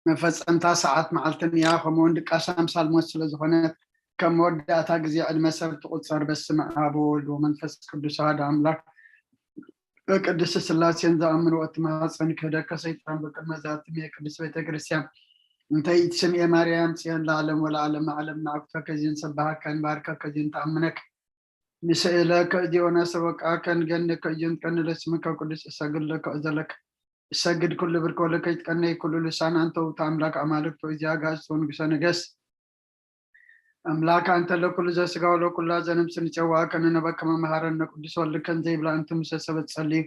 መፈጸምታ ሰዓት መዓልትን እያ፣ ከምኡውን ድቃሳ ኣምሳል ሞት ስለ ዝኾነት፣ ከም መወዳእታ ግዜ ዕድመ ሰብ ትቑጸር። በስመ ኣብ ወወልድ ወመንፈስ ቅዱስ ኣሐዱ ኣምላክ። በቅድስት ስላሴን ዝኣምን ወእትማሐፀን ክህደከ ሰይጣን በቅድመ ዛትም የቅድስት ቤተ ክርስቲያን እንተ ኢትስምኤ ማርያም ጽዮን ለዓለም ወለዓለም ዓለም ናዕኩተከ ዚን ሰባሃከ ንባርከከ ዚን ተኣምነክ ንስእለከ እዚኦ ነሰበቃከ ንገንከ እዚን ትቀንለ ስምከ ቅዱስ እሰግድ ለከ እዘለከ እሰግድ ኩሉ ብርክ ወለከ ይትቀነይ ኩሉ ልሳን ኣንተ ውእቱ ኣምላክ ኣማልክቱ እዚኣ ጋዝቶ ንጉሰ ነገስ ኣምላክ ኣንተ ለኩሉ ዘስጋ ወለኩላ ዘነብስ ንጨዋ ከነነበከ መመሃረነ ቅዱስ ወልድ ከም ዘይብላ እንቱ ምሰ ሰበት ጸልዩ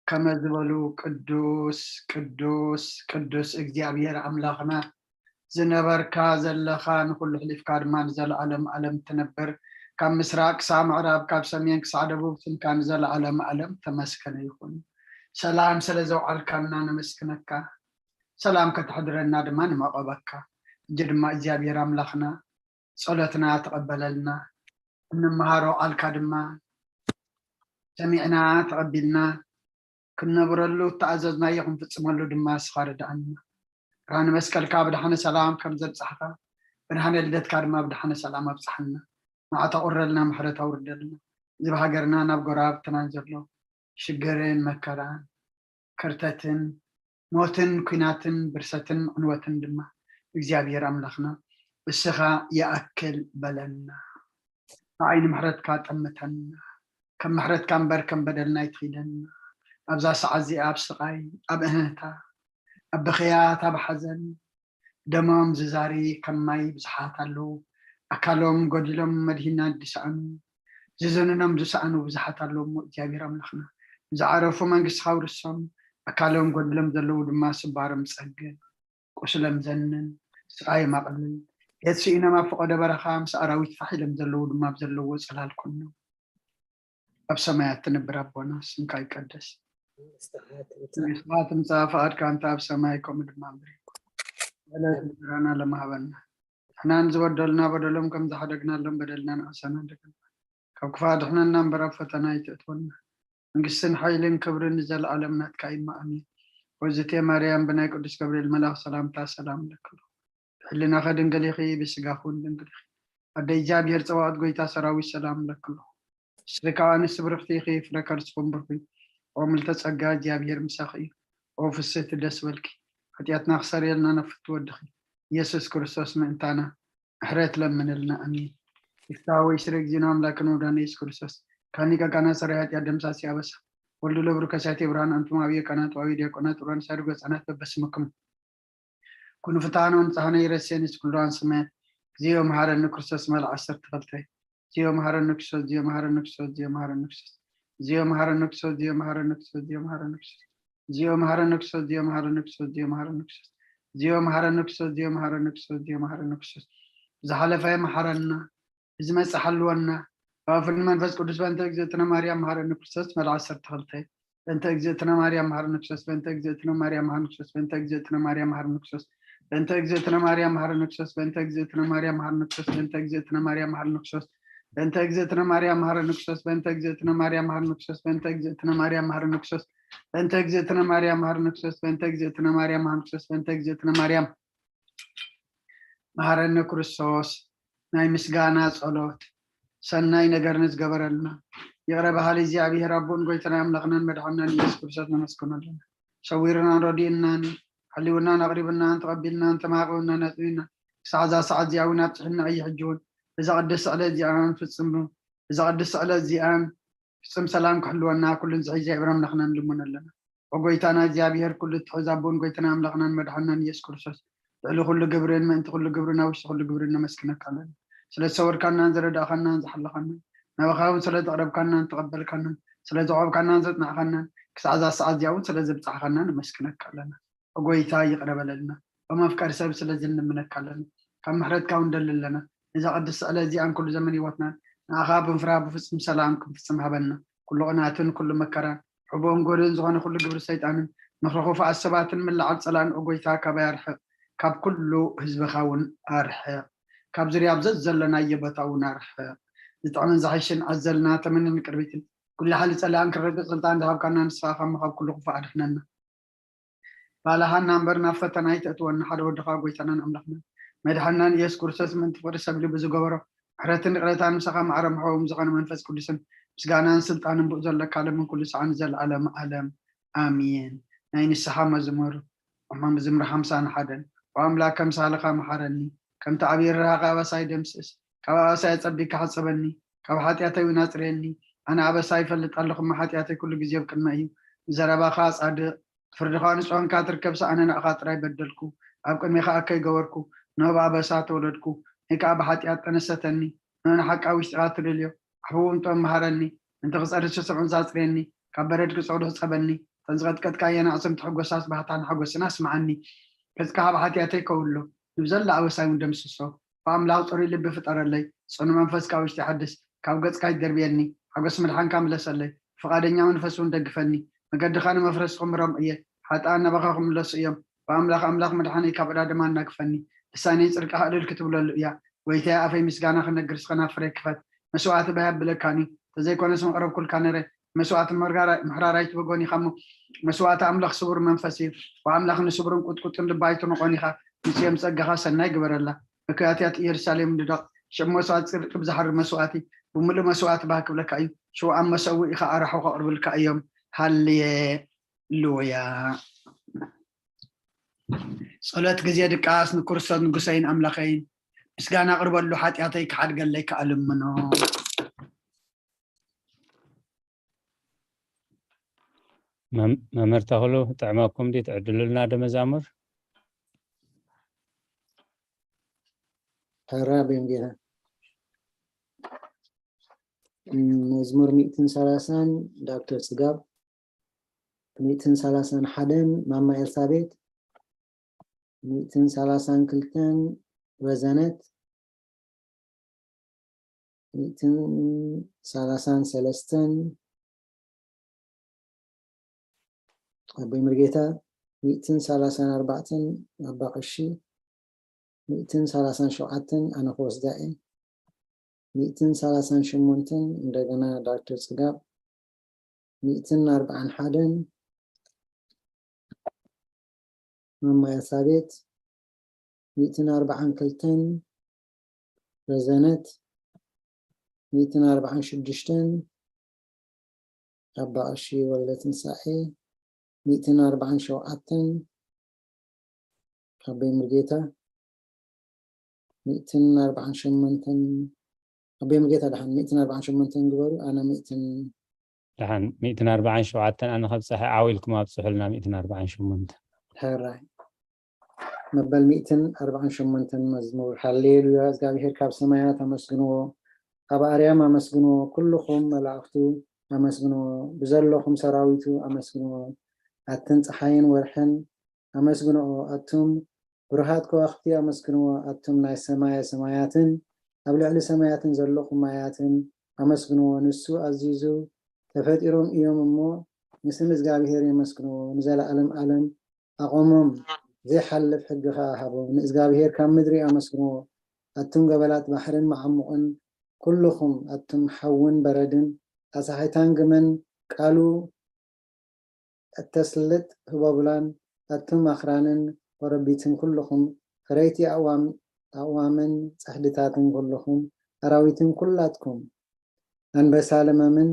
ከመ ዝበሉ ቅዱስ ቅዱስ ቅዱስ እግዚኣብሔር ኣምላኽና ዝነበርካ ዘለኻ ንኩሉ ሕሊፍካ ድማ ንዘለዓለም ዓለም ትነብር ካብ ምስራቅ ክሳብ ምዕራብ ካብ ሰሜን ክሳዕ ደቡብ ስምካ ንዘለዓለም ዓለም ተመስገነ ይኹን። ሰላም ስለ ዘውዓልካና ነመስግነካ። ሰላም ከተሕድረና ድማ ንመቐበካ። እጂ ድማ እግዚኣብሔር ኣምላኽና ጸሎትና ተቐበለልና። እንመሃሮ ቃልካ ድማ ሰሚዕና ተቐቢልና ክንነብረሉ እተኣዘዝናዮ ክንፍጽመሉ ድማ ንስኻ ርድኣና። ብርሃነ መስቀልካ ብድሓነ ሰላም ከም ዘብጻሕካ ብድሓነ ልደትካ ድማ ብድሓነ ሰላም ኣብጽሓና። መዓት ኣቑረልና፣ ምሕረት ኣውርደልና። እዚ ብሃገርና ናብ ጎረባብትናን ዘሎ ሽግርን መከራን ከርተትን ሞትን ኲናትን ብርሰትን ዕንወትን ድማ እግዚኣብሔር ኣምላኽና እስኻ ይኣክል በለና። ብዓይኒ ምሕረትካ ጠምተና። ከም ምሕረትካ እምበር ከም በደልና ኣይትኺደና። ኣብዛ ሰዓት እዚኣ ኣብ ስቓይ፣ ኣብ እህህታ፣ ኣብ ብኽያት፣ ኣብ ሓዘን ደሞም ዝዛሪ ከም ማይ ብዙሓት ኣለዉ። ኣካሎም ጎዲሎም መድሂና ዝሰኣኑ፣ ዝዘንኖም ዝሰኣኑ ብዙሓት ኣለዉ እሞ እግዚኣብሔር ኣምላኽና ንዝዓረፉ መንግስትኻ ኣውርሶም። ኣካሎም ጎዲሎም ዘለዉ ድማ ስባሮም ጸግብ። ቁስሎም ዘንን፣ ስቓዮም ኣቕልል። ቤት ስኢኖም ኣብ ፈቐዶ በረኻ ምስ ኣራዊት ፋሕ ኢሎም ዘለዉ ድማ ኣብ ዘለውዎ ጽላል ኩኖም። ኣብ ሰማያት ትነብር ኣቦና ስምካ ይቀደስ። መንግስትኻ ትምጻእ። መንግስትኻ ትምጻእ፣ ፍቓድካ እንተ ኣብ ሰማይ ከምኡ ድማ ኣብ ምድሪ። ዕለት እንጀራና ለማህበና። ንሕናን ዝበደሉና በደሎም ከም ዝሓደግናሎም በደልና ንኣሰና ደገና። ካብ ክፋ ድሕነና እምበር ኣብ ፈተና ኣይትእትወና። መንግስትን ሓይልን ክብርን ንዘለኣለም ናትካ እዩ። ኣሜን። ወዝቴ ማርያም ብናይ ቅዱስ ገብርኤል መልኣኽ ሰላምታ ሰላም ለክሉ። ብሕልናኸ ድንግል ኢኺ፣ ብስጋኹ እውን ድንግል ኢኺ። ኣደ እግዚኣብሔር ጸባኦት ጎይታ ሰራዊት ሰላም ለክሉ። እስሪ ከኣ ኣንስቲ ብርኽቲ ኢኺ፣ ፍረ ከርስኹም ብርኹ እዩ። ኦ ምልተ ጸጋ እግዚኣብሔር ምሳኺ እዩ። ኦ ፍስህቲ ደስ በልኪ። ሓጢኣትና ክሰርየልና ነፍቱ ወድኺ ኢየሱስ ክርስቶስ ምእንታና ምሕረት ለምንልና። ኣሜን። ይፍታ ወይ ስረ ጊዜና ኣምላክን ወዳነ ኢየሱስ ክርስቶስ ካኒ ቀቃና ሰራይ ሓጢኣት ደምሳሲ ኣበሳ ወልዱ ለብሩ ከሳቴ ብርሃን ኣንቱም ኣብየ ካናት ዋዊ ዲያቆናት ኡራን ሳድጎ ህፃናት በበስምክም ኩኑ ፍትሃነ ወንጻህነ ይረሴንስ ኩሉ ኣንስመ ዚዮ መሃረኒ ክርስቶስ መልዓ ዓሰርተ ክልተ ዚዮ መሃረኒ ክርስቶስ ዚዮ መሃረኒ ክርስቶስ ዚዮ መሃረኒ ክርስቶስ ዚዮ መሃረኒ ክርስቶስ ዚዮ መሃረኒ ክርስቶስ ዚዮ መሃረኒ ክርስቶስ ዚዮ መሃረኒ ክርስቶስ ዚዮ መሃረኒ ክርስቶስ ዚዮ መሃረኒ ክርስቶስ ዚዮ መሃረኒ ክርስቶስ ዚዮ መሃረኒ ክርስቶስ ዚዮ መሃረኒ ክርስቶስ ዝሓለፈ መሓረና እዚ መጽእ ሓልወና። ብኣፍን መንፈስ ቅዱስ በእንተ እግዝእትነ ማርያም መሃረኒ ክርስቶስ መልዓ ዓሰርተ ክልተ በእንተ እግዝእትነ ማርያም መሃረኒ ክርስቶስ በእንተ እግዝእትነ ማርያም መሃረኒ ክርስቶስ በእንተ እግዝእትነ ማርያም መሃረኒ ክርስቶስ በእንተ እግዝእትነ ማርያም መሃረኒ ክርስቶስ በእንተ እግዝእትነ ማርያም መሃረኒ ክርስቶስ በእንተ እግዝእትነ ማርያም መሃረኒ ክርስቶስ በእንተ እግዝእትነ ማርያም መሃረኒ ክርስቶስ በእንተ እግዝእትነ ማርያም መሃረኒ ክርስቶስ በእንተ እግዝእትነ ማርያም መሃረኒ ክርስቶስ በእንተ እግዝእትነ ማርያም መሃረኒ ክርስቶስ በእንተ እግዝእትነ ማርያም መሃረኒ ክርስቶስ በእንተ እግዝእትነ ማርያም መሃረኒ ክርስቶስ ናይ ምስጋና ጸሎት ሰናይ ነገር ንዝገበረልና ይቕረ በሃሊ እግዚኣብሔር ኣቦን ጎይታና ኣምላኽናን መድሓናን ኢየሱስ ክርስቶስ ነመስግኖ ኣለና። ሰዊርናን ረዲእናን ሓሊውናን ኣቕሪብናን ተቐቢልናን ተማዕቂብናን ኣጽቢብናን ክሳዕ እዛ ሰዓት እዚኣ እውን ኣብፅሕና እዩ። ሕጂ እውን እዛ ቅድስቲ ዕለት እዚኣ ፍጽም እዛ ቅድስቲ ዕለት እዚኣን ፍጽም ሰላም ክሕልወና ኩሉን ዝሕይ እግዚኣብሔር ኣምላኽና ንልምኖ ኣለና። ኦ ጎይታና እግዚኣብሔር ኩሉ እትሕዝ ኣቦን ጎይታና ኣምላኽናን መድሓናን ኢየሱስ ክርስቶስ ልዕሊ ኩሉ ግብርን ምእንቲ ኩሉ ግብርን ኣብ ውሽጢ ኩሉ ግብርን ነመስግነካ ኣለና። ስለ ዝሰወርካናን ዝረዳእካናን ዝሓለኻናን ናባኻ እውን ስለ ዘቕረብካናን ተቐበልካናን ስለ ዘቕረብካናን ዘጽናዕካናን ክሳዕ እዛ ሰዓት እዚኣ እውን ስለ ዘብጻሕካና ነመስግነካ ኣለና። ኦ ጎይታ ይቕረ በለልና። ኦ መፍቀሪ ሰብ ስለዚ ንልምነካ ኣለና። ካብ ምሕረትካ እውን ደሊ ኣለና። ነዛ ቅድስቲ ዕለት እዚኣን ኩሉ ዘመን ህይወትናን ንኣኻ ብንፍራ ብፍጹም ሰላም ክንፍጽም ሃበና። ኩሉ ቅናትን ኩሉ መከራን ሕቡእን ጎድን ዝኾነ ኩሉ ግብሪ ሰይጣንን ምኽሪ ክፉኣት ሰባትን ምልዓል ጸላእን ኦ ጎይታ ካባይ ኣርሕቕ። ካብ ኩሉ ህዝብኻ እውን ኣርሕቕ። ካብ ዙርያ ኣብ ዘዘለናዮ ቦታ እውን ኣርሕቕ። ዝጥዕምን ዝሓይሽን ኣዘልና ተመንን ቅርቢትን ኩሉ ሓይሊ ጸላእን ክረግጽ ስልጣን ዝሃብካና ንስኻ ካብ ምኻብ ኩሉ ክፉእ ኣድሕነና። ባልሃና እምበር ናብ ፈተና ኣይተእትወና። ሓደ ወድኻ ጎይታናን ኣምላኽናን መድሓንናን ኢየሱስ ክርስቶስ ምእንቲ ፍቕሪ ሰብ ልቢ ዝገበሮ ምሕረትን ይቕረታን ምሳኻ ማዕረ መሕበቦም ዝኾነ መንፈስ ቅዱስን ምስጋናን ስልጣንን ብኡ ዘለካ ዓለምን ኩሉ ሰዓን ዘለዓለም ዓለም ኣሜን። ናይ ንስሓ መዝሙር። መዝሙር ሓምሳን ሓደን። ኦ ኣምላክ ከምሳልኻ መሓረኒ፣ ከምቲ ዓብዪ ርህራኸ ኣበሳይ ደምስስ። ካብ ኣበሳይ ኣጸቢካ ሕጸበኒ፣ ካብ ሓጢኣተይ እውን ኣጽርየኒ። ኣነ ኣበሳይ ይፈልጥ ኣለኹ፣ እሞ ሓጢኣተይ ኩሉ ግዜ ኣብ ቅድመይ እዩ። ብዘረባኻ ጻድቕ፣ ፍርድኻ ንጹህ እንካ ትርከብሲ፣ ኣነ ንኣኻ ጥራይ በደልኩ፣ ኣብ ቅድሜኻ እከይ ገበርኩ። ንሆ ብኣበሳ ተወለድኩ፣ ንእይ ከኣ ብሓጢኣት ጠነሰተኒ። ንሆ ንሓቃ ውሽጥኻ ትደልዮ፣ ኣሕብቡ እንጦም መሃረኒ። እንተ ክጸርስ ስዑን ዛጽርየኒ፣ ካብ በረድ ክጸውዱ ሕጸበኒ። እተን ዝቐጥቀጥካየን ኣዕጽምቲ ሕጎሳስ ባህታን ሓጎስን ኣስምዓኒ። ገጽካ ካብ ሓጢኣተይ ከውሎ፣ ንብዘላ ኣበሳይ እውን ደምስሶ። ብኣምላኽ ጽሩይ ልቢ ፍጠረለይ፣ ጽኑዕ መንፈስ ካብ ውሽጢ ሓድስ። ካብ ገጽካ ይደርብየኒ፣ ሓጎስ ምድሓንካ ምለሰለይ። ፍቓደኛ መንፈስ እውን ደግፈኒ። መገድኻ ንመፍረስኹም ምረም እየ፣ ሓጥኣን ናባኻ ክምለሱ እዮም። ብኣምላኽ ኣምላኽ ምድሓነይ ካብ ዕዳ ድማ ኣናግፈኒ። ልሳነይ ጽድቅኻ እልል ክትብለሉ እያ። ጎይታየ ኣፈይ ምስጋና ክነግር ስኸና ፍረ ክፈት። መስዋዕቲ ባህ ኣብለካኒ፣ ተዘይኮነስ መቕረብኩልካ ነረ። መስዋዕቲ ምሕራር ኣይትበጎን ኢኻ እሞ፣ መስዋዕቲ ኣምላኽ ስቡር መንፈስ እዩ። ብኣምላኽ ንስቡርን ቁጥቁጥን ልባ ኣይትንቆን ኢኻ። ንጽዮን ጸጋኻ ሰናይ ግበረላ። መክያትያት ኢየሩሳሌም ንደቕ። ሽዑ መስዋዕቲ ጽድቂ ብዝሓርድ መስዋዕቲ ብምሉእ መስዋዕቲ ባህ ክብለካ እዩ። ሽዑ ኣብ መሰውኢኻ ኣራሑ ከቕርብልካ እዮም። ሃሌ ሉያ። ጸሎት ግዜ ድቃስ ንክርስቶስ ንጉሰይን ኣምላኸይን ምስጋና ኣቕርበሉ፣ ሓጢኣተይ ክሓድገለይ ክኣልምኖ። መምህር ተኽሉ፣ ጥዕመኩም ዲ ትዕድሉልና ዶ መዛሙር? ሕራ ቤንጌላ። መዝሙር ሚእትን ሰላሳን ዳክተር ጽጋብ፣ ሚእትን ሰላሳን ሓደን ማማ ኤልሳቤት፣ ሚእትን ሰላሳን ክልተን ረዘነት፣ ሚእትን ሰላሳን ሰለስተን ኣቦይ ምርጌታ፣ ሚእትን ሰላሳን ኣርባዕተን ኣባ ቀሺ፣ ሚእትን ሰላሳን ሸውዓተን ኣነ ክወስዳ እየ፣ ሚእትን ሰላሳን ሸሞንተን እንደገና ዳክተር ጽጋብ፣ ሚእትን ኣርባዓን ሓደን ማማ ኤልሳቤት፣ ሚእትን ኣርባዓን ክልተን ረዘነት፣ ሚእትን ኣርባዓን ሽዱሽተን ኣባ ቀሺ ወልደ ትንሳኤ፣ ሚእትን ኣርባዓን ሸውዓተን ኣቦይ ምርጌታ፣ ሚእትን ኣርባዓን ሸሞንተን ኣቦይ ምርጌታ፣ ደሓን ሚእትን ኣርባዓን ሸሞንተን ግበሩ፣ ኣነ ሚእትን ደሓን ሚእትን ኣርባዓን ሸውዓተን ኣነ ከብጽሐ፣ ዓው ኢልኩም ኣብጽሑልና። ሚእትን ኣርባዓን ሸሞንተን። ሕራይ። መበል ሚእትን ኣርባዓን ሸሞንተን መዝሙር። ሃሌሉያ፣ እግዚኣብሔር ካብ ሰማያት ኣመስግንዎ፣ ኣብ ኣርያም ኣመስግንዎ፣ ኩልኹም መላእኽቱ ኣመስግንዎ፣ ብዘለኹም ሰራዊቱ ኣመስግንዎ። ኣትን ጸሓይን ወርሕን ኣመስግንኦ፣ ኣቱም ብሩሃት ከዋኽብቲ ኣመስግንዎ፣ ኣቱም ናይ ሰማየ ሰማያትን ኣብ ልዕሊ ሰማያትን ዘለኹም ማያትን ኣመስግንዎ። ንሱ ኣዚዙ፣ ተፈጢሮም እዮም እሞ፣ ንስም እግዚኣብሔር የመስግንዎ። ንዘለኣለም ኣለም ኣቖሞም፣ ዘይሓልፍ ሕጊ ኸኣ ሃቦም። ንእግዚኣብሄር ካብ ምድሪ ኣመስግንዎ፣ ኣቱም ገበላት ባሕርን መዓሙቕን፣ ኩልኹም ኣቱም ሓውን በረድን፣ ኣሳሒታን ግመን ቃሉ እተስልጥ ህቦብላን፣ ኣቱም ኣኽራንን ኾረቢትን ኩልኹም፣ ፈረይቲ ኣእዋም ኣእዋምን ጽሕድታትን ኩልኹም፣ ኣራዊትን ኩላትኩም፣ ኣንበሳ ለመምን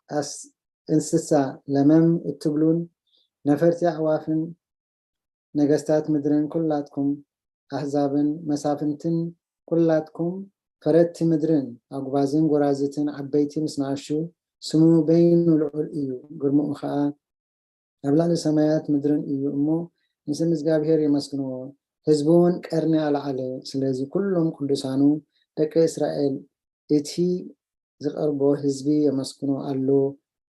ኣስ እንስሳ ለመም እትብሉን፣ ነፈርቲ ኣዕዋፍን ነገስታት ምድርን ኩላትኩም ኣህዛብን መሳፍንትን ኩላትኩም ፈረድቲ ምድርን ኣጉባዝን ጎራዝትን ዓበይቲ ምስ ንኣሹ፣ ስሙ በይኑ ልዑል እዩ፣ ግርምኡ ኸኣ ኣብ ልዕሊ ሰማያት ምድርን እዩ እሞ፣ ንስም እግዚኣብሄር የመስግንዎ፣ ህዝቡ እውን ቀርኒ ኣልዓለ። ስለዚ ኩሎም ቅዱሳኑ ደቂ እስራኤል እቲ ዝቐርቦ ህዝቢ የመስግኖ ኣሎ።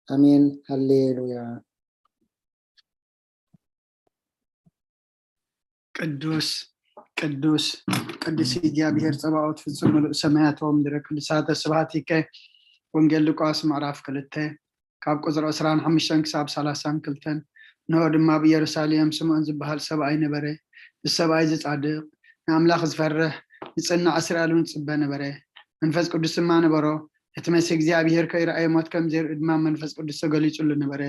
ኣሜን ሃሌሉያ። ቅዱስ ቅዱስ ቅዱስ እግዚኣብሔር ጸባኦት ፍጹም ምሉእ ሰማያት ወምድረ ቅዱሳተ ስብሐቲከ። ወንጌል ሉቃስ ምዕራፍ ክልተ ካብ ቁጽሪ ዕስራን ሓሙሽተን ክሳብ ሰላሳን ክልተን። ንሆ ድማ ኣብ ኢየሩሳሌም ስምዖን ዝበሃል ሰብኣይ ነበረ። እዚ ሰብኣይ እዚ ጻድቕ፣ ንኣምላኽ ዝፈርህ፣ ንጽናዕ እስራኤል እውን ዝጽበ ነበረ። መንፈስ ቅዱስ ድማ ነበሮ። እቲ መሲህ እግዚኣብሔር ከይረኣየ ሞት ከም ዘይርኢ ድማ መንፈስ ቅዱስ ተገሊጹሉ ነበረ።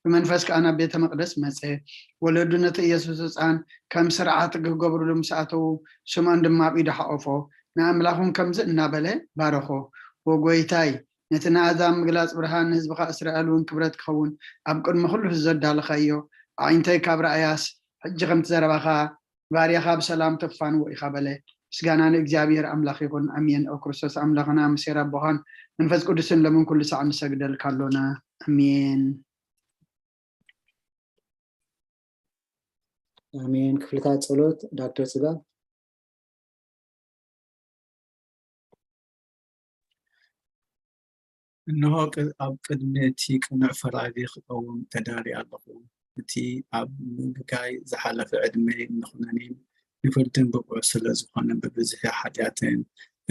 ብመንፈስ ከኣ ናብ ቤተ መቕደስ መጸ። ወለዱ ነቲ ኢየሱስ ህጻን ከም ስርዓት ክገብሩሉ ምስ ኣተዉ፣ ስምዖን ድማ ኣብ ኢዱ ሓቖፎ። ንኣምላኽ እውን ከምዚ እናበለ ባረኾ፣ "ወጎይታይ፣ ነቲ ንኣሕዛብ ምግላጽ ብርሃን፣ ንህዝብኻ እስራኤል እውን ክብረት ክኸውን ኣብ ቅድሚ ኩሉ ህዝቢ ዘዳለኻዮ ኣዒንተይ ካብ ረኣያስ፣ ሕጂ ከምቲ ዘረባኻ ባርያኻ ብሰላም ተፋንዎ ኢኻ" በለ። ምስጋና ንእግዚኣብሔር ኣምላኽ ይኹን፣ ኣሜን። ኦ ክርስቶስ ኣምላኽና፣ ምስ ኄር ኣቦኻን መንፈስ ቅዱስን ሎምን ኩሉ ሳዕ ንሰግደልካ ኣሎና። ኣሜን። ኣሜን። ክፍልታት ጸሎት ዳክተር ጽጋብ። እንሆ፣ ቅ-፣ ኣብ ቅድሚ እቲ ቅኑዕ ፈራዲ ክቐውም ተዳልየ ኣለኹ። እቲ ኣብ ምግጋይ ዝሓለፈ ዕድመይ ንኹነኔን ንፍርድን ብቑዕ ስለ ዝኾነ፣ ብብዝሒ ሓጢኣትን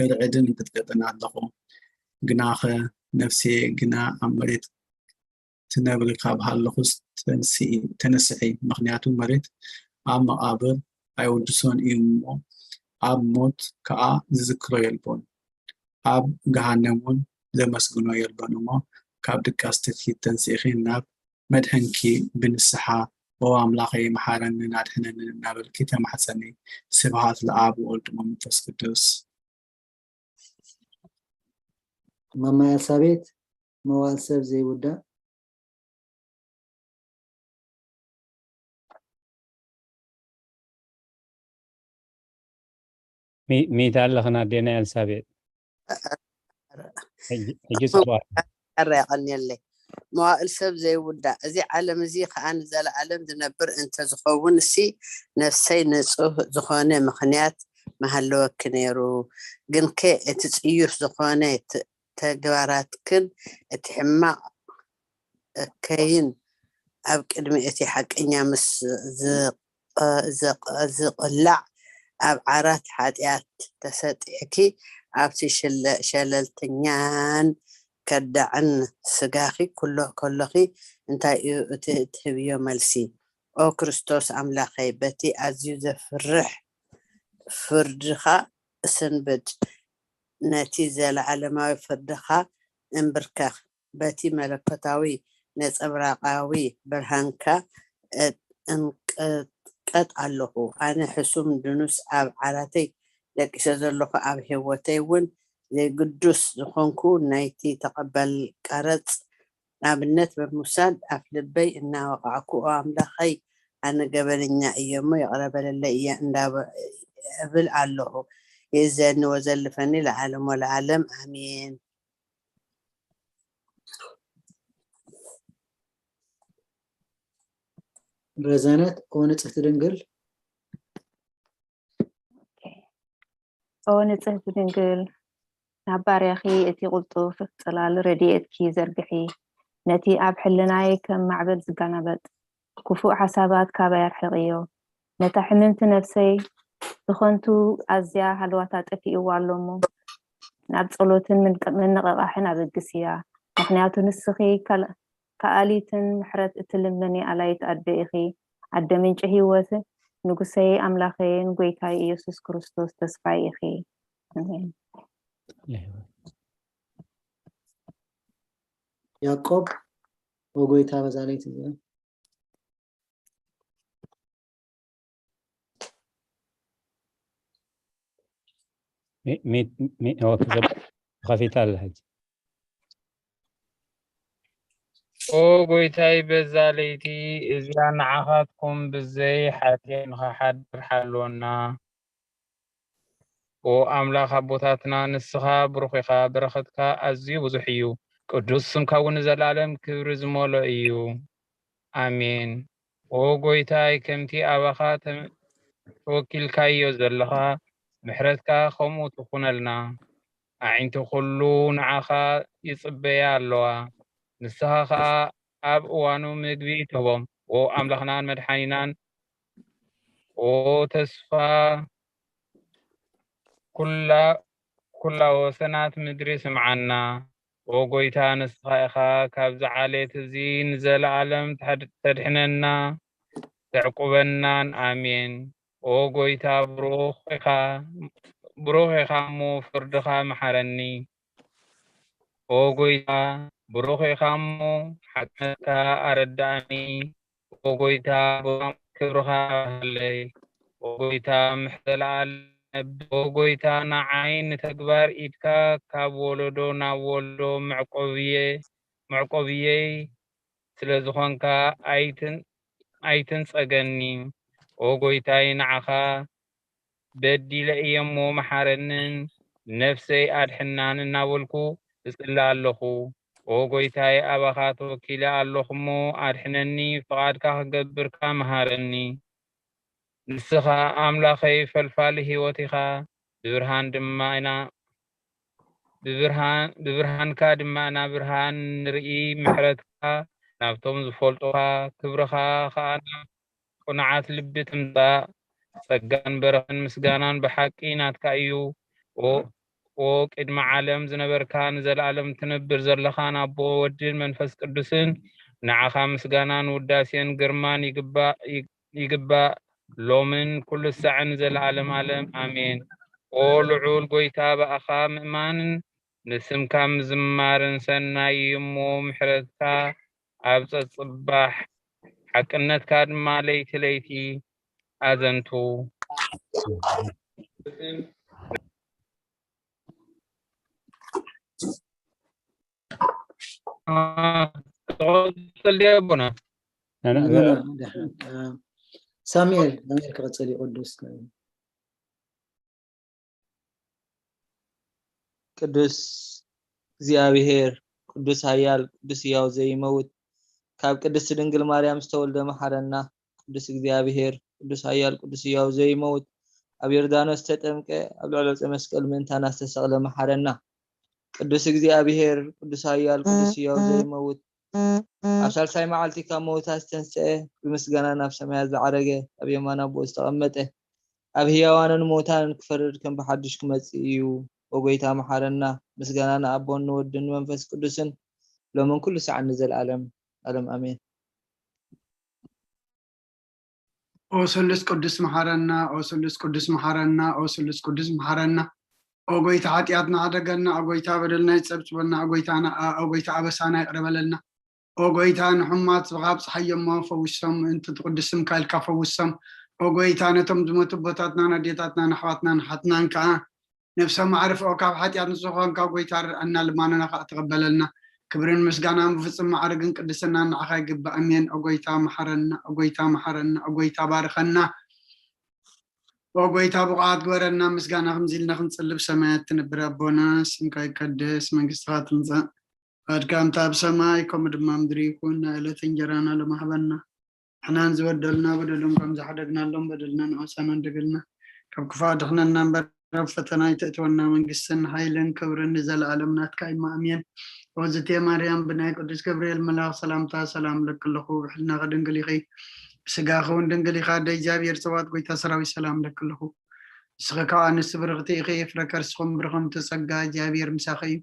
እርዕድን ይቕጥቀጥን ኣለኹ። ግናኸ፣ ነፍሴ ግና ኣብ መሬት ትነብሪ ካብ ሃለኹስ ተንስኢ፣ ተነስሒ፣ ምኽንያቱ መሬት ኣብ መቓብር ኣይውድሶን እዩ እሞ፣ ኣብ ሞት ከኣ ዝዝክሮ የልቦን፣ ኣብ ገሃነም እውን ዘመስግኖ የልቦን እሞ፣ ካብ ድቃስ ትኪ ተንሲእኺ ናብ መድሕንኪ ብንስሓ፣ "ኦ ኣምላኸይ፣ መሓረንን ኣድሕነንን" እናበልኪ ተማሕጸኒ። ስብሃት ለኣብ ወወልድ ወመንፈስ ቅዱስ። ማማ ኤልሳቤጥ፣ መዋእል ሰብ ዘይውዳእ። ሚ-፣ ሚእቲ ኣለኽን ኣዴና ኤልሳቤጥ። ሕጂ፣ ሕጂ ጽቡቕ። ኣረ፣ የቐንየለይ። መዋእል ሰብ ዘይውዳእ፣ እዚ ዓለም እዚ ኸኣ ንዘለኣለም ዝነብር እንተዝኸውን፣ እሲ ነፍሰይ ንጹህ ዝኾነ ምኽንያት ምሃለወኪ ነይሩ። ግንከ እቲ ጽዩፍ ዝኾነ ት-፣ ተግባራትክን እቲ ሕማቕ እከይን ኣብ ቅድሚ እቲ ሓቀኛ ምስ ዝቐ-፣ ዝቐ-፣ ዝቕላዕ፣ ኣብ ዓራት ሓጢኣት ተሰጢሕኪ፣ ኣብቲ ሽለ-፣ ሸለልተኛን ከዳዕን ስጋኺ ኩሎ-፣ ከሎኺ፣ እንታይ እዩ እቲ እትህብዮ መልሲ? ኦ ክርስቶስ ኣምላኸይ፣ በቲ ኣዝዩ ዘፍርሕ ፍርድኻ እሰንብድ፣ ነቲ ዘለዓለማዊ ፍርድኻ እንብርከኽ፣ በቲ መለኮታዊ ነጸብራቓዊ ብርሃንካ እንቀጥቀጥ ኣለኹ። ኣነ ሕሱም ድኑስ ኣብ ዓራተይ ደቂሰ ዘለኹ፣ ኣብ ህይወተይ እውን ዘይግዱስ ዝኾንኩ፣ ናይቲ ተቐበል ቀረጽ ኣብነት ብምውሳድ ኣፍ ልበይ እናወቓዕኩ፣ "ኦ ኣምላኸይ፣ ኣነ ገበነኛ እየ እሞ ይቕረ በለለይ" እየ እንዳ-፣ እብል ኣለኹ። ይእዘኒ ወዘልፈኒ ለዓለም ወለዓለም። ኣሜን። ረዘነት፣ ኦ ንጽሕቲ ድንግል። ኦ ንጽሕቲ ድንግል፣ ናብ ባርያኺ እቲ ቅልጡፍ ጽላል ረድኤትኪ ዘርግሒ። ነቲ ኣብ ሕልናይ ከም ማዕበል ዝጋናበጥ ክፉእ ሓሳባት ካባይ ኣርሕቕዮ። ነታ ሕምምቲ ነፍሰይ ብኸንቱ ኣዝያ ሃለዋታ ጠፊእዋ ኣሎ እሞ፣ ናብ ጸሎትን ምንቅ-፣ ምንቕቓሕን ኣበግስያ። ምኽንያቱ ንስኺ ካል-፣ ከኣሊትን ምሕረት እትልምኒ ኣላይት ኣደ ኢኺ። ኣደ ምንጪ ህይወት፣ ንጉሰይ ኣምላኸይን ጎይታይ ኢየሱስ ክርስቶስ ተስፋይ ኢኺ። ኣሜን። ያዕቆብ፣ "ኦ ጎይታ፣ በዛ ለይቲ እዚኣ" ሚ-፣ ሚ-፣ ሚ-፣ ኦ፣ ተዘብ-፣ ተኸፊታ ኣላ ሕጂ። ኦ ጎይታይ፣ በዛ ለይቲ እዚኣ ንዓኻትኩም ብዘይ ሓጢኣት ንኽሓድር ሓልወና። ኦ ኣምላኽ ኣቦታትና፣ ንስኻ ብሩኽ ኢኻ፣ በረኸትካ ኣዝዩ ብዙሕ እዩ፣ ቅዱስ ስምካ እውን ንዘለኣለም ክብሪ ዝመልኦ እዩ። ኣሜን። ኦ ጎይታይ፣ ከምቲ ኣባኻ ተ-፣ ተወኪልካዮ ዘለኻ፣ ምሕረትካ ከምኡ ትኹነልና። ኣዒንቲ ኩሉ ንዓኻ ይጽበያ ኣለዋ፣ ንስኻ ኸኣ ኣብ እዋኑ ምግቢ ትህቦም። ኦ ኣምላኽናን መድሓኒናን፣ ኦ ተስፋ ኩላ፣ ኩላ ወሰናት ምድሪ ስምዓና። ኦ ጎይታ፣ ንስኻ ኢኻ ካብዚ ዓሌት እዚ ንዘለኣለም ተድ-፣ ተድሕነና፣ ተዕቁበናን። ኣሜን። ኦ ጎይታ፣ ብሩኽ ኢኻ፣ ብሩኽ ኢኻ እሞ ፍርድኻ መሓረኒ። ኦ ጎይታ፣ ብሩኽ ኢኻ እሞ ሓቅነትካ ኣረድኣኒ። ኦ ጎይታ፣ ብሩኽ ክብርኻ ኣብሃለይ። ኦ ጎይታ፣ ምሕረት ዘለኣለም ነብ-፣ ኦ ጎይታ፣ ንዓይ ንተግባር ኢድካ ካብ ወለዶ ናብ ወለዶ መዕቆብየ-፣ መዕቆብየይ ስለ ዝኾንካ ኣይትን-፣ ኣይትንጸገኒ። ኦ ጎይታይ፣ ንዓኻ በዲለ እየ እሞ መሓረንን ነፍሰይ ኣድሕናን እናበልኩ እጽሊ ኣለኹ። ኦ ጎይታይ፣ ኣባኻ ተወኪለ ኣለኹ እሞ ኣድሕነኒ፣ ፍቓድካ ክገብር ከኣ መሃረኒ። ንስኻ ኣምላኸይ ፈልፋሊ ህይወት ኢኻ፣ ብብርሃን ድማ ኢና፣ ብብርሃን፣ ብብርሃንካ ድማ ኢና ብርሃን ንርኢ፣ ምሕረትካ ናብቶም ዝፈልጡኻ፣ ክብርኻ ኸኣ ናብ ቅኑዓት ልቢ ትምጻእ። ጸጋን በረኸን ምስጋናን ብሓቂ ናትካ እዩ። ኦ፣ ኦ ቅድሚ ዓለም ዝነበርካ ንዘለኣለም ትነብር ዘለኻን ኣቦ ወድን መንፈስ ቅዱስን ንዓኻ ምስጋናን ውዳሴን ግርማን ይግባእ፣ ይግ-፣ ይግባእ ሎምን ኩሉ ሳዕን ንዘለኣለም ኣለም ኣሜን። ኦ ልዑል ጎይታ ብኣኻ ምእማንን ንስምካ ምዝማርን ሰናይ እዩ እሞ ምሕረትካ ኣብ ጸጽባሕ ሓቅነትካ ድማ ለይቲ ለይቲ ኣዘንቱ። አ፣ ትቐጽል ድያ ኣቦና? ኣነ ኣነ ኣነ ዶ-፣ ዶ-፣ ዶ-፣ ሳሙኤል፣ ሳሙኤል ክቐጽል እዩ፣ ቅዱስ። ቅዱስ እግዚኣብሔር፣ ቅዱስ ኃያል፣ ቅዱስ ሕያው ዘይመውት፣ ካብ ቅድስት ድንግል ማርያም ዝተወልደ መሓረና። ቅዱስ እግዚኣብሔር፣ ቅዱስ ኃያል፣ ቅዱስ ሕያው ዘይመውት፣ ኣብ ዮርዳኖስ ተጠምቀ፣ ኣብ ልዕሊ ዕፀ መስቀል ምእንታና ዝተሰቕለ መሓረና። ቅዱስ እግዚኣብሔር፣ ቅዱስ ኃያል፣ ቅዱስ ሕያው ዘይመውት፣ ኣብ ሳልሳይ መዓልቲ ካብ መውታት ዝተንስአ፣ ብምስጋና ናብ ሰማያት ዝዓረገ፣ ኣብ የማን ኣቦኡ ዝተቐመጠ፣ ኣብ ሕያዋንን ምውታንን ክፈርድ ከም ብሓድሽ ክመጽእ እዩ። ኦ ጐይታ መሓረና። ምስጋና ንኣቦን ንወድን ንመንፈስ ቅዱስን ሎምን ኩሉ ሰዓት ንዘለኣለም ኣለም ኣሜን። ኦ ስሉስ ቅዱስ መሓረና፣ ኦ ስሉስ ቅዱስ መሓረና፣ ኦ ስሉስ ቅዱስ መሓረና። ኦ ጐይታ ሓጢኣትና ሕደገልና፣ ኦ ጐይታ በደልና ይጸብጽበልና፣ ኦ ጐይታና፣ ኦ ጐይታ ኣበሳና ይቕረ በለልና። ኦ ጐይታ ንሕሙማት ካብ ጸሓይ እሞ ፈውሶም፣ ምእንቲ ትቕዱስ ስምካ ኢልካ ፈውሶም። ኦ ጐይታ ነቶም ዝሞቱ ኣቦታትናን ኣዴታትናን ኣሕዋትናን ኣሓትናን ከኣ ነፍሶም ኣዕርፍ። ኦ ካብ ሓጢኣት ንጹህ ዝኾንካ ጐይታ ርድኣና፣ ልማኖና ከኣ ተቐበለልና። ክብርን ምስጋናን ብፍጹም ማዕርግን ቅድስናን ንዓኻ ይግባእ። ኣሜን። ኦ ጐይታ መሓረና፣ ኦ ጐይታ መሓረና፣ ኦ ጐይታ ባርኸና። ኦ ጐይታ ብቑዓት ግበረና። ምስጋና ከምዚ ኢልና ክንጽሊ፣ ብሰማያት ትነብር ኣቦና፣ ስምካ ይቀደስ፣ መንግስትኻ ትምጻእ፣ ፍቓድካ ከምታ ኣብ ሰማይ ከምኡ ድማ ምድሪ ይኹን። ናይ ዕለት እንጀራና ሎሚ ሃበና። ንሕናን ዝበደሉና በደሎም ከም ዝሓደግናሎም በደልና ንኣውሳና እንደገልና፣ ካብ ክፋእ ድሕነና እምበር፣ ኣብ ፈተና ኣይተእትወና። መንግስትን ሓይልን ክብርን ንዘለኣለም ናትካ እዩ። ኣሜን። ኦዝቴ ማርያም፣ ብናይ ቅዱስ ገብርኤል መልኣኽ ሰላምታ ሰላም እለኪ ኣለኹ፣ ብሕልናኺ ድንግል ኢኺ፣ ብስጋኺ እውን ድንግል ኢኻ። ኣደ እግዚኣብሔር፣ ጸባኦት ጐይታ ሰራዊት፣ ሰላም እለኪ ኣለኹ። ንስኺ ከኣ ኣንስቲ ብርኽቲ ኢኺ፣ ፍረ ከርስኹም ብሩኽ፣ ጸጋ እግዚኣብሔር ምሳኺ እዩ።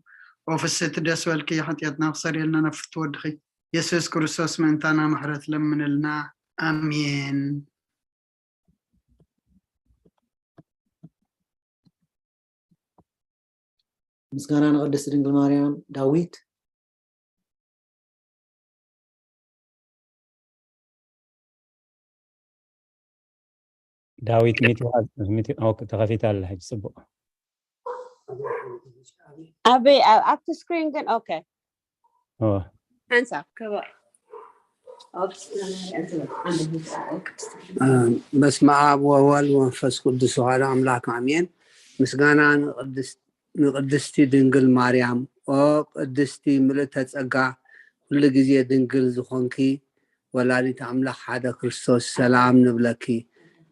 ኦ ፍስሕቲ፣ ደስ በልኪ፣ ሓጢኣትና ክሰርየልና ናብ ፍትው ወድኺ የሱስ ክርስቶስ ምእንታና ምሕረት ለምንልና። ኣሜን። ምስጋና ንቅድስት ድንግል ማርያም። ዳዊት። ዳዊት፣ ሚትኻ፣ ሚት-፣ ኦኬ፣ ተኸፊታ ኣላ ሕጂ፣ ጽቡቕ። ኣበይ፣ ኣብ፣ ኣብቲ ስክሪን ግን፣ ኦኬ። ኦ። ሓንሳብ፣ ክቡር። ኦፕስ፣ እ፣ በስመ ኣብ ወወልድ ወመንፈስ ቅዱስ ወሓደ ኣምላክ ኣሜን። ምስጋና ንቅድስት ንቅድስቲ ድንግል ማርያም። ኦ ቅድስቲ ምልእተ ጸጋ፣ ኩሉ ግዜ ድንግል ዝኾንኪ ወላዲት ኣምላኽ ሓደ ክርስቶስ፣ ሰላም ንብለኪ።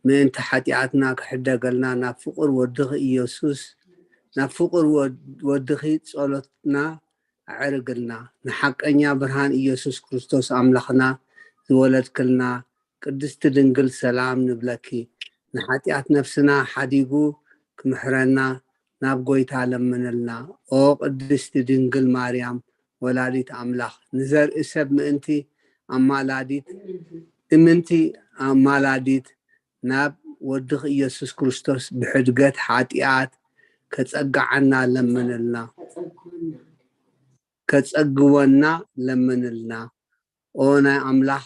ምእንቲ ሓጢኣትና ክሕደገልና ናብ ፍቁር ወድኺ ኢየሱስ፣ ናብ ፍቁር ወድ-፣ ወድኺ ጸሎትና ኣዕርግልና። ንሓቀኛ ብርሃን ኢየሱስ ክርስቶስ ኣምላኽና ዝወለድክልና ቅድስቲ ድንግል ሰላም ንብለኪ። ንሓጢኣት ነፍስና ሓዲጉ ክምሕረና ናብ ጐይታ ለምንልና። ኦ ቅድስቲ ድንግል ማርያም ወላዲት ኣምላኽ፣ ንዘርኢ ሰብ ምእንቲ ኣማላዲት፣ እምንቲ ኣማላዲት ናብ ወድኺ ኢየሱስ ክርስቶስ ብሕድገት ሓጢኣት ከጸግዓና ለምንልና። ከጸግወና ለምንልና። ኦ ናይ ኣምላኽ፣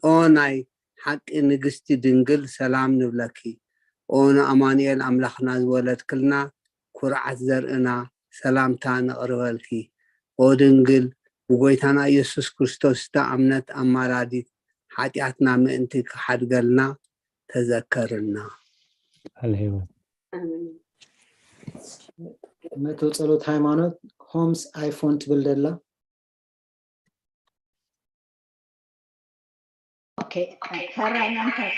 ኦ ናይ ሓቂ ንግስቲ ድንግል ሰላም ንብለኪ። ኦ ንኣማኑኤል ኣምላኽና ዝወለድክልና ኩርዓት ዘርእና ሰላምታ ነቕርበልኪ። ኦ ድንግል ብጎይታና ኢየሱስ ክርስቶስ ዝተኣምነት ኣማላዲት ሓጢኣትና ምእንቲ ክሓድገልና ተዘከርና። ቃል ህይወት። መእተዊ ጸሎት ሃይማኖት ሆምስ ኣይፎን ትብል ደላ። ኦኬ፣ ተራይ መምተት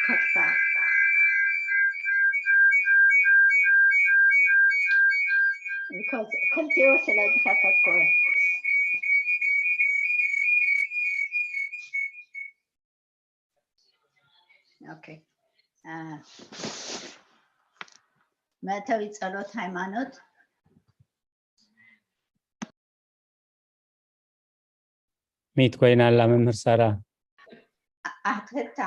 ከጥፋ። Because ክልቲኡ ስለ ዝኸፈትኩ። ኦኬ። መእተዊ ጸሎት ሃይማኖት። ሚት ኮይና ኣላ መምህር ሳራ። ኣትክታ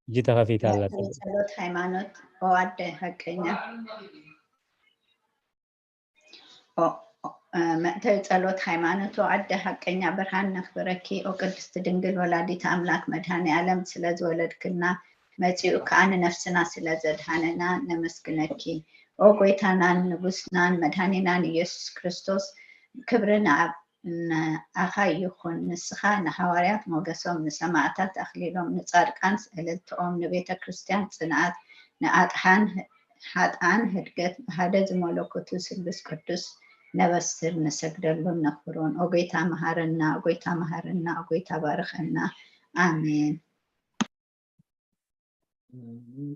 እጂ ተኸፊታ ኣላ። ጸሎት ሃይማኖት። ኦ ኣደ ሓቀኛ። መእተዊ ጸሎት ሃይማኖት። ኦ ኣደ ሓቀኛ ብርሃን ነኽብረኪ። ኦ ቅድስቲ ድንግል ወላዲት ኣምላክ መድኃኔ ዓለም ስለ ዝወለድክና መጺኡ ከኣ ንነፍስና ስለ ዘድሃነና ነመስግነኪ። ኦ ጎይታናን ንጉስናን መድኃኒናን ኢየሱስ ክርስቶስ ክብሪ ንኣብ ንኣኻ ይኹን። ንስኻ ንሃዋርያት ሞገሶም፣ ንሰማዕታት ኣኽሊሎም፣ ንጻድቃን እልልትኦም፣ ንቤተ ክርስቲያን ጽንዓት፣ ንኣጥሓን ሓጥኣን ህድገት፣ ብሓደ ዝመለኮቱ ስሉስ ቅዱስ ነበስር ንሰግደሉን ነኽብሮን። ኦ ጎይታ መሃረና፣ ኦ ጎይታ መሃረና፣ ኦ ጎይታ ባርኸና። ኣሜን።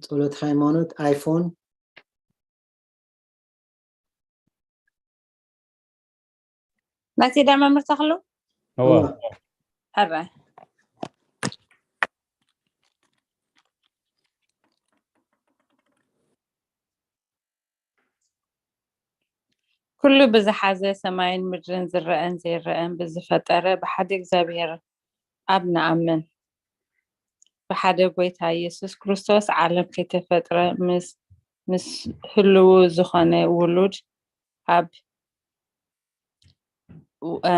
ጸሎት ሃይማኖት ኣይፎን። መሲዳ መምህር ተኽሉ እወ ሕረ ኩሉ ብዝሓዘ ሰማይን ምድርን ዝረአን ዘይረአን ብዝፈጠረ ብሓደ እግዚኣብሔር ኣብ ንኣምን። ብሓደ ጎይታ ኢየሱስ ክርስቶስ ዓለም ከይተፈጥረ ምስ ምስ ህልው ዝኾነ ውሉድ ኣብ እ፣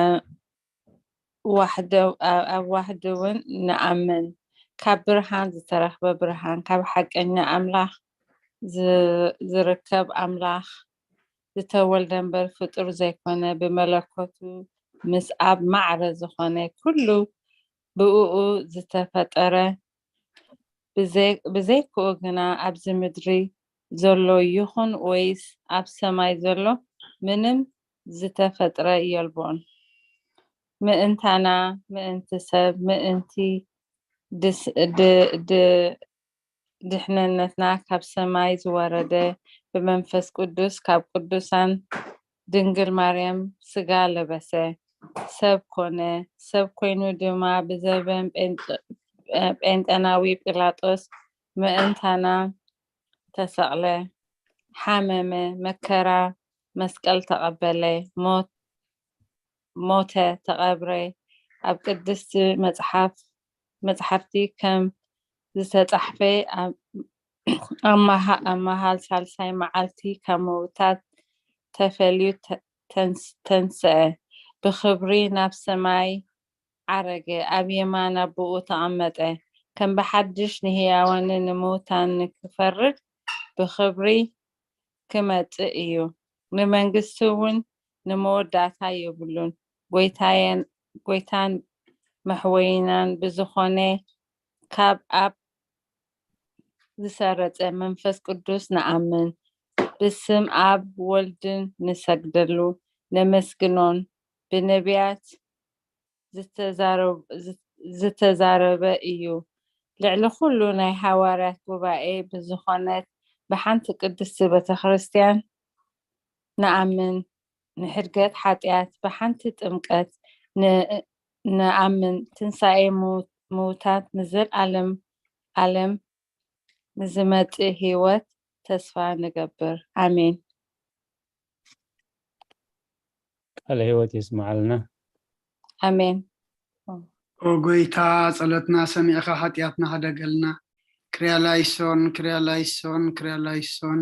ዋሕደ ኣብ ዋሕድ እውን ንኣምን። ካብ ብርሃን ዝተረኽበ ብርሃን፣ ካብ ሓቀኛ ኣምላኽ ዝ- ዝርከብ ኣምላኽ ዝተወልደ እምበር ፍጡር ዘይኮነ፣ ብመለኮቱ ምስ ኣብ ማዕረ ዝኾነ ኩሉ ብእኡ ዝተፈጠረ፣ ብዘይ- ብዘይክኡ ግና ኣብዚ ምድሪ ዘሎ ይኹን ወይስ ኣብ ሰማይ ዘሎ ምንም ዝተፈጥረ የልቦን። ምእንታና፣ ምእንቲ ሰብ፣ ምእንቲ ድስ- ድ- ድ- ድሕነነትና ካብ ሰማይ ዝወረደ ብመንፈስ ቅዱስ ካብ ቅዱሳን ድንግል ማርያም ስጋ ለበሰ፣ ሰብ ኮነ። ሰብ ኮይኑ ድማ ብዘበን ጴንጠ- ጴንጠናዊ ጲላጦስ ምእንታና ተሰቕለ፣ ሓመመ፣ መከራ መስቀል ተቐበለ፣ ሞት ሞተ፣ ተቐብረ። ኣብ ቅድስቲ መጽሓፍ መጽሓፍቲ ከም ዝተጻሕፈ ኣብ ኣማሃ- ኣማሃል ሳልሳይ መዓልቲ ካብ ምውታት ተፈልዩ ተ- ተንስ- ተንስአ፣ ብኽብሪ ናብ ሰማይ ዓረገ፣ ኣብ የማን ኣቦኡ ተቐመጠ። ከም ብሓድሽ ንህያዋንን ንምውታን ንክፈርድ ብኽብሪ ክመጽእ እዩ። ንመንግስቲ እውን ንመወዳእታ የብሉን። ጎይታየን ጎይታን መሕወይናን ብዝኾነ ካብ ኣብ ዝሰረጸ መንፈስ ቅዱስ ንኣምን። ብስም ኣብ ወልድን ንሰግደሉ ነመስግኖን ብነቢያት ዝተዛረብ- ዝተዛረበ እዩ። ልዕሊ ኩሉ ናይ ሃዋርያት ጉባኤ ብዝኾነት ብሓንቲ ቅድስቲ ቤተ ክርስቲያን ንኣምን። ንሕድገት ሓጢኣት ብሓንቲ ጥምቀት ን- ንኣምን። ትንሳኤ ምው- ምውታት ንዘልኣለም ኣለም ንዝመጽእ ህይወት ተስፋ ንገብር። ኣሜን። ቃለ ህይወት የስምዓልና። ኣሜን። ኦ ጎይታ ጸሎትና ሰሚዕኻ ሓጢኣትና ሕደገልና። ክርያላይሶን ክርያላይሶን ክርያላይሶን።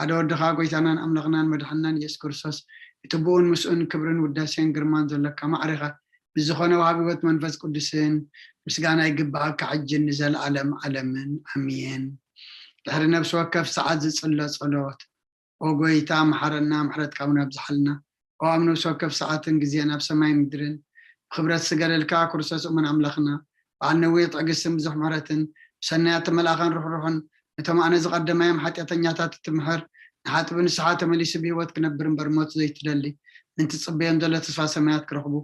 ሓደ ወድኻ ጎይታናን ኣምላኽናን መድሓንናን ኢየሱስ ክርስቶስ፣ እቲ ብኡን ምስኡን ክብርን ውዳሴን ግርማን ዘለካ ማዕሬኻ፣ ምስ ዝኾነ ወሃቢ ህይወት መንፈስ ቅዱስን ምስጋና ይግብኣካ፣ ሕጂ ንዘለኣለም ዓለምን። ኣሜን። ድሕሪ ነፍሲ ወከፍ ሰዓት ዝጽሎ ጸሎት። ኦ ጎይታ፣ መሓረና፣ ምሕረትካ እውን ኣብዝሓልና። ኦ ኣብ ነፍሲ ወከፍ ሰዓትን ግዜን ኣብ ሰማይ ምድርን ብክብረት ዝገለልካ ክርስቶስ እሙን ኣምላኽና፣ በዓል ነዊሕ ትዕግስትን ብዙሕ ምሕረትን፣ ብሰናያት ተመልኣኻን ርሕሩሕን፣ ነቶም ኣነ ዝቐደማዮም ሓጢኣተኛታት እትምሕር፣ ንሓጥቢ ንስሓ ተመሊሱ ብህይወት ክነብር እምበር ሞት ዘይትደሊ፣ ምእንቲ ትጽበዮም ዘሎ ተስፋ ሰማያት ክረኽቡ፣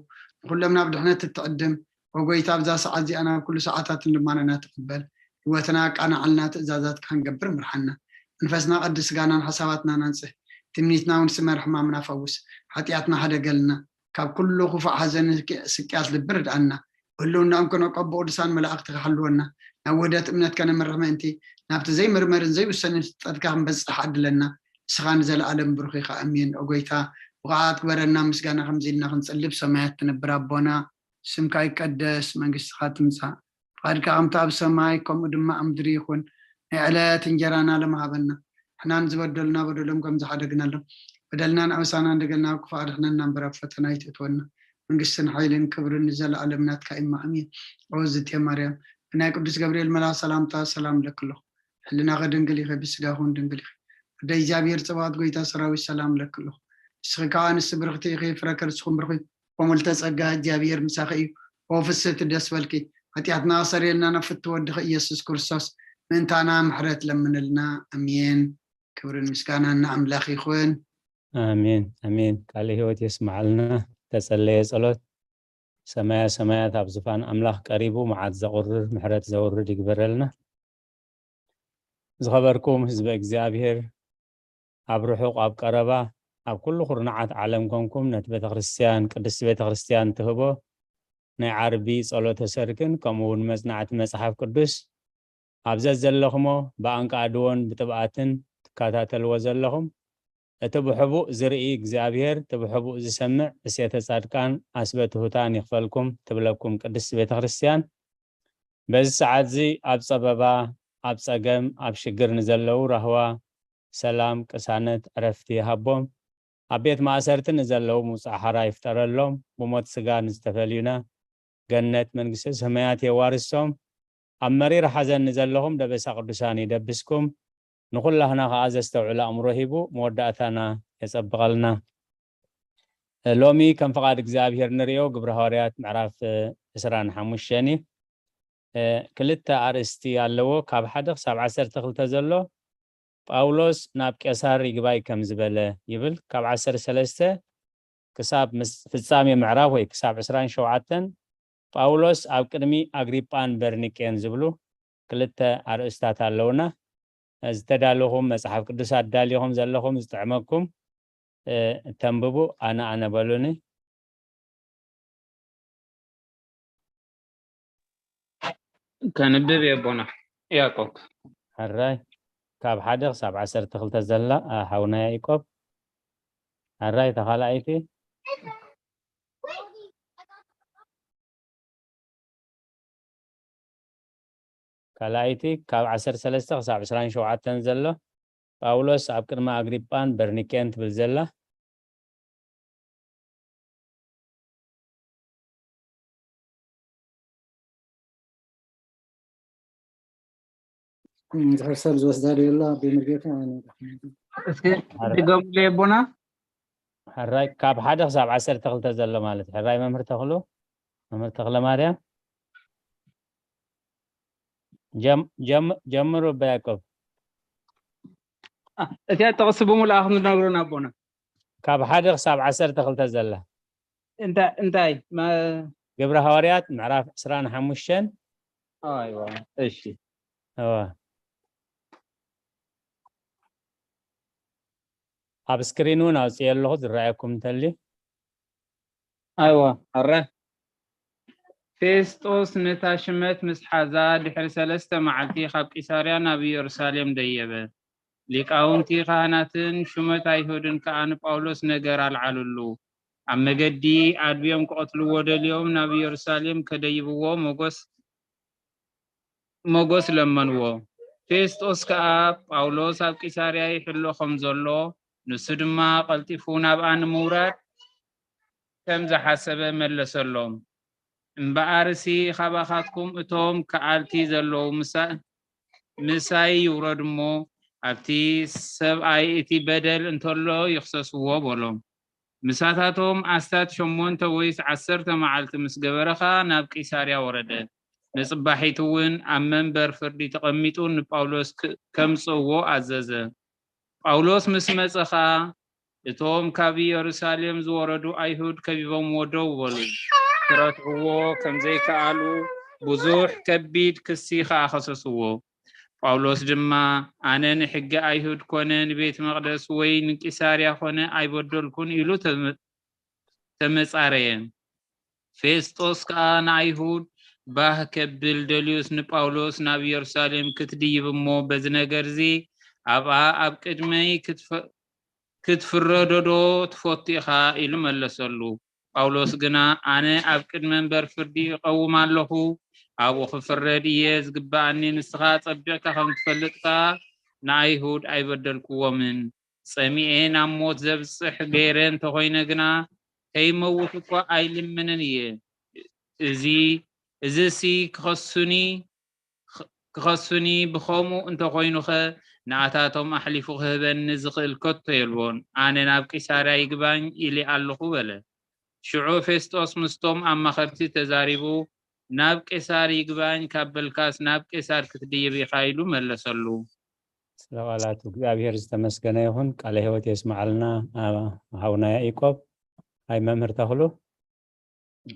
ንኹሎም ናብ ድሕነት እትዕድም፣ ኦ ጎይታ፣ ኣብዛ ሰዓት እዚኣ ናብ ኩሉ ሰዓታትን ልማኖና ትቕበል። ህይወትና ኣቃናዕልና፣ ትእዛዛትካ ክንገብር ምርሓና። መንፈስና ቀድስ፣ ስጋናን ሓሳባትናን ኣንጽህ። ትምኒትና እውን ስመር፣ ሕማምና ፈውስ። ሓጢኣትና ሕደገልና። ካብ ኩሉ ክፉእ ሓዘንን ስቂ-፣ ስቅያት ልቢ ርድኣና። ብህልውናኦም ክንዕቆብ ብቅዱሳን መላእኽትኻ ሓልወና። ናብ ውህደት እምነት ከነምርሕ ምእንቲ፣ ናብቲ ዘይምርመርን ዘይውሰንን ፍልጠትካ ክንበጽሕ ዓድለና። ንስኻ ንዘለኣለም ብሩኽ ኢኻ። ኣሜን። ኦ ጎይታ፣ ብቕዓት ግበረና፣ ምስጋና ከምዚ ኢልና ክንጽሊ፣ ብሰማያት ትነብር ኣቦና፣ ስምካ ይቀደስ፣ መንግስትኻ ትምጻእ፣ ፍቓድካ ከምቲ ኣብ ሰማይ ከምኡ ድማ ኣብ ምድሪ ይኹን። ናይ ዕለት እንጀራና ሎሚ ሃበና። ንሕና ንዝበደሉና በደሎም ከም ዝሓደግናሎም፣ በደልናን ኣበሳናን ደገልና ኣብ ክፉእ ኣድሕነና እምበር፣ ኣብ ፈተና ኣይትእትወና። መንግስትን ሓይልን ክብርን ንዘለኣለም ናትካ እዩ። ኣሜን። ኦ ዝቴ ማርያም፣ ብናይ ቅዱስ ገብርኤል መልኣኽ ሰላምታ ሰላም እለኪ ኣለኹ። ሕልናኺ ድንግል ኢኺ፣ ብስጋኺ እውን ድንግል ኢኺ። ወደ እግዚኣብሔር ጸባኦት ጎይታ ሰራዊት ሰላም እለኪ ኣለኹ። ንስኺ ከኣ ኣንስቲ ብርኽቲ ኢኺ፣ ፍረ ከርስኹም ብሩኽ እዩ። ወምልተ ጸጋ፣ እግዚኣብሔር ምሳኺ እዩ። ኦ ፍስህቲ፣ ደስ በልኪ፣ ሓጢኣትና ኣሰርየልና፣ ናብ ፍትው ወድኺ ኢየሱስ ክርስቶስ ምእንታና ምሕረት ለምንልና። ኣሜን። ክብርን ምስጋናን ንኣምላኽ ይኹን። ኣሜን፣ ኣሜን። ቃለ ህይወት የስምዓልና። ተጸለየ ጸሎት። ሰማያ ሰማያት ኣብ ዝፋን ኣምላኽ ቀሪቡ፣ መዓት ዘቑርር፣ ምሕረት ዘውርድ ይግበረልና። ዝኸበርኩም ህዝበ እግዚኣብሔር፣ ኣብ ርሑቕ ኣብ ቀረባ፣ ኣብ ኩሉ ኩርናዓት ዓለም ኮንኩም ነቲ ቤተ ክርስቲያን፣ ቅድስቲ ቤተ ክርስቲያን ትህቦ ናይ ዓርቢ ጸሎተ ሰርክን ከምኡ እውን መጽናዕቲ መጽሓፍ ቅዱስ ኣብ ዘዘለኹሞ ብኣንቃድዎን ብጥብኣትን ትከታተልዎ ዘለኹም፣ እቲ ብሕቡእ ዝርኢ እግዚኣብሔር፣ እቲ ብሕቡእ ዝሰምዕ እሴተ ጻድቃን ኣስበ ትሑታን ይኽፈልኩም ትብለኩም ቅድስቲ ቤተ ክርስቲያን። በዚ ሰዓት እዚ ኣብ ጸበባ፣ ኣብ ጸገም፣ ኣብ ሽግር ንዘለዉ ራህዋ፣ ሰላም፣ ቅሳነት፣ ዕረፍቲ ይሃቦም። ኣብ ቤት ማእሰርቲ ንዘለዉ ምውጻእ ሓራ ይፍጠረሎም። ብሞት ስጋ ንዝተፈልዩና ገነት መንግስተ ሰማያት የዋርሶም። ኣብ መሪር ሓዘን ንዘለኹም ደበሳ ቅዱሳን ይደብስኩም። ንኹላህና ከኣ ዘስተውዕል ኣእምሮ ሂቡ መወዳእታና የጸብቐልና። ሎሚ ከም ፍቓድ እግዚኣብሔር ንርእዮ ግብረ ሃዋርያት ምዕራፍ ዕስራን ሓሙሽተን እዩ። ክልተ ኣርእስቲ ኣለዎ። ካብ ሓደ ክሳብ ዓሰርተ ክልተ ዘሎ ጳውሎስ ናብ ቄሳር ይግባይ ከም ዝበለ ይብል። ካብ ዓሰርተ ሰለስተ ክሳብ ምስ-፣ ፍጻሜ ምዕራፍ ወይ ክሳብ ዕስራን ሸውዓተን ጳውሎስ ኣብ ቅድሚ ኣግሪጳን በርኒቄን ዝብሉ ክልተ ኣርእስታት ኣለውና። ዝተዳለኹም መጽሓፍ ቅዱስ ኣዳሊኹም ዘለኹም ዝጥዕመኩም፣ እ፣ ተንብቡ፣ ኣነ ኣነ በሉኒ። ከንብብ እየ ኣቦና ያዕቆብ። ሕራይ፣ ካብ ሓደ ክሳብ ዓሰርተ ክልተ ዘላ፣ ኣ፣ ሓውና ያዕቆብ። ሕራይ፣ እታ ካልኣይቲ። ካልኣይቲ ካብ ዓሰርተ ሰለስተ ክሳብ ዕስራን ሸውዓተን ዘሎ፣ ጳውሎስ ኣብ ቅድሚ ኣግሪጳን በርኒቄን ትብል ዘላ። እንድሕር ሰብ ዝወስዳ ዶ የላ? ኣቦይ መርጌታ፣ ኣነ እስኪ ድገሙለይ ኣቦና። ሕራይ፣ ካብ ሓደ ክሳብ ዓሰርተ ክልተ ዘሎ ማለት። ሕራይ መምህር ተኽሉ፣ መምህር ተኽለ ማርያም። ጀም-፣ ጀም-፣ ጀምሩ ኣባ ያዕቆብ። አ፣ እቲኣ ጥቕሲ ብምሉኣ ክትነግሩና ኣቦና። ካብ ሓደ ክሳብ ዓሰርተ ክልተ ዘላ። እንታ-፣ እንታይ? መ-፣ ግብረ ሃዋርያት ምዕራፍ ዕስራን ሓሙሽተን። ኣይዋ፣ እሺ። እዋ። ኣብ ስክሪን እውን ኣውፅኤ ኣለኹ፣ ዝረኣየኩም እንተልዩ። ኣይዋ፣ ኣረ። ፌስጦስ ነታ ሽመት ምስ ሓዛ፣ ድሕሪ ሰለስተ መዓልቲ ካብ ቂሳርያ ናብ ኢየሩሳሌም ደየበ። ሊቃውንቲ ካህናትን ሹመት ኣይሁድን ከኣ ንጳውሎስ ነገር ኣልዓልሉ። ኣብ መገዲ ኣድብዮም ክቐትልዎ ደልዮም፣ ናብ ኢየሩሳሌም ከደይብዎ ሞጎስ፣ ሞጎስ ለመንዎ። ፌስጦስ ከኣ ጳውሎስ ኣብ ቂሳርያ ይሕሎ ከም ዘሎ፣ ንሱ ድማ ቀልጢፉ ናብኣ ንምውራድ ከም ዝሓሰበ መለሰሎም። እምበኣርሲ ካባኻትኩም እቶም ከኣልቲ ዘለዉ ምሳ-፣ ምሳይ ይውረዱ እሞ፣ ኣብቲ ሰብኣይ እቲ በደል እንተሎ ይኽሰስዎ በሎም። ምሳታቶም ኣስታት ሸሞንተ ወይስ ዓሰርተ መዓልቲ ምስ ገበረ ኸኣ ናብ ቂሳርያ ወረደ። ንጽባሒቱ እውን ኣብ መንበር ፍርዲ ተቐሚጡ ንጳውሎስ ክ-፣ ከምጽእዎ ኣዘዘ። ጳውሎስ ምስ መጸ ኸኣ፣ እቶም ካብ ኢየሩሳሌም ዝወረዱ ኣይሁድ ከቢቦምዎ ደው በሉ። ክረትዕዎ ከም ዘይከኣሉ ብዙሕ ከቢድ ክሲ ኸኣ ኸሰስዎ። ጳውሎስ ድማ፣ ኣነ ንሕጊ ኣይሁድ ኮነ ንቤት መቕደስ ወይ ንቂሳርያ ኮነ ኣይበደልኩን ኢሉ ተመ-፣ ተመጻረየ። ፌስጦስ ከኣ ንኣይሁድ ባህ ከብል ደልዩስ ንጳውሎስ ናብ ኢየሩሳሌም ክትድይብ እሞ በዚ ነገርዚ ኣብኣ ኣብ ቅድመይ ክትፈ-፣ ክትፍረዶ ዶ ትፈቱ ኢኻ? ኢሉ መለሰሉ። ጳውሎስ ግና፣ ኣነ ኣብ ቅድመ እምበር ፍርዲ እቐውም ኣለኹ፣ ኣብኡ ክፍረድ እየ ዝግብኣኒ፣ ንስኻ ጸቢቕካ ከም ትፈልጥ ከኣ ንኣይሁድ ኣይበደልክዎምን። ጸሚኤ ናብ ሞት ዘብጽሕ ገይረ እንተኾይነ ግና፣ ከይመውት እኳ ኣይልምንን እየ። እዚ፣ እዝሲ ክኸሱኒ፣ ክኸሱኒ ብኸምኡ እንተኾይኑኸ፣ ንኣታቶም ኣሕሊፉ ክህበኒ ዝኽእል ከቶ የልቦን። ኣነ ናብ ቂሳርያ ይግባኝ ኢለ ኣለኹ በለ። ሽዑ ፌስጦስ ምስቶም ኣማኸርቲ ተዛሪቡ፣ ናብ ቄሳር ይግባኝ ካብ በልካስ ናብ ቄሳር ክትድይብ ኢኻ ኢሉ መለሰሉ። ስለ ቃላቱ እግዚኣብሔር ዝተመስገነ ይኹን። ቃለ ሕይወት የስምዓልና ሓውና ያዕቆብ። ኣይ መምህር ተኽሉ።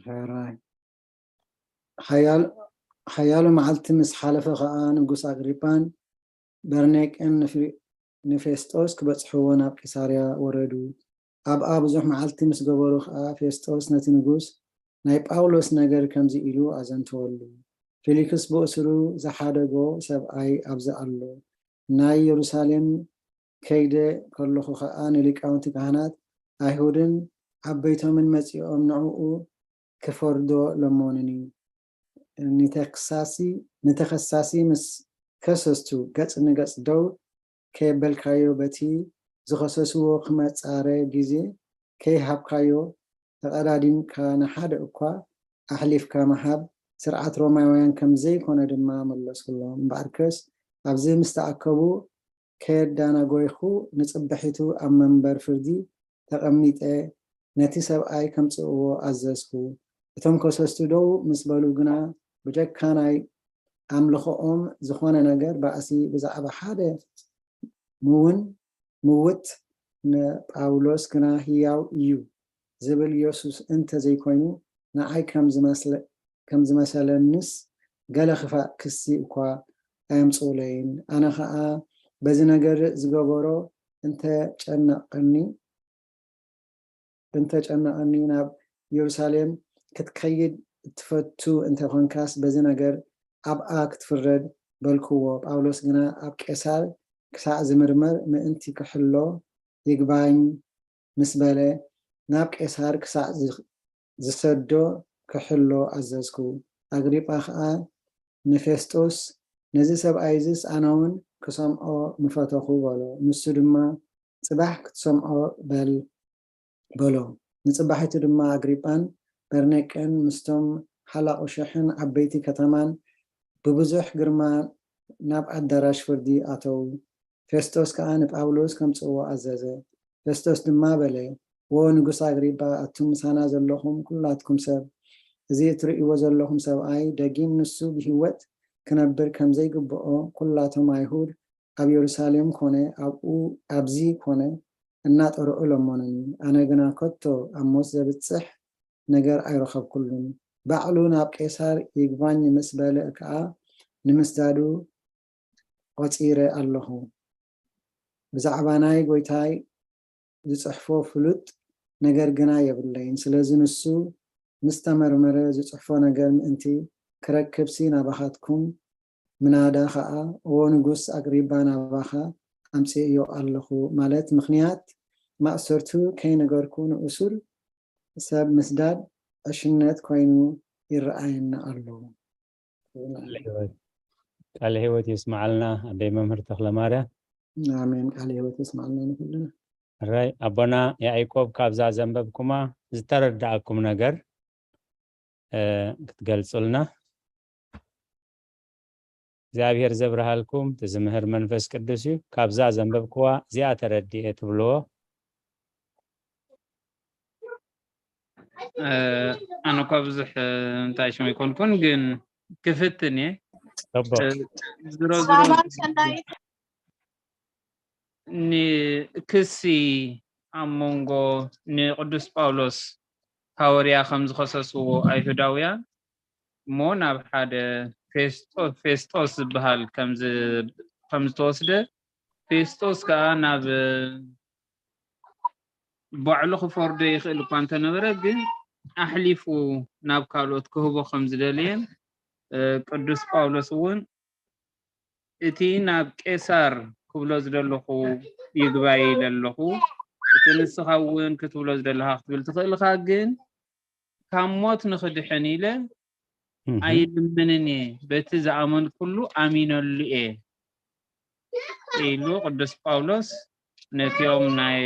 ሕራይ። ሓያል-፣ ሓያሎ መዓልቲ ምስ ሓለፈ ኸኣ ንጉስ ኣግሪጳን በርኒቄን ንፊ-፣ ንፌስጦስ ክበጽሕዎ ናብ ቂሳርያ ወረዱ። ኣብኣ ብዙሕ መዓልቲ ምስ ገበሩ ኸኣ ፌስጦስ ነቲ ንጉስ ናይ ጳውሎስ ነገር ከምዚ ኢሉ ኣዘንተወሉ። ፊሊክስ ብእስሩ ዝሓደጎ ሰብኣይ ኣብዚ ኣሎ። ናይ የሩሳሌም ከይደ ከለኹ ኸኣ ንሊቃውንቲ ካህናት ኣይሁድን ዓበይቶምን መጺኦም ንዕኡ ክፈርዶ ለመኑኒ። ንተክሳሲ-፣ ንተኸሳሲ ምስ ከሰስቱ ገጽ ንገጽ ደው ከየበልካዮ በቲ ዝኸሰስዎ ክመጻረ ግዜ ከይሃብካዮ ተቐዳዲምካ ንሓደ እኳ ኣሕሊፍካ ምሃብ ስርዓት ሮማውያን ከም ዘይኮነ ድማ መለስኩሎም። እምበኣርከስ ኣብዚ ምስ ተኣከቡ ከየዳናጎይኹ ንጽባሒቱ ኣብ መንበር ፍርዲ ተቐሚጠ ነቲ ሰብኣይ ከምጽእዎ ኣዘዝኩ። እቶም ከሰስቱ ደው ምስ በሉ ግና ብጀካ ናይ ኣምልኾኦም ዝኾነ ነገር ባእሲ ብዛዕባ ሓደ ምውን ምውት ንጳውሎስ ግና ህያው እዩ ዝብል የሱስ እንተ ዘይኮይኑ ንዓይ ከም ዝመስለ-፣ ከም ዝመሰለንስ ገለ ክፋእ ክሲ እኳ ኣየምጽኡለይን። ኣነ ኸኣ በዚ ነገር ዝገበሮ እንተ ጨነቐኒ፣ እንተ ጨነቐኒ ናብ የሩሳሌም ክትከይድ እትፈቱ እንተ ኾንካስ በዚ ነገር ኣብኣ ክትፍረድ በልክዎ። ጳውሎስ ግና ኣብ ቄሳር ክሳዕ ዝምርመር ምእንቲ ክሕሎ ይግባኝ ምስ በለ ናብ ቄሳር ክሳዕ ዝ-፣ ዝሰዶ ክሕሎ ኣዘዝኩ። ኣግሪጳ ኸኣ ንፌስጦስ፣ ነዚ ሰብኣይ እዝስ ኣነ እውን ክሰምዖ ምፈተኹ በሎ። ንሱ ድማ፣ ጽባሕ ክትሰምዖ በል በሎ። ንጽባሒቱ ድማ ኣግሪጳን በርኒቄን ምስቶም ሓላቑ ሽሕን ዓበይቲ ከተማን ብብዙሕ ግርማ ናብ ኣዳራሽ ፍርዲ ኣተዉ። ፌስጦስ ከኣ ንጳውሎስ ከምጽእዎ ኣዘዘ። ፌስጦስ ድማ በለ፣ "ዎ ንጉስ ኣግሪጳ፣ ኣቱም ምሳና ዘለኹም ኩላትኩም ሰብ፣ እዚ እትርእይዎ ዘለኹም ሰብኣይ ደጊም ንሱ ብህይወት ክነብር ከም ዘይግብኦ ኩላቶም ኣይሁድ ኣብ የሩሳሌም ኮነ ኣብኡ፣ ኣብዚ ኮነ እናጠርዑ ለመኑኒ። ኣነ ግና ከቶ ኣብ ሞት ዘብጽሕ ነገር ኣይረኸብኩሉን። ባዕሉ ናብ ቄሳር ይግባኝ ምስ በለ ከኣ ንምስዳዱ ቆጺረ ኣለኹ። ብዛዕባ ናይ ጐይታይ ዝጽሕፎ ፍሉጥ ነገር ግና የብለይን። ስለዚ ንሱ ምስ ተመርመረ ዝጽሕፎ ነገር ምእንቲ ክረክብሲ ናባኻትኩም ምናዳ ኸኣ፣ እዎ ንጉስ ኣግሪባ ናባኻ ኣምጺኤዮ ኣለኹ፣ ማለት ምኽንያት ማእሰርቱ ከይነገርኩ ንእሱር ሰብ ምስዳድ ዕሽነት ኮይኑ ይረኣየኒ ኣሎ። ቃለ ህይወት የስምዓልና ኣደይ መምህር ተኽለ ማርያም። ኣሜን። ቃለ ህይወት የስምዓልና ንኩልና። ራይ ኣቦና ያዕቆብ፣ ካብዛ ዘንበብኩማ ዝተረዳእኩም ነገር ክትገልጹልና እግዚኣብሔር ዘብርሃልኩም። እቲ ዝምህር መንፈስ ቅዱስ እዩ። ካብዛ ዘንበብኩዋ እዚኣ ተረዲኤ ትብልዎ። ኣነ እኳ ብዙሕ እንታይ ሽም ኣይኮንኩን፣ ግን ክፍትን እየ። ጽቡቅ። ዝሮ ዝሮ ንክሲ ኣብ መንጎ ንቅዱስ ጳውሎስ ሃወርያ ከም ዝኸሰስዎ ኣይሁዳውያን እሞ ናብ ሓደ ፌስጦስ ዝበሃል ከም ዝተወስደ፣ ፌስጦስ ከዓ ናብ ባዕሉ ክፈርዶ ይኽእል እኳ እንተነበረ፣ ግን ኣሕሊፉ ናብ ካልኦት ክህቦ ከም ዝደለየን ቅዱስ ጳውሎስ እውን እቲ ናብ ቄሳር ክብሎ ዝደለኹ ይግባይ ኢለ ኣለኹ፣ እቲ ንስኻ እውን ክትብሎ ዝደለኻ ክትብል ትኽእል ኢኻ፣ ግን ካብ ሞት ንኽድሕን ኢለ ኣይልምንን እየ፣ በቲ ዝኣመንኩሉ ኣሚነሉ እየ ኢሉ ቅዱስ ጳውሎስ ነቲኦም ናይ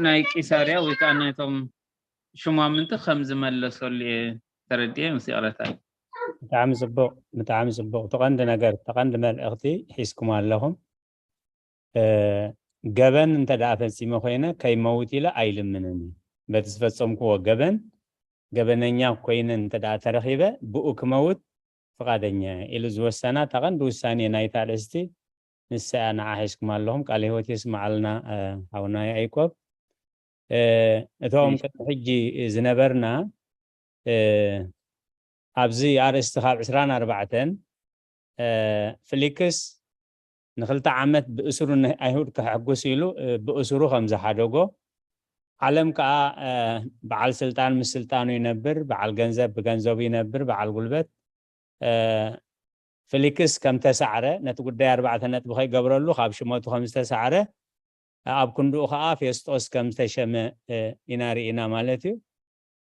ናይ ቂሳርያ ወይ ከዓ ናይቶም ሽማምንቲ ከም ዝመለሰሉ እየ ተረዲኤ። ምስ ይቕረታ። ብጣዕሚ ጽቡቕ፣ ብጣዕሚ ጽቡቕ። ተቐንዲ ነገር፣ ተቐንዲ መልእኽቲ ሒዝኩም ኣለኹም። ገበን እንተ ደኣ ፈጺመ ኮይነ ከይመውት ኢለ ኣይልምንን እየ። በቲ ዝፈጸምክዎ ገበን ገበነኛ ኮይነ እንተ ደኣ ተረኺበ ብኡ ክመውት ፍቓደኛ እየ ኢሉ ዝወሰና እታ ቀንዲ ውሳኔ ናይታ ኣርእስቲ ንሳ እያ። ንዓ ሒዝኩም ኣለኹም። ቃለ ህይወት የስምዓልና ሓውና ያዕቆብ። እቶም ቅድሚ ሕጂ ዝነበርና ኣብዚ ኣርእስቲ ካብ ዕስራን ኣርባዕተን ፊሊክስ ንክልተ ዓመት ብእስሩ ንኣይሁድ ከሐጉስ ኢሉ ብእስሩ ከም ዝሓደጎ፣ ዓለም ከዓ በዓል ስልጣን ምስ ስልጣኑ ይነብር፣ በዓል ገንዘብ ብገንዘቡ ይነብር፣ በዓል ጉልበት። ፊሊክስ ከም ተሳዕረ፣ ነቲ ጉዳይ ኣርባዕተ ነጥቢ ከይገብረሉ ካብ ሽመቱ ከም ዝተሳዕረ፣ ኣብ ክንድኡ ከዓ ፌስጦስ ከም ዝተሸመ ኢና ርኢና ማለት እዩ።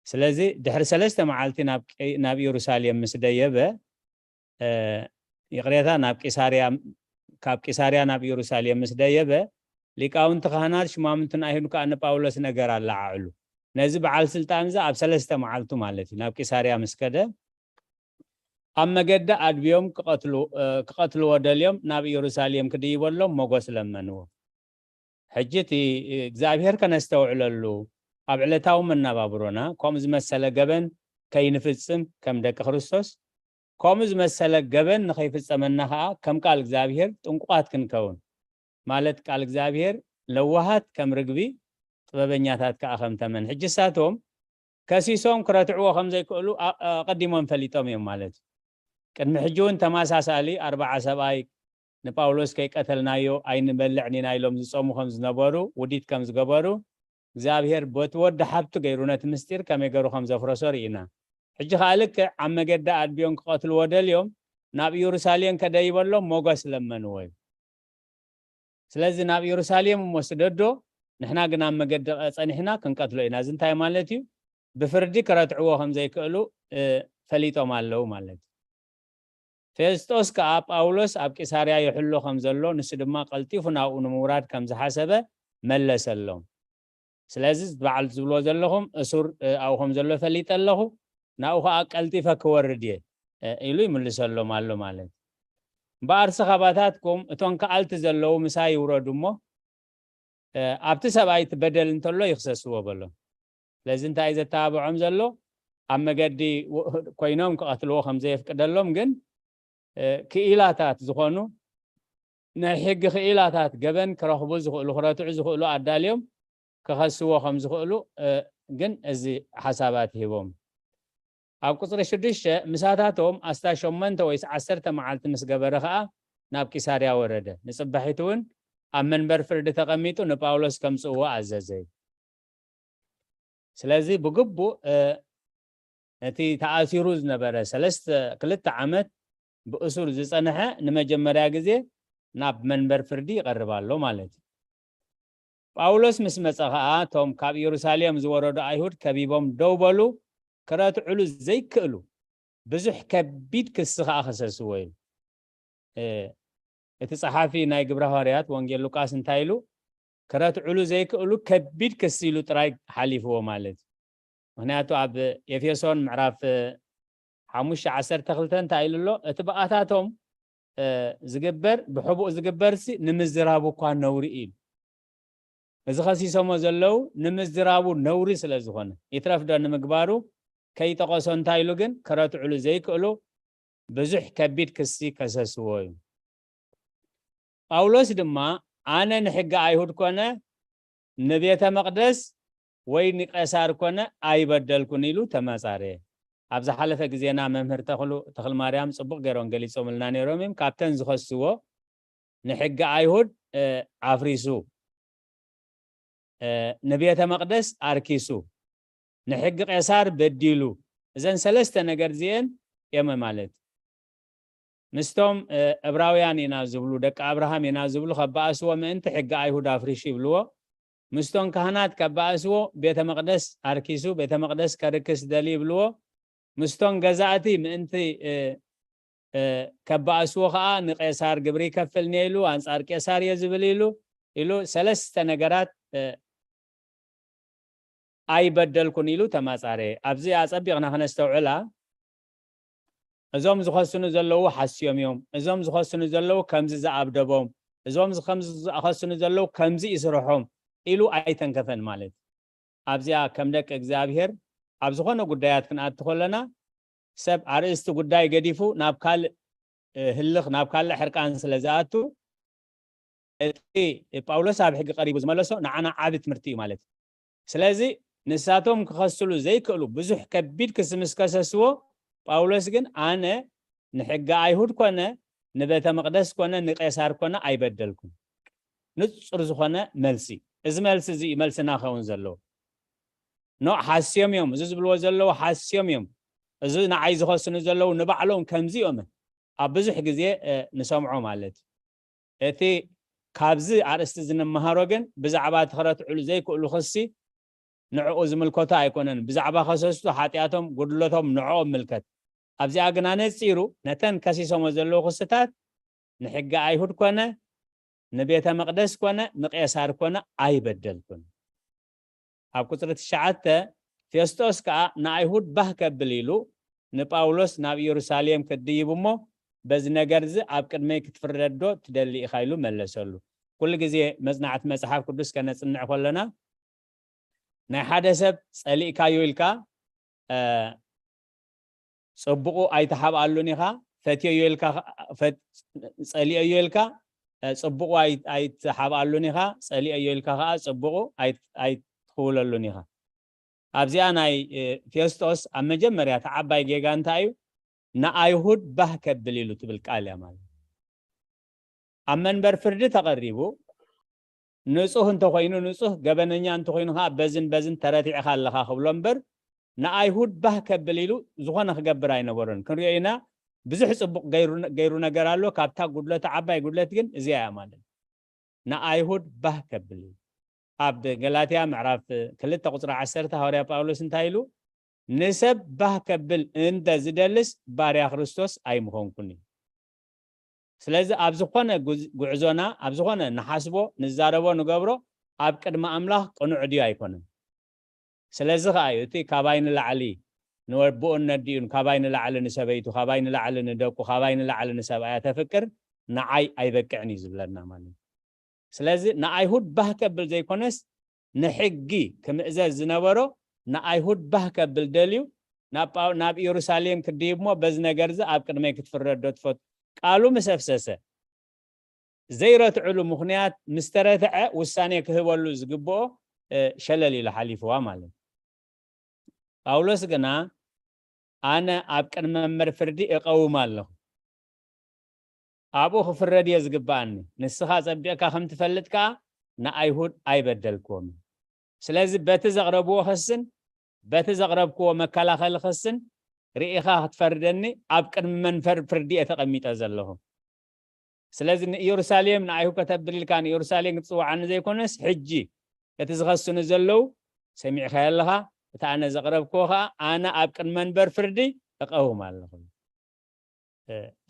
ስለዚ ድሕሪ ሰለስተ መዓልቲ ናብ ኢየሩሳሌም ምስ ደየበ፣ ይቕሬታ፣ ናብ ቂሳርያ፣ ካብ ቂሳርያ ናብ ኢየሩሳሌም ምስ ደየበ፣ ሊቃውንቲ ካህናት ሽማምንትን ኣይሁድ ከኣ ንጳውሎስ ነገር ኣለዓዕሉ። ነዚ በዓል ስልጣን እዚ ኣብ ሰለስተ መዓልቱ ማለት እዩ ናብ ቂሳርያ ምስ ከደ፣ ኣብ መገዲ ኣድብዮም ክቐትልዎ ደልዮም ናብ ኢየሩሳሌም ክድይበሎም ሞገስ ለመንዎ። ሕጂ እቲ እግዚኣብሔር ከነስተውዕለሉ፣ ኣብ ዕለታዊ መነባብሮና ከምኡ ዝመሰለ ገበን ከይንፍጽም ከም ደቂ ክርስቶስ፣ ከምኡ ዝመሰለ ገበን ንኸይፍጸመና ኸኣ ከም ቃል እግዚኣብሔር ጥንቁቓት ክንከውን፣ ማለት ቃል እግዚኣብሔር ለዋሃት ከም ርግቢ ጥበበኛታት ከኣ ከም ተመን። ሕጂ እሳቶም ከሲሶም ክረትዕዎ ከም ዘይክእሉ ኣቐዲሞም ፈሊጦም እዮም ማለት እዩ። ቅድሚ ሕጂ እውን ተመሳሳሊ ኣርባዓ ሰብኣይ ንጳውሎስ ከይቀተልናዮ ኣይንበልዕን ኢና ኢሎም ዝጸሙ ከም ዝነበሩ ውዲት ከም ዝገበሩ እግዚኣብሔር በቲ ወዲ ሓብቱ ገይሩ ነቲ ምስጢር ከመይ ገይሩ ከም ዘፍረሶ ርኢና። ሕጂ ከኣ ልክዕ ኣብ መገዲ ኣድብዮም ክቐትልዎ ደልዮም ናብ ኢየሩሳሌም ከደይበሎም ሞገስ ለመንዎ እዩ። ስለዚ ናብ ኢየሩሳሌም እሞ ስደዶ፣ ንሕና ግን ኣብ መገዲ ጸኒሕና ክንቀትሎ ኢና። እዚ እንታይ ማለት እዩ? ብፍርዲ ክረትዕዎ ከም ዘይክእሉ ፈሊጦም ኣለዉ ማለት እዩ። ፌስጦስ ከኣ ጳውሎስ ኣብ ቂሳርያ ይሕሎ ከም ዘሎ፣ ንሱ ድማ ቀልጢፉ ናብኡ ንምውራድ ከም ዝሓሰበ መለሰሎም። ስለዚ በዓል ዝብሎ ዘለኹም እሱር ኣብኡ ከም ዘሎ ፈሊጠ ኣለኹ፣ ናብኡ ከኣ ቀልጢፈ ክወርድ እየ ኢሉ ይምልሰሎም ኣሎ ማለት እዩ። እምበኣር ስኻባታትኩም እቶም ከኣልቲ ዘለዉ ምሳይ ይውረዱ እሞ ኣብቲ ሰብኣይ እቲ በደል እንተሎ ይኽሰስዎ በሎም። ስለዚ እንታይ እዩ ዘተባብዖም ዘሎ? ኣብ መገዲ ኮይኖም ክቐትልዎ ከም ዘየፍቅደሎም ግን ክኢላታት ዝኾኑ ናይ ሕጊ ክኢላታት ገበን ክረኽቡ ዝኽእሉ ክረትዑ ዝኽእሉ ኣዳልዮም ክኸስዎ ከም ዝኽእሉ ግን እዚ ሓሳባት ሂቦም። ኣብ ቁፅሪ ሽዱሽተ ምሳታቶም ኣስታ ሸሞንተ ወይስ ዓሰርተ መዓልቲ ምስ ገበረ ከዓ ናብ ቂሳርያ ወረደ። ንፅባሒቱ እውን ኣብ መንበር ፍርዲ ተቐሚጡ ንጳውሎስ ከምፅእዎ ኣዘዘ። ስለዚ ብግቡእ እቲ ተኣሲሩ ዝነበረ ሰለስተ ክልተ ዓመት ብእሱር ዝጸንሐ ንመጀመርያ ግዜ ናብ መንበር ፍርዲ ይቐርብ ኣሎ ማለት እዩ። ጳውሎስ ምስ መጸ ኸኣ እቶም ካብ ኢየሩሳሌም ዝወረዱ ኣይሁድ ከቢቦም ደው በሉ፣ ክረትዕሉ ዘይክእሉ ብዙሕ ከቢድ ክሲ ከዓ ከሰስዎ እዩ። እቲ ጸሓፊ ናይ ግብረ ሃዋርያት ወንጌል ሉቃስ እንታይ ኢሉ? ክረትዕሉ ዘይክእሉ ከቢድ ክሲ ኢሉ ጥራይ ሓሊፍዎ ማለት እዩ። ምክንያቱ ኣብ ኤፌሶን ምዕራፍ ሓሙሽተ ዓሰርተ ክልተ እንታይ ኢሉ ኣሎ? እቲ ብኣታቶም ዝግበር፣ ብሕቡእ ዝግበር ሲ ንምዝራቡ እኳ ነውሪ እዩ። እዚ ከሲሶሞ ዘለዉ ንምዝራቡ ነውሪ ስለ ዝኾነ፣ ይትረፍ ዶ ንምግባሩ፣ ከይጠቐሶ እንታይ ኢሉ ግን ክረትዕሉ ዘይክእሉ ብዙሕ ከቢድ ክሲ ከሰስዎ እዩ። ጳውሎስ ድማ ኣነ ንሕጊ ኣይሁድ ኮነ ንቤተ መቕደስ ወይ ንቄሳር ኮነ ኣይበደልኩን ኢሉ ተመጻረየ። ኣብ ዝሓለፈ ግዜና መምህር ተኽሉ ተኽልማርያም ጽቡቕ ገይሮም ገሊጾምልና ነይሮም እዮም። ካብተን ዝኸስዎ ንሕጊ ኣይሁድ ኣፍሪሱ፣ ንቤተ መቕደስ ኣርኪሱ፣ ንሕጊ ቄሳር በዲሉ፣ እዘን ሰለስተ ነገር እዚአን የመ ማለት ምስቶም እብራውያን ኢና ዝብሉ፣ ደቂ ኣብርሃም ኢና ዝብሉ ከበኣስዎ ምእንቲ ሕጊ ኣይሁድ ኣፍሪሹ ይብልዎ። ምስቶም ካህናት ከበኣስዎ ቤተ መቕደስ ኣርኪሱ፣ ቤተ መቕደስ ከርክስ ደሊ ይብልዎ። ምስቶም ገዛእቲ ምእንቲ ከበኣስዎ ከዓ ንቄሳር ግብሪ ይከፍል እየ ኢሉ፣ ኣንጻር ቄሳር እየ ዝብል ኢሉ፣ ኢሉ ሰለስተ ነገራት ኣይበደልኩን ኢሉ ተማጻረ። ኣብዚ ኣጸቢቕና ክነስተውዕላ፣ እዞም ዝኸስኑ ዘለዉ ሓስዮም እዮም፣ እዞም ዝኸስኑ ዘለዉ ከምዚ ዝኣብደቦም፣ እዞም ከምዚ ዝኸስኑ ዘለዉ ከምዚ ይስርሖም ኢሉ ኣይተንከፈን ማለት እዩ። ኣብዚኣ ከም ደቂ እግዚኣብሔር ኣብ ዝኾነ ጉዳያት ክንኣቱ ከለና ሰብ ኣርእስቲ ጉዳይ ገዲፉ ናብ ካልእ ህልኽ ናብ ካልእ ሕርቃን ስለ ዝኣቱ እቲ ጳውሎስ ኣብ ሕጊ ቀሪቡ ዝመለሶ ንዓና ዓቢ ትምህርቲ እዩ ማለት እዩ። ስለዚ ንሳቶም ክኸስሉ ዘይክእሉ ብዙሕ ከቢድ ክሲ ምስ ከሰስዎ ጳውሎስ ግን ኣነ ንሕጊ ኣይሁድ ኮነ ንቤተ መቕደስ ኮነ ንቄሳር ኮነ ኣይበደልኩን። ንጹር ዝኾነ መልሲ። እዚ መልሲ እዚ እዩ መልስና ክኸውን ዘለዎ። ኖ ሓስዮም እዮም፣ እዚ ዝብልዎ ዘለዉ ሓስዮም እዮም። እዚ ንዓይ ዝኸስኑ ዘለዉ ንባዕሎም ከምዚ እዮም ኣብ ብዙሕ ግዜ ንሰምዖ ማለት እዩ። እቲ ካብዚ ኣርእስቲ እዚ ንመሃሮ ግን ብዛዕባ እቲ ክረትዕሉ ዘይክእሉ ክሲ ንዕኡ ዝምልከቶ ኣይኮነን። ብዛዕባ ከሰስቱ ሓጢኣቶም ጉድለቶም ንዕኦም ምልከት። ኣብዚኣ ግና ነጺሩ ነተን ከሲሶሞ ዘለዉ ክስታት ንሕጊ ኣይሁድ ኮነ ንቤተ መቕደስ ኮነ ንቄሳር ኮነ ኣይበደልኩን። ኣብ ቁጽሪ ትሽዓተ ፌስጦስ ከኣ ንኣይሁድ ባህ ከብል ኢሉ ንጳውሎስ ናብ ኢየሩሳሌም ክድይብ እሞ በዚ ነገር እዚ ኣብ ቅድመይ ክትፍረድ ዶ ትደሊ ኢኻ ኢሉ መለሰሉ። ኩሉ ግዜ መጽናዕቲ መጽሓፍ ቅዱስ ከነጽንዕ ከለና ናይ ሓደ ሰብ ጸሊእካዮ ኢልካ ጽቡቑ ኣይትሓብኣሉን ኢኻ፣ ፈትየዮ ኢልካ ጸሊኦዮ ኢልካ ጽቡቑ ኣይትሓብኣሉን ኢኻ፣ ጸሊኦዮ ኢልካ ከዓ ጽቡቑ ኣይትኽውለሉን ኢኻ። ኣብዚኣ ናይ ፌስጦስ ኣብ መጀመርያ እቲ ዓባይ ጌጋ እንታይ እዩ? ንኣይሁድ ባህ ከብል ኢሉ ትብል ቃል እያ ማለት ኣብ መንበር ፍርዲ ተቐሪቡ ንጹህ እንተኾይኑ ንጹህ፣ ገበነኛ እንተኾይኑ ከዓ በዝን በዝን ተረቲዕኻ ኣለኻ ክብሎ እምበር ንኣይሁድ ባህ ከብል ኢሉ ዝኾነ ክገብር ኣይነበሮን። ክንሪኦ ኢና ብዙሕ ጽቡቕ ገይሩ ነገር ኣሎ። ካብታ ጉድለቱ ዓባይ ጉድለት ግን እዚኣ እያ ማለት ንኣይሁድ ባህ ከብል ኢሉ ኣብ ገላትያ ምዕራፍ ክልተ ቁጽሪ ዓሰርተ ሃዋርያ ጳውሎስ እንታይ ኢሉ? ንሰብ ባህ ከብል እንተ ዝደልስ ባርያ ክርስቶስ ኣይምኾንኩን እዩ። ስለዚ ኣብ ዝኾነ ጉዕዞና ኣብ ዝኾነ ንሓስቦ ንዛረቦ ንገብሮ ኣብ ቅድሚ ኣምላኽ ቅኑዕ ድዩ ኣይኮነን። ስለዚ ከኣ እዩ እቲ ካባይ ንላዕሊ ንወብኡን ነዲኡን ካባይ ንላዕሊ ንሰበይቱ ካባይ ንላዕሊ ንደቁ ካባይ ንላዕሊ ንሰብኣያ ተፍቅር ንዓይ ኣይበቅዕን እዩ ዝብለና ማለት እዩ። ስለዚ ንኣይሁድ ባህ ከብል ዘይኮነስ ንሕጊ ክምእዘዝ ዝነበሮ ንኣይሁድ ባህ ከብል ደልዩ ናብ ኢየሩሳሌም ክድይብ እሞ በዚ ነገር እዚ ኣብ ቅድመይ ክትፍረድ ዶ ትፈቱ? ቃሉ ምስ ኣፍሰሰ ዘይረትዕሉ ምኽንያት ምስ ተረትዐ ውሳኔ ክህበሉ ዝግብኦ ሸለል ኢሉ ሓሊፍዋ ማለት እዩ። ጳውሎስ ግና ኣነ ኣብ ቅድሚ መንበር ፍርዲ እቐውም ኣለኹ። ኣብኡ ክፍረድ እየ ዝግብኣኒ። ንስኻ ጸቢቕካ ከም ትፈልጥ ከኣ ንኣይሁድ ኣይበደልክዎምን። ስለዚ በቲ ዘቕረብዎ ክስን በቲ ዘቕረብክዎ መከላኸሊ ክስን ርኢኻ ክትፈርደኒ ኣብ ቅድሚ መንበር ፍርዲ እየ ተቐሚጠ ዘለኹ። ስለዚ ንኢየሩሳሌም ንኣይሁድ ከተብል ኢልካ ንኢየሩሳሌም ክትጽውዓኒ ዘይኮነስ ሕጂ እቲ ዝኸስኒ ዘለዉ ሰሚዕካዮ ኣለኻ፣ እቲ ኣነ ዘቕረብክዎ ከዓ ኣነ ኣብ ቅድሚ መንበር ፍርዲ እቐውም ኣለኹ።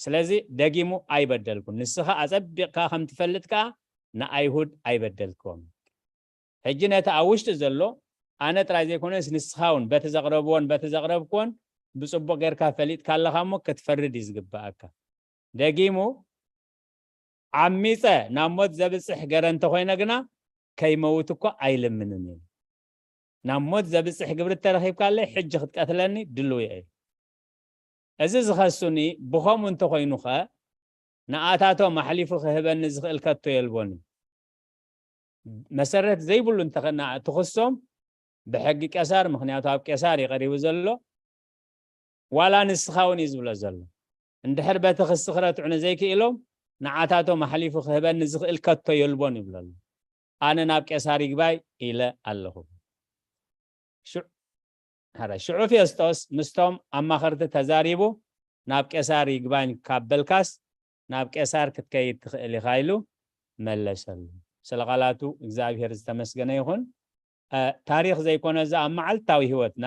ስለዚ ደጊሙ ኣይበደልኩን። ንስኻ ኣጸቢቕካ ከም ትፈልጥ ከዓ ንኣይሁድ ኣይበደልክዎም። ሕጂ ነቲ ኣብ ውሽጢ ዘሎ ኣነ ጥራይ ዘይኮነስ ንስኻ እውን በቲ ዘቕረብዎን በቲ ዘቕረብክዎን ብጽቡቕ ጌርካ ፈሊጥካ ኣለኻ እሞ ክትፈርድ እዩ ዝግብኣካ። ደጊሙ ዓሚጸ ናብ ሞት ዘብጽሕ ገረ እንተኾይነ ግና ከይመውት እኳ ኣይልምንን እየ። ናብ ሞት ዘብጽሕ ግብሪ እተረኺብካለይ ሕጂ ክትቀትለኒ ድልው እየ። እዚ ዝኸሱኒ ብኸምኡ እንተኾይኑኸ ንኣታቶም ኣሕሊፉ ክህበኒ ዝኽእል ከቶ የልቦን እዩ። መሰረት ዘይብሉ እንተኸና ትኽሶም ብሕጊ ቄሳር፣ ምኽንያቱ ኣብ ቄሳር እዩ ቀሪቡ ዘሎ። ዋላ ንስኻ እውን እዩ ዝብሎ ዘሎ። እንድሕር በቲ ክሲ ክረትዑ ንዘይክኢሎም ንዓታቶም ኣሕሊፉ ክህበኒ ዝኽእል ከቶ የልቦን ይብሎ ኣሎ። ኣነ ናብ ቄሳር ይግባይ ኢለ ኣለኹ። ሽዑ ሐረ ሽዑ ፌስጦስ ምስቶም ኣማኸርቲ ተዛሪቡ ናብ ቄሳር ይግባኝ ካብ በልካስ ናብ ቄሳር ክትከይድ ትኽእል ኢኻ ኢሉ መለሰሉ። ስለ ቃላቱ እግዚኣብሔር ዝተመስገነ ይኹን። ታሪኽ ዘይኮነ እዚ ኣብ መዓልታዊ ህይወትና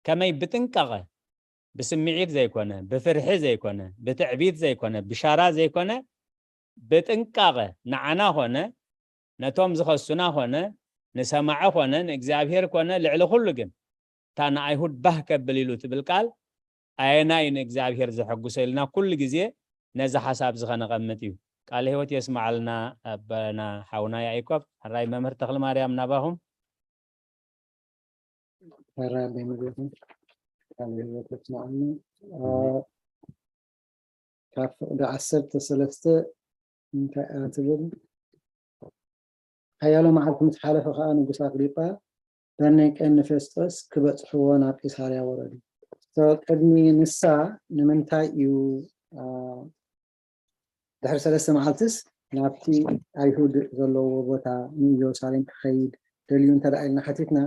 ከመይ ብጥንቃቐ ብስምዒት ዘይኮነ ብፍርሒ ዘይኮነ ብትዕቢት ዘይኮነ ብሻራ ዘይኮነ ብጥንቃቐ ንዓና ኾነ ነቶም ዝኸሱና ኾነ ንሰማዒ ኾነ ንእግዚኣብሔር ኮነ ልዕሊ ኩሉ ግን እታ ንኣይሁድ ባህ ከብል ኢሉ ትብል ቃል ኣየናይ ንእግዚኣብሔር ዘሐጉሶ ኢልና ኩሉ ግዜ ነዚ ሓሳብ እዚ ኸነቐምጥ እዩ። ቃለ ህይወት የስማዓልና ኣቦና ሓውና ያዕቆብ። ሕራይ መምህር ተኽለ ማርያም ናባኹም። ሕራይ ኣቦይ መግለኹም ቃለ ህይወት የስማዓልና። ካብ ፍቕዲ ዓሰርተ ሰለስተ እንታይ እያ ትብል? ሓያሎ መዓልቲ ምስ ሓለፈ ኸኣ ንጉስ ኣግሪጳ በርኒቄን ንፌስጦስ ክበጽሕዎ ናብ ቂሳርያ ወረዱ። ቅድሚ ንሳ ንምንታይ እዩ ድሕሪ ሰለስተ መዓልትስ ናብቲ ኣይሁድ ዘለዎ ቦታ ንኢየሩሳሌም ክኸይድ ደልዩ እንተ ኢልና ሓቲትና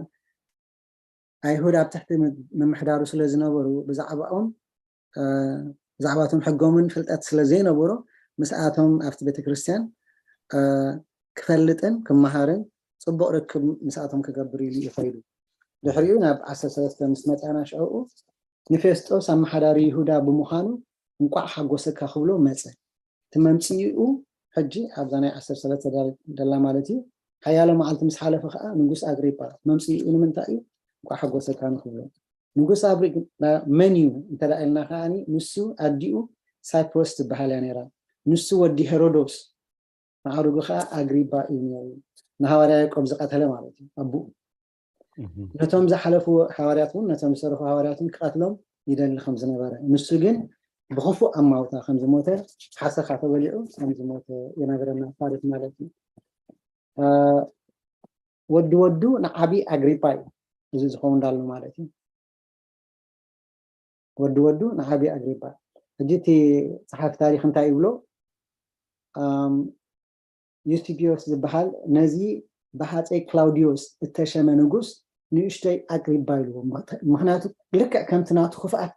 ኣይሁድ ኣብ ትሕቲ ምምሕዳሩ ስለ ዝነበሩ ብዛዕባኦም ብዛዕባቶም ሕጎምን ፍልጠት ስለ ዘይነበሮ ምስኣቶም ኣብቲ ቤተክርስትያን ክፈልጥን ክመሃርን ፅቡቕ ርክብ ምስኣቶም ክገብር ኢሉ ይኸይዱ። ድሕሪኡ ናብ ዓሰርተ ሰለስተ ምስ መፃና ሽዕኡ ንፌስጦስ ኣመሓዳሪ ይሁዳ ብምዃኑ እንቋዕ ሓጎሰካ ክብሎ መፀ። እቲ መምፅኢኡ ሕጂ ኣብዛ ናይ ዓሰርተ ሰለስተ ደላ ማለት እዩ። ሓያሎ መዓልቲ ምስ ሓለፈ ከዓ ንጉስ ኣግሪጳ መምፅኢኡ ንምንታይ እዩ? እንቋዕ ሓጎሰካ ንክብሎ። ንጉስ ኣግሪጳ መን እዩ እንተ ኢልና ከዓ ንሱ ኣዲኡ ሳይፕሮስ ትበሃል እያ ነይራ። ንሱ ወዲ ሄሮዶስ ማዕርጉ ከዓ ኣግሪጳ እዩ ነይሩ። ንሃዋርያ ያዕቆብ ዝቐተለ ማለት እዩ ኣቦኡ። ነቶም ዝሓለፉ ሃዋርያት እውን ነቶም ዝተረፉ ሃዋርያት እውን ክቐትሎም ይደሊ ከም ዝነበረ ንሱ ግን ብክፉእ ኣማውታ ከም ዝሞተ ሓሰኻ ተበሊዑ ከም ዝሞተ ይነግረና ታሪክ ማለት እዩ። ወዲ ወዱ ንዓቢ ኣግሪጳ እዩ እዚ ዝኸውን ዳሎ ማለት እዩ። ወዲ ወዱ ንዓቢ ኣግሪጳ። ሕጂ እቲ ጸሓፊ ታሪክ እንታይ ይብሎ? ዩስቲቢዮስ ዝበሃል ነዚ ብሃፀይ ክላውዲዮስ እተሸመ ንጉስ ንእሽተይ ኣግሪባ ኢልዎ። ምክንያቱ ልክዕ ከምቲ ናቱ ክፍኣት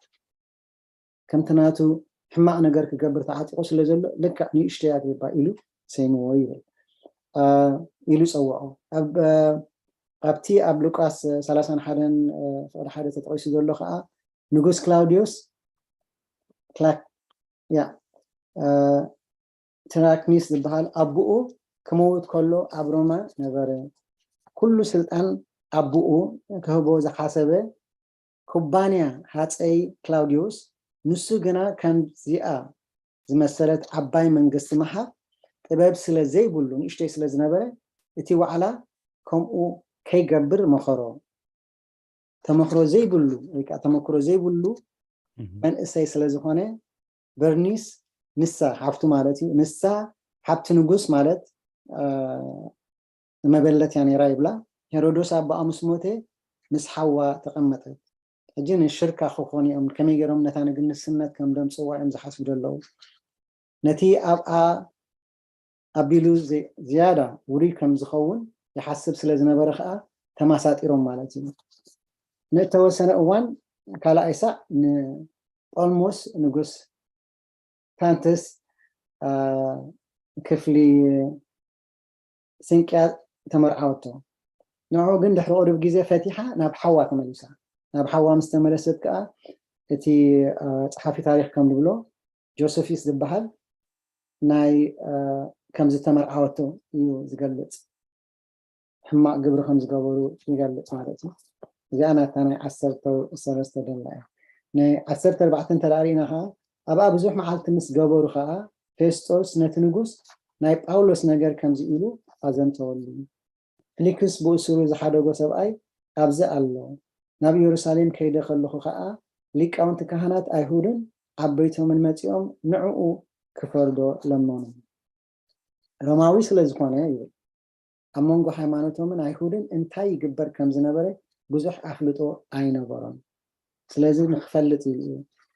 ከምቲ ናቱ ሕማቕ ነገር ክገብር ተዓጢቑ ስለ ዘሎ ልክዕ ንእሽተይ ኣግሪባ ኢሉ ሰይምዎ ይብል ኢሉ ጸውዖ። ኣብቲ ኣብ ሉቃስ ሰላሳን ሓደን ፍቕዲ ሓደ ተጠቒሱ ዘሎ ከዓ ንጉስ ክላውዲዮስ ያ ትራክኒስ ዝበሃል ኣቦኡ ክመውት ከሎ ኣብ ሮማ ነበረ። ኩሉ ስልጣን ኣቦኡ ክህቦ ዝሓሰበ ኩባንያ ሃፀይ ክላውዲዮስ ንሱ ግና ከምዚኣ ዝመሰለት ዓባይ መንግስቲ ምሃብ ጥበብ ስለ ዘይብሉ ንእሽተይ ስለ ዝነበረ እቲ ዋዕላ ከምኡ ከይገብር መኸሮ። ተመክሮ ዘይብሉ ወይ ከዓ ተመክሮ ዘይብሉ መንእሰይ ስለ ዝኾነ በርኒስ ንሳ ሓፍቱ ማለት እዩ ንሳ ሓብቲ ንጉስ ማለት መበለት እያ ነይራ ይብላ። ሄሮዶስ ኣቦኣ ምስ ሞተ ምስ ሓዋ ተቐመጠት። ሕጂ ንሽርካ ክኾኑ እዮም ከመይ ገይሮም ነታ ንግንስነት ከም ደምፅዋ እዮም ዝሓስቡ ዘለዉ። ነቲ ኣብኣ ኣቢሉ ዝያዳ ውሩይ ከም ዝኸውን ይሓስብ ስለ ዝነበረ ከዓ ተማሳጢሮም ማለት እዩ። ንእተወሰነ እዋን ካልኣይ ሳዕ ንጳልሞስ ንጉስ ታንትስ ክፍሊ ስንቅያ ተመርዓወቶ። ንዑ ግን ድሕሪ ቁሩብ ግዜ ፈቲሓ ናብ ሓዋ ተመሊሳ። ናብ ሓዋ ምስ ተመለሰት ከኣ እቲ ጸሓፊ ታሪኽ ከም ዝብሎ ጆሰፊስ ዝበሃል ናይ ከም ዝተመርዓወቶ እዩ ዝገልጽ። ሕማቕ ግብሪ ከም ዝገበሩ ይገልጽ ማለት እዩ። እዚኣ ናታ ናይ ዓሰርተ ሰለስተ ደላ እያ። ናይ ዓሰርተ ኣርባዕተ እንተ ርኢና ከዓ ኣብኣ ብዙሕ መዓልቲ ምስ ገበሩ ከዓ ፌስጦስ ነቲ ንጉስ ናይ ጳውሎስ ነገር ከምዚ ኢሉ ኣዘንተወሉ። ፊሊክስ ብእሱሩ ዝሓደጎ ሰብኣይ ኣብዚ ኣሎ። ናብ ኢየሩሳሌም ከይደ ከለኹ ከዓ ሊቃውንቲ ካህናት ኣይሁድን ዓበይቶምን መጺኦም ንዕኡ ክፈርዶ ለመኑ። ሮማዊ ስለ ዝኾነ ይብል ኣብ መንጎ ሃይማኖቶምን ኣይሁድን እንታይ ይግበር ከም ዝነበረ ብዙሕ ኣፍልጦ ኣይነበሮን። ስለዚ ንክፈልጥ ኢሉ እዩ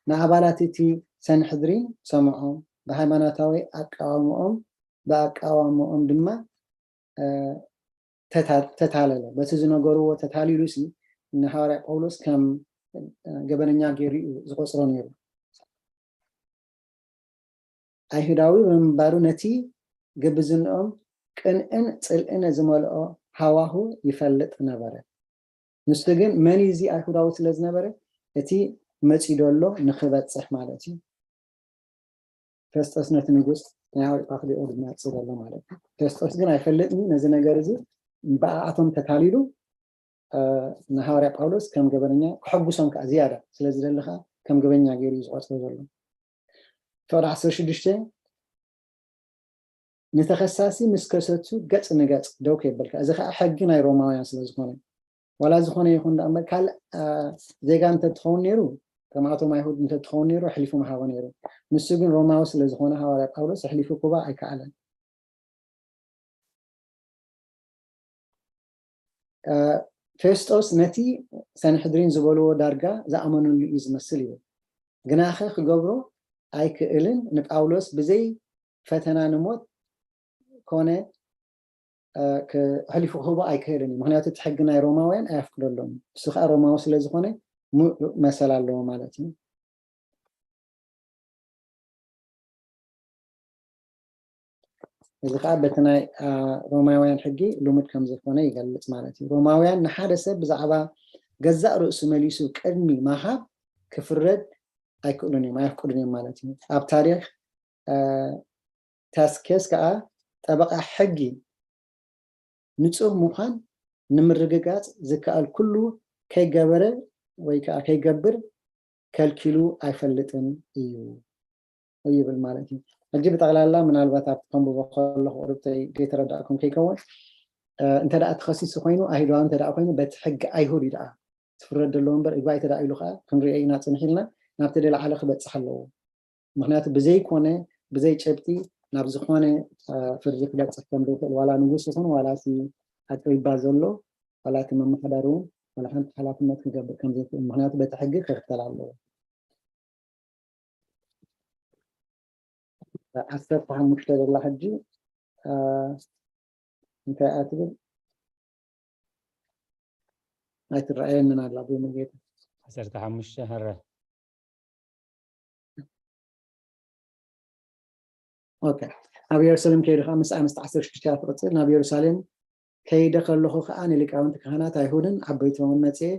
ንኣባላት እቲ ሰንሕድሪን ሰምዖም ብሃይማኖታዊ ኣቃውምኦም ብኣቃውምኦም ድማ ተታለለ። በቲ ዝነገርዎ ተታሊሉ ሲ ንሃዋርያ ጳውሎስ ከም ገበነኛ ገይሩ እዩ ዝቆፅሮ ነይሩ። ኣይሁዳዊ ብምንባሩ ነቲ ግብዝንኦም ቅንእን ጽልእን ዝመልኦ ሃዋሁ ይፈልጥ ነበረ። ንሱ ግን መን እዩ እዚ ኣይሁዳዊ ስለ ዝነበረ እቲ መጺኡ ዘሎ ንኽበጽሕ ማለት እዩ። ፌስጦስ ነቲ ንጉስ ናይ ኣውሮጳ ክልኦ ድመጽእ ዘሎ ማለት እዩ። ፌስጦስ ግን ኣይፈልጥን ነዚ ነገር እዚ ብኣኣቶም ተታሊሉ ንሃዋርያ ጳውሎስ ከም ገበነኛ ክሐጉሶም ከዓ ዝያዳ ስለ ዝደሊ ከዓ ከም ገበኛ ገይሩ እዩ ዝቆፅሮ ዘሎ። ፍቕዲ ዓሰርተ ሽዱሽተ ንተኸሳሲ ምስ ከሰሱ ገጽ ንገጽ ደው ከየበልካ እዚ ከዓ ሕጊ ናይ ሮማውያን ስለ ዝኾነ ዋላ ዝኾነ ይኹን ዳ እምበር ካልእ ዜጋ እንተትኸውን ነይሩ ከምኣቶም ኣይሁድ እንተትኸውን ነይሩ ኣሕሊፉ ምሃቦ ነይሩ። ንሱ ግን ሮማዊ ስለ ዝኾነ ሃዋርያ ጳውሎስ ኣሕሊፉ ክባ ኣይከኣለን። ፌስጦስ ነቲ ሰንሕድሪን ዝበልዎ ዳርጋ ዝኣመነሉ እዩ ዝመስል እዩ። ግናኸ ክገብሮ ኣይክእልን ንጳውሎስ ብዘይ ፈተና ንሞት ኮነ ኣሕሊፉ ክህቦ ኣይክእልን እዩ። ምክንያቱ እቲ ሕጊ ናይ ሮማውያን ኣየፍቅደሎም። እሱ ከዓ ሮማዊ ስለ ዝኾነ ሙሉእ መሰል ኣለዎ ማለት እዩ። እዚ ከዓ በቲ ናይ ሮማውያን ሕጊ ልሙድ ከም ዝኾነ ይገልፅ ማለት እዩ። ሮማውያን ንሓደ ሰብ ብዛዕባ ገዛእ ርእሱ መሊሱ ቅድሚ ምሃብ ክፍረድ ኣይክእሉን እዮም፣ ኣየፍቅዱን እዮም ማለት እዩ። ኣብ ታሪኽ ታስኬስ ከዓ ጠበቃ ሕጊ ንፁህ ምዃን ንምርግጋፅ ዝከኣል ኩሉ ከይገበረ ወይ ከዓ ከይገብር ከልኪሉ ኣይፈልጥን እዩ ይብል ማለት እዩ። ሕጂ ብጠቕላላ ምናልባት ኣብቲ ከንብቦ ከለኹ ቁርብተይ ዘይተረዳእኩም ከይከውን እንተ ደኣ ተኸሲሱ ኮይኑ ኣይሁዳዊ እንተ ደኣ ኮይኑ በቲ ሕጊ ኣይሁድ እዩ ደኣ ትፍረድ ዘለዎ እምበር እግባይ እንተ ደኣ ኢሉ ከዓ ክንሪኦ ኢና ፅንሕ ኢልና ናብቲ ደለዓለ ክበፅሕ ኣለዎ። ምክንያቱ ብዘይኮነ ብዘይ ጨብጢ ናብ ዝኾነ ፍርዲ ክበፅሕ ከም ዘይክእል ዋላ ንጉስ ይኹን ዋላ እቲ ኣቅሪባ ዘሎ ዋላ እቲ መመሓዳሪ እውን ዋላ ሓንቲ ሓላፍነት ክገብር ከም ዘይክእል ምክንያቱ በቲ ሕጊ ክኽተል ኣለዎ። ዓሰርተ ሓሙሽተ ዘላ ሕጂ እንታይ እያ ትብል? ኣይትረኣየንን ኣላ ብሙሉጌታ። ዓሰርተ ሓሙሽተ ሕረ ኦኬ ኣብ የሩሳሌም ከይዱ ከዓ ምስ ኣንስቲ ዓሰርተ ሽዱሽተ እያ ትቕፅል ናብ የሩሳሌም ከይደ ከለኹ ከዓ ንሊቃውንቲ ካህናት ኣይሁድን ዓበይቶምን መፅየ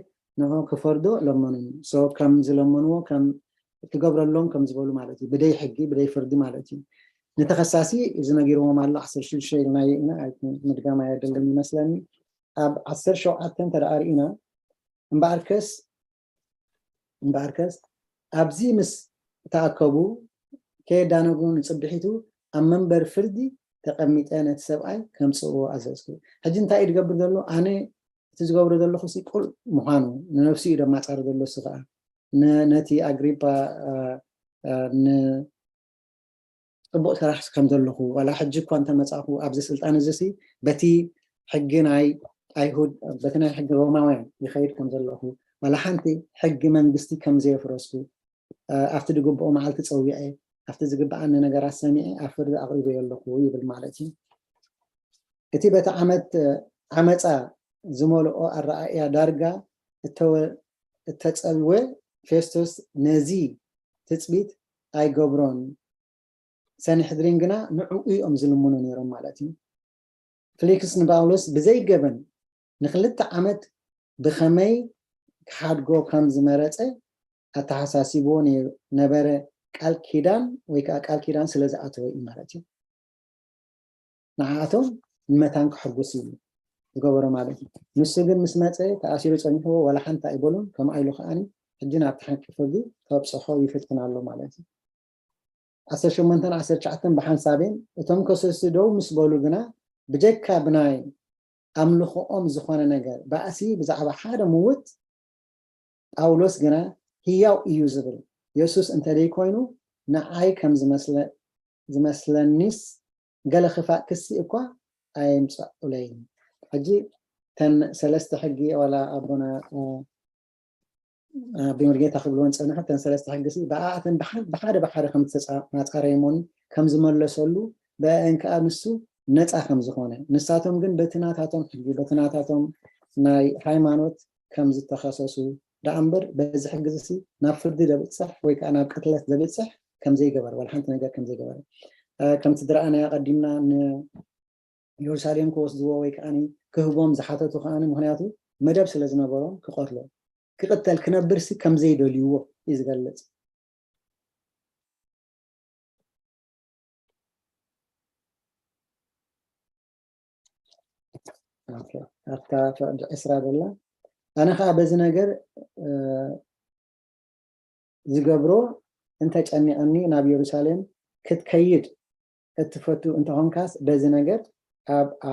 ንዑ ክፈርዶ ለመኑኒ ሶ ከም ዝለመንዎ ከም ትገብረሎም ከም ዝበሉ ማለት እዩ ብደይ ሕጊ ብደይ ፍርዲ ማለት እዩ ንተኸሳሲ እዚ ነጊርዎም ኣሎ ዓሰርተ ሽዱሽተ ኢልናዮ ኢና ምድጋም ኣየድልን ይመስለኒ ኣብ ዓሰርተ ሸውዓተ እንተ ደኣ ርኢና እምበኣርከስ እምበኣርከስ ኣብዚ ምስ ተኣከቡ ከየዳነጉ ንፅብሒቱ ኣብ መንበር ፍርዲ ተቐሚጠ ነቲ ሰብኣይ ከምፅእዎ ኣዘዝኩ ሕጂ እንታይ እዩ ዝገብር ዘሎ ኣነ እቲ ዝገብሮ ዘለኹ ሲ ቁል ምዃኑ ንነፍሱ እዩ ደማፃሪ ዘሎ እሱ ከዓ ነቲ ኣግሪጳ ን ፅቡቅ ስራሕ ከም ዘለኹ ዋላ ሕጂ እኳ እንተመፃእኩ ኣብዚ ስልጣን እዚ ሲ በቲ ሕጊ ናይ ኣይሁድ በቲ ናይ ሕጊ ሮማውያን ይኸይድ ከም ዘለኹ ዋላ ሓንቲ ሕጊ መንግስቲ ከም ዘየፍረስኩ ኣብቲ ዝግብኦ መዓልቲ ፀዊዐ ኣብቲ ዝግብኣኒ ነገራት ሰሚዐ ኣብ ፍርዲ ኣቅሪበዮ ኣለኹ ይብል ማለት እዩ እቲ በቲ ዓመት ዓመፃ ዝመልኦ ኣረኣእያ ዳርጋ እተፀልወ ፌስቶስ ነዚ ትፅቢት ኣይገብሮን ሰንሕድሪን ግና ንዕኡ እዮም ዝልምኑ ነይሮም ማለት እዩ ፊሊክስ ንጳውሎስ ብዘይ ገበን ንክልተ ዓመት ብኸመይ ክሓድጎ ከም ዝመረጸ ኣተሓሳሲብዎ ነይሩ ነበረ። ቃል ኪዳን ወይ ከዓ ቃል ኪዳን ስለ ዝኣተወ እዩ ማለት እዩ። ንዓኣቶም ንመታን ክሕጉስ እዩ ዝገበሮ ማለት እዩ። ንሱ ግን ምስ መፀ ተኣሲሩ ፀኒሕዎ ዋላ ሓንቲ ኣይበሉን። ከምኣ ኢሉ ከዓኒ ሕጂ ናብቲ ሓቂ ፍርዲ ከብፅሖ ይፍትን ኣሎ ማለት እዩ። ዓሰርተ ሸሞንተን ዓሰርተ ትሽዓተን ብሓንሳቤን እቶም ከሰስቲ ደው ምስ በሉ ግና ብጀካ ብናይ ኣምልኾኦም ዝኾነ ነገር ባእሲ ብዛዕባ ሓደ ምውት ጳውሎስ ግና ህያው እዩ ዝብል የሱስ እንተደይኮይኑ ንዓይ ከም ዝመስለኒስ ገለ ክፋእ ክሲ እኳ ኣየምፀኡለይን። ሕጂ ተን ሰለስተ ሕጊ ዋላ ኣቦና ኣቢ ሙሉጌታ ክብልወን ፀንሑ ተን ሰለስተ ሕጊ ሲ ብኣኣተን ብሓደ ብሓደ ከም ዝተፃማፃረየሞን ከም ዝመለሰሉ ብአን ከዓ ንሱ ነፃ ከም ዝኾነ ንሳቶም ግን በቲ ናታቶም ሕጊ በቲ ናታቶም ናይ ሃይማኖት ከም ዝተኸሰሱ ደኣ እምበር በዚ ሕጊ እዚ ናብ ፍርዲ ዘብፅሕ ወይ ከዓ ናብ ቅትለት ዘብፅሕ ከም ዘይገበረ ዋላ ሓንቲ ነገር ከም ዘይገበረ ከምቲ ዝረኣናዮ ቀዲምና ንኢየሩሳሌም ክወስድዎ ወይ ከዓ ክህቦም ዝሓተቱ ከዓ ምክንያቱ መደብ ስለ ዝነበሮም ክቐትሎ ክቕተል ክነብርሲ ከም ዘይደልይዎ እዩ ዝገልፅ። ኣብታ ፍቕዲ ዕስራ ዘላ ኣነ ከዓ በዚ ነገር ዝገብሮ እንተጨኒቐኒ ናብ የሩሳሌም ክትከይድ እትፈቱ እንተኾንካስ በዚ ነገር ኣብኣ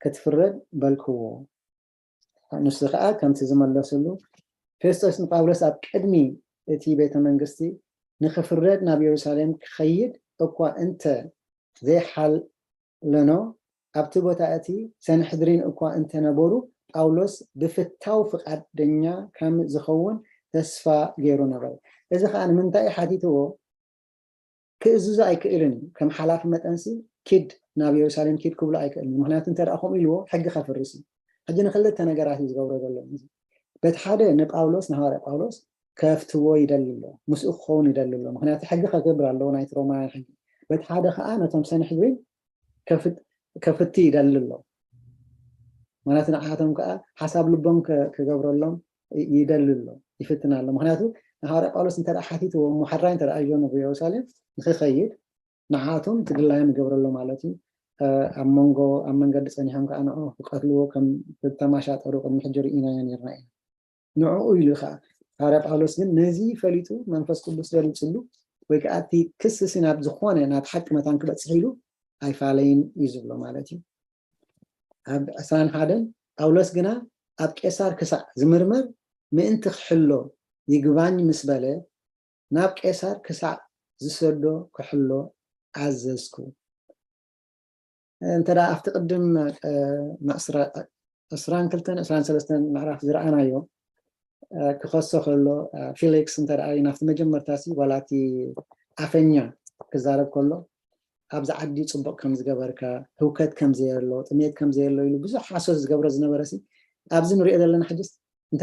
ክትፍረድ በልክዎ። ንሱ ከዓ ከምቲ ዝመለስሉ ፌስጦስ ንጳውሎስ ኣብ ቅድሚ እቲ ቤተ መንግስቲ ንክፍረድ ናብ የሩሳሌም ክኸይድ እኳ እንተ ዘይሓለኖ ኣብቲ ቦታ እቲ ሰንሕድሪን እኳ እንተነበሩ ጳውሎስ ብፍታው ፍቓደኛ ከም ዝኸውን ተስፋ ገይሩ ነበረ። እዚ ከዓ ንምንታይ ሓቲትዎ ክእዝዞ ኣይክእልን እዩ ከም ሓላፊ መጠንሲ ኪድ ናብ የሩሳሌም ኪድ ክብሎ ኣይክእልን ምክንያቱ እንተ ከምኡ ኢልዎ ሕጊ ከፍርስ እዩ። ሕጂ ንክልተ ነገራት እዩ ዝገብሮ ዘሎ። በቲ ሓደ ንጳውሎስ ንሃዋርያ ጳውሎስ ከፍትዎ ይደሊ ኣሎ ምስኡ ክኸውን ይደሊ ኣሎ ምክንያቱ ሕጊ ከገብር ኣለዎ ናይቲ ሮማውያን ሕጊ። በቲ ሓደ ከዓ ነቶም ሰንሕድሪን ከፍቲ ይደሊ ኣሎ ማለት ንዓቶም ከዓ ሓሳብ ልቦም ክገብረሎም ይደሊ ኣሎ ይፍትን ኣሎ ምክንያቱ ንሃዋርያ ጳውሎስ እንተ ሓቲትዎ እሞ ሓራይ እንተ ኣዮ ናብ የሩሳሌም ንክኸይድ ንዓቶም ትድላዮም ይገብረሎ ማለት እዩ። ኣብ መንጎ ኣብ መንገዲ ፀኒሖም ከዓ ንዑ ክቀትልዎ ከም ዝተማሻጠሩ ቅድሚ ሕጂ ርኢናዮ ነርና ኢና። ንዕኡ ኢሉ ከዓ ሃዋርያ ጳውሎስ ግን ነዚ ፈሊጡ መንፈስ ቅዱስ ገሊፅሉ ወይ ከዓ እቲ ክስሲ ናብ ዝኾነ ናብ ሓቂ መታን ክበፅሕ ኢሉ ኣይፋለይን እዩ ዝብሎ ማለት እዩ። ኣብ ዕስራን ሓደን ጳውሎስ ግና ኣብ ቄሳር ክሳዕ ዝምርመር ምእንቲ ክሕሎ ይግባኝ ምስ በለ ናብ ቄሳር ክሳዕ ዝሰዶ ክሕሎ ኣዘዝኩ። እንተ ኣብቲ ቅድም ዕስራን ክልተን ዕስራን ሰለስተን ምዕራፍ ዝረኣናዮ ክኸሶ ከሎ ፊሊክስ እንተ ናብቲ መጀመርታ ሲ ዋላ እቲ ኣፈኛ ክዛረብ ከሎ ኣብዚ ዓዲ ፅቡቅ ከም ዝገበርካ ህውከት ከም ዘየሎ ጥሜት ከም ዘየሎ ኢሉ ብዙሕ ሓሶት ዝገብሮ ዝነበረ ሲ ኣብዚ ንሪኦ ዘለና ሕጅስ እንተ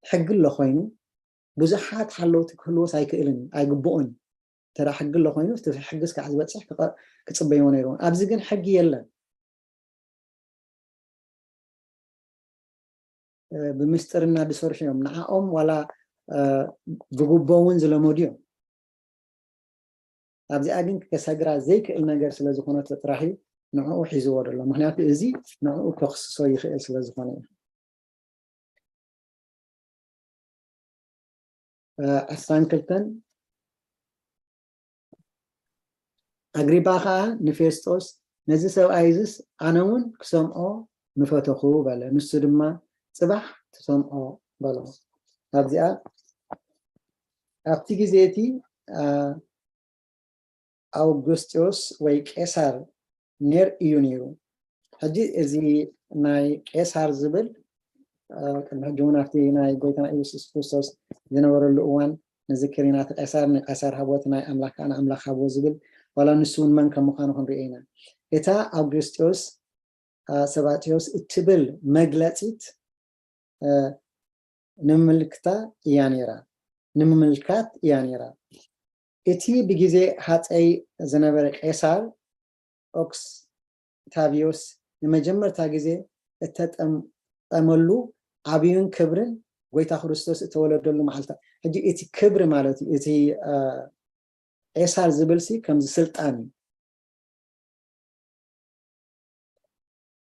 ሕጊ ኣሎ ኮይኑ ብዙሓት ሓለውቲ ክህልዎስ ኣይክእልን እዩ ኣይግብኦን እዩ። እንተ ሕጊ ኣሎ ኮይኑ እቲ ሕጊስ ከዓ ዝበፅሕ ክፅበይዎ ነይርዎም። ኣብዚ ግን ሕጊ የለን። ብምስጢር እናድሰርሑ እዮም ንዓኦም ዋላ ብጉቦ እውን ዝለመዱ እዮም። ኣብዚኣ ግን ከሰግራ ዘይክእል ነገር ስለ ዝኾነት ጥራሕ እዩ ንዕኡ ሒዝዎ ዘሎ ምክንያቱ እዚ ንዕኡ ከኽስሶ ይኽእል ስለ ዝኾነ እዩ። ዕስራን ክልተን ኣግሪጳ ከዓ ንፌስጦስ ነዚ ሰብኣይ እዝስ ኣነ እውን ክሰምዖ ምፈተኹ በለ። ንሱ ድማ ጽባሕ ትሰምዖ በሎ። ኣብዚኣ ኣብቲ ግዜ እቲ ኣውግስጢዮስ ወይ ቄሳር ኔር እዩ ነይሩ። ሕጂ እዚ ናይ ቄሳር ዝብል ቅድሚ ሕጂ እውን ኣብቲ ናይ ጎይታና ኢየሱስ ክርስቶስ ዝነበረሉ እዋን ንዝክር ኢና። እቲ ቄሳር ንቄሳር ሃቦ፣ እቲ ናይ ኣምላኽ ከዓ ንኣምላኽ ሃቦ ዝብል ዋላ ንሱ እውን መን ከም ምዃኑ ክንሪኦ ኢና። እታ ኣውግስጢዮስ ሰባጥዮስ እትብል መግለጺት ንምምልክታ እያ ነይራ፣ ንምምልካት እያ ነይራ። እቲ ብግዜ ሃፀይ ዝነበረ ቄሳር ኦክታቪዮስ ንመጀመርታ ግዜ እተጠም ዝጠመሉ ዓብዩን ክብርን ጎይታ ክርስቶስ እተወለደሉ መዓልታ። ሕጂ እቲ ክብሪ ማለት እዩ፣ እቲ ቄሳር ዝብል ሲ ከምዚ ስልጣን እዩ።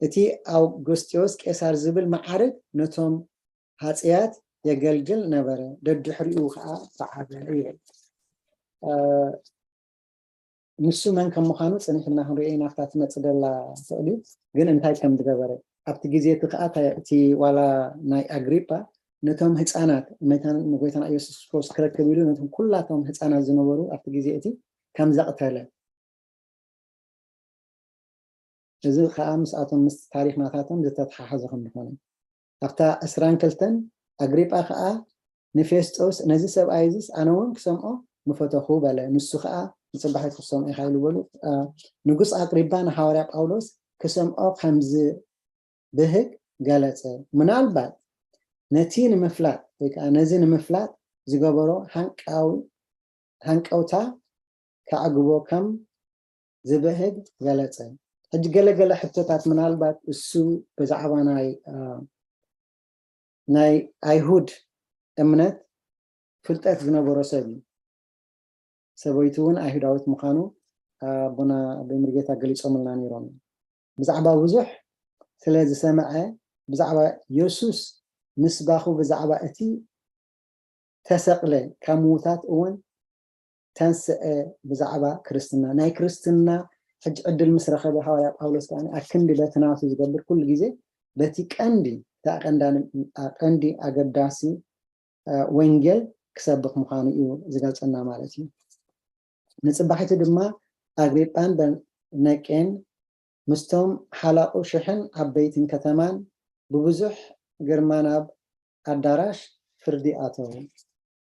እቲ ኣውግስጢዮስ ቄሳር ዝብል መዓርግ ነቶም ሃፀያት የገልግል ነበረ፣ ደድሕሪኡ ከዓ ተዓበ ይብል። ንሱ መን ከም ምዃኑ ፅኒሕና ክንሪኦ ኢና ኣብታ ትመፅእ ዘላ ስእሊ። ግን እንታይ ከም ዝገበረ ኣብቲ ግዜ እቲ ከዓ እቲ ዋላ ናይ ኣግሪጳ ነቶም ህፃናት መታን ንጎይታና ኢየሱስ ክርስቶስ ክረክብ ኢሉ ነቶም ኩላቶም ህፃናት ዝነበሩ ኣብቲ ግዜ እቲ ከም ዘቕተለ፣ እዚ ከዓ ምስኣቶም ምስ ታሪኽ ናታቶም ዝተተሓሓዘ ከም ዝኾነ ኣብታ ዕስራን ክልተን ኣግሪጳ ከዓ ንፌስጦስ ነዚ ሰብኣይ እዚስ ኣነ እውን ክሰምዖ ምፈተኹ በለ። ንሱ ከዓ ንፅባሒት ክሰምዖ ኢኻ ኢሉ በሉ። ንጉስ ኣግሪጳ ንሃዋርያ ጳውሎስ ክሰምዖ ከም ዝብህግ ገለጸ። ምናልባት ነቲ ንምፍላጥ ወይ ከዓ ነዚ ንምፍላጥ ዝገበሮ ሃንቀውታ ከዕግቦ ከም ዝብህግ ገለጸ። ሕጂ ገለገለ ሕቶታት ምናልባት እሱ ብዛዕባ ናይ ናይ ኣይሁድ እምነት ፍልጠት ዝነበሮ ሰብ እዩ። ሰበይቱ እውን ኣይሁዳዊት ምዃኑ ኣቦና ብምርጌታ ገሊፆምልና ነይሮም። ብዛዕባ ብዙሕ ስለ ዝሰምዐ ብዛዕባ የሱስ ምስባኹ ብዛዕባ እቲ ተሰቕለ ካብ ምዉታት እውን ተንስአ ብዛዕባ ክርስትና ናይ ክርስትና ሕጂ ዕድል ምስ ረኸበ ሃዋርያ ጳውሎስ ከዓ ኣክንዲ በቲ ናቱ ዝገብር ኩሉ ግዜ በቲ ቀንዲ ቀንዲ ኣገዳሲ ወንጌል ክሰብኽ ምዃኑ እዩ ዝገልጸና ማለት እዩ። ንጽባሒቱ ድማ ኣግሪጳን በርነቄን ምስቶም ሓላቑ ሽሕን ዓበይትን ከተማን ብብዙሕ ግርማ ናብ ኣዳራሽ ፍርዲ ኣተዉ።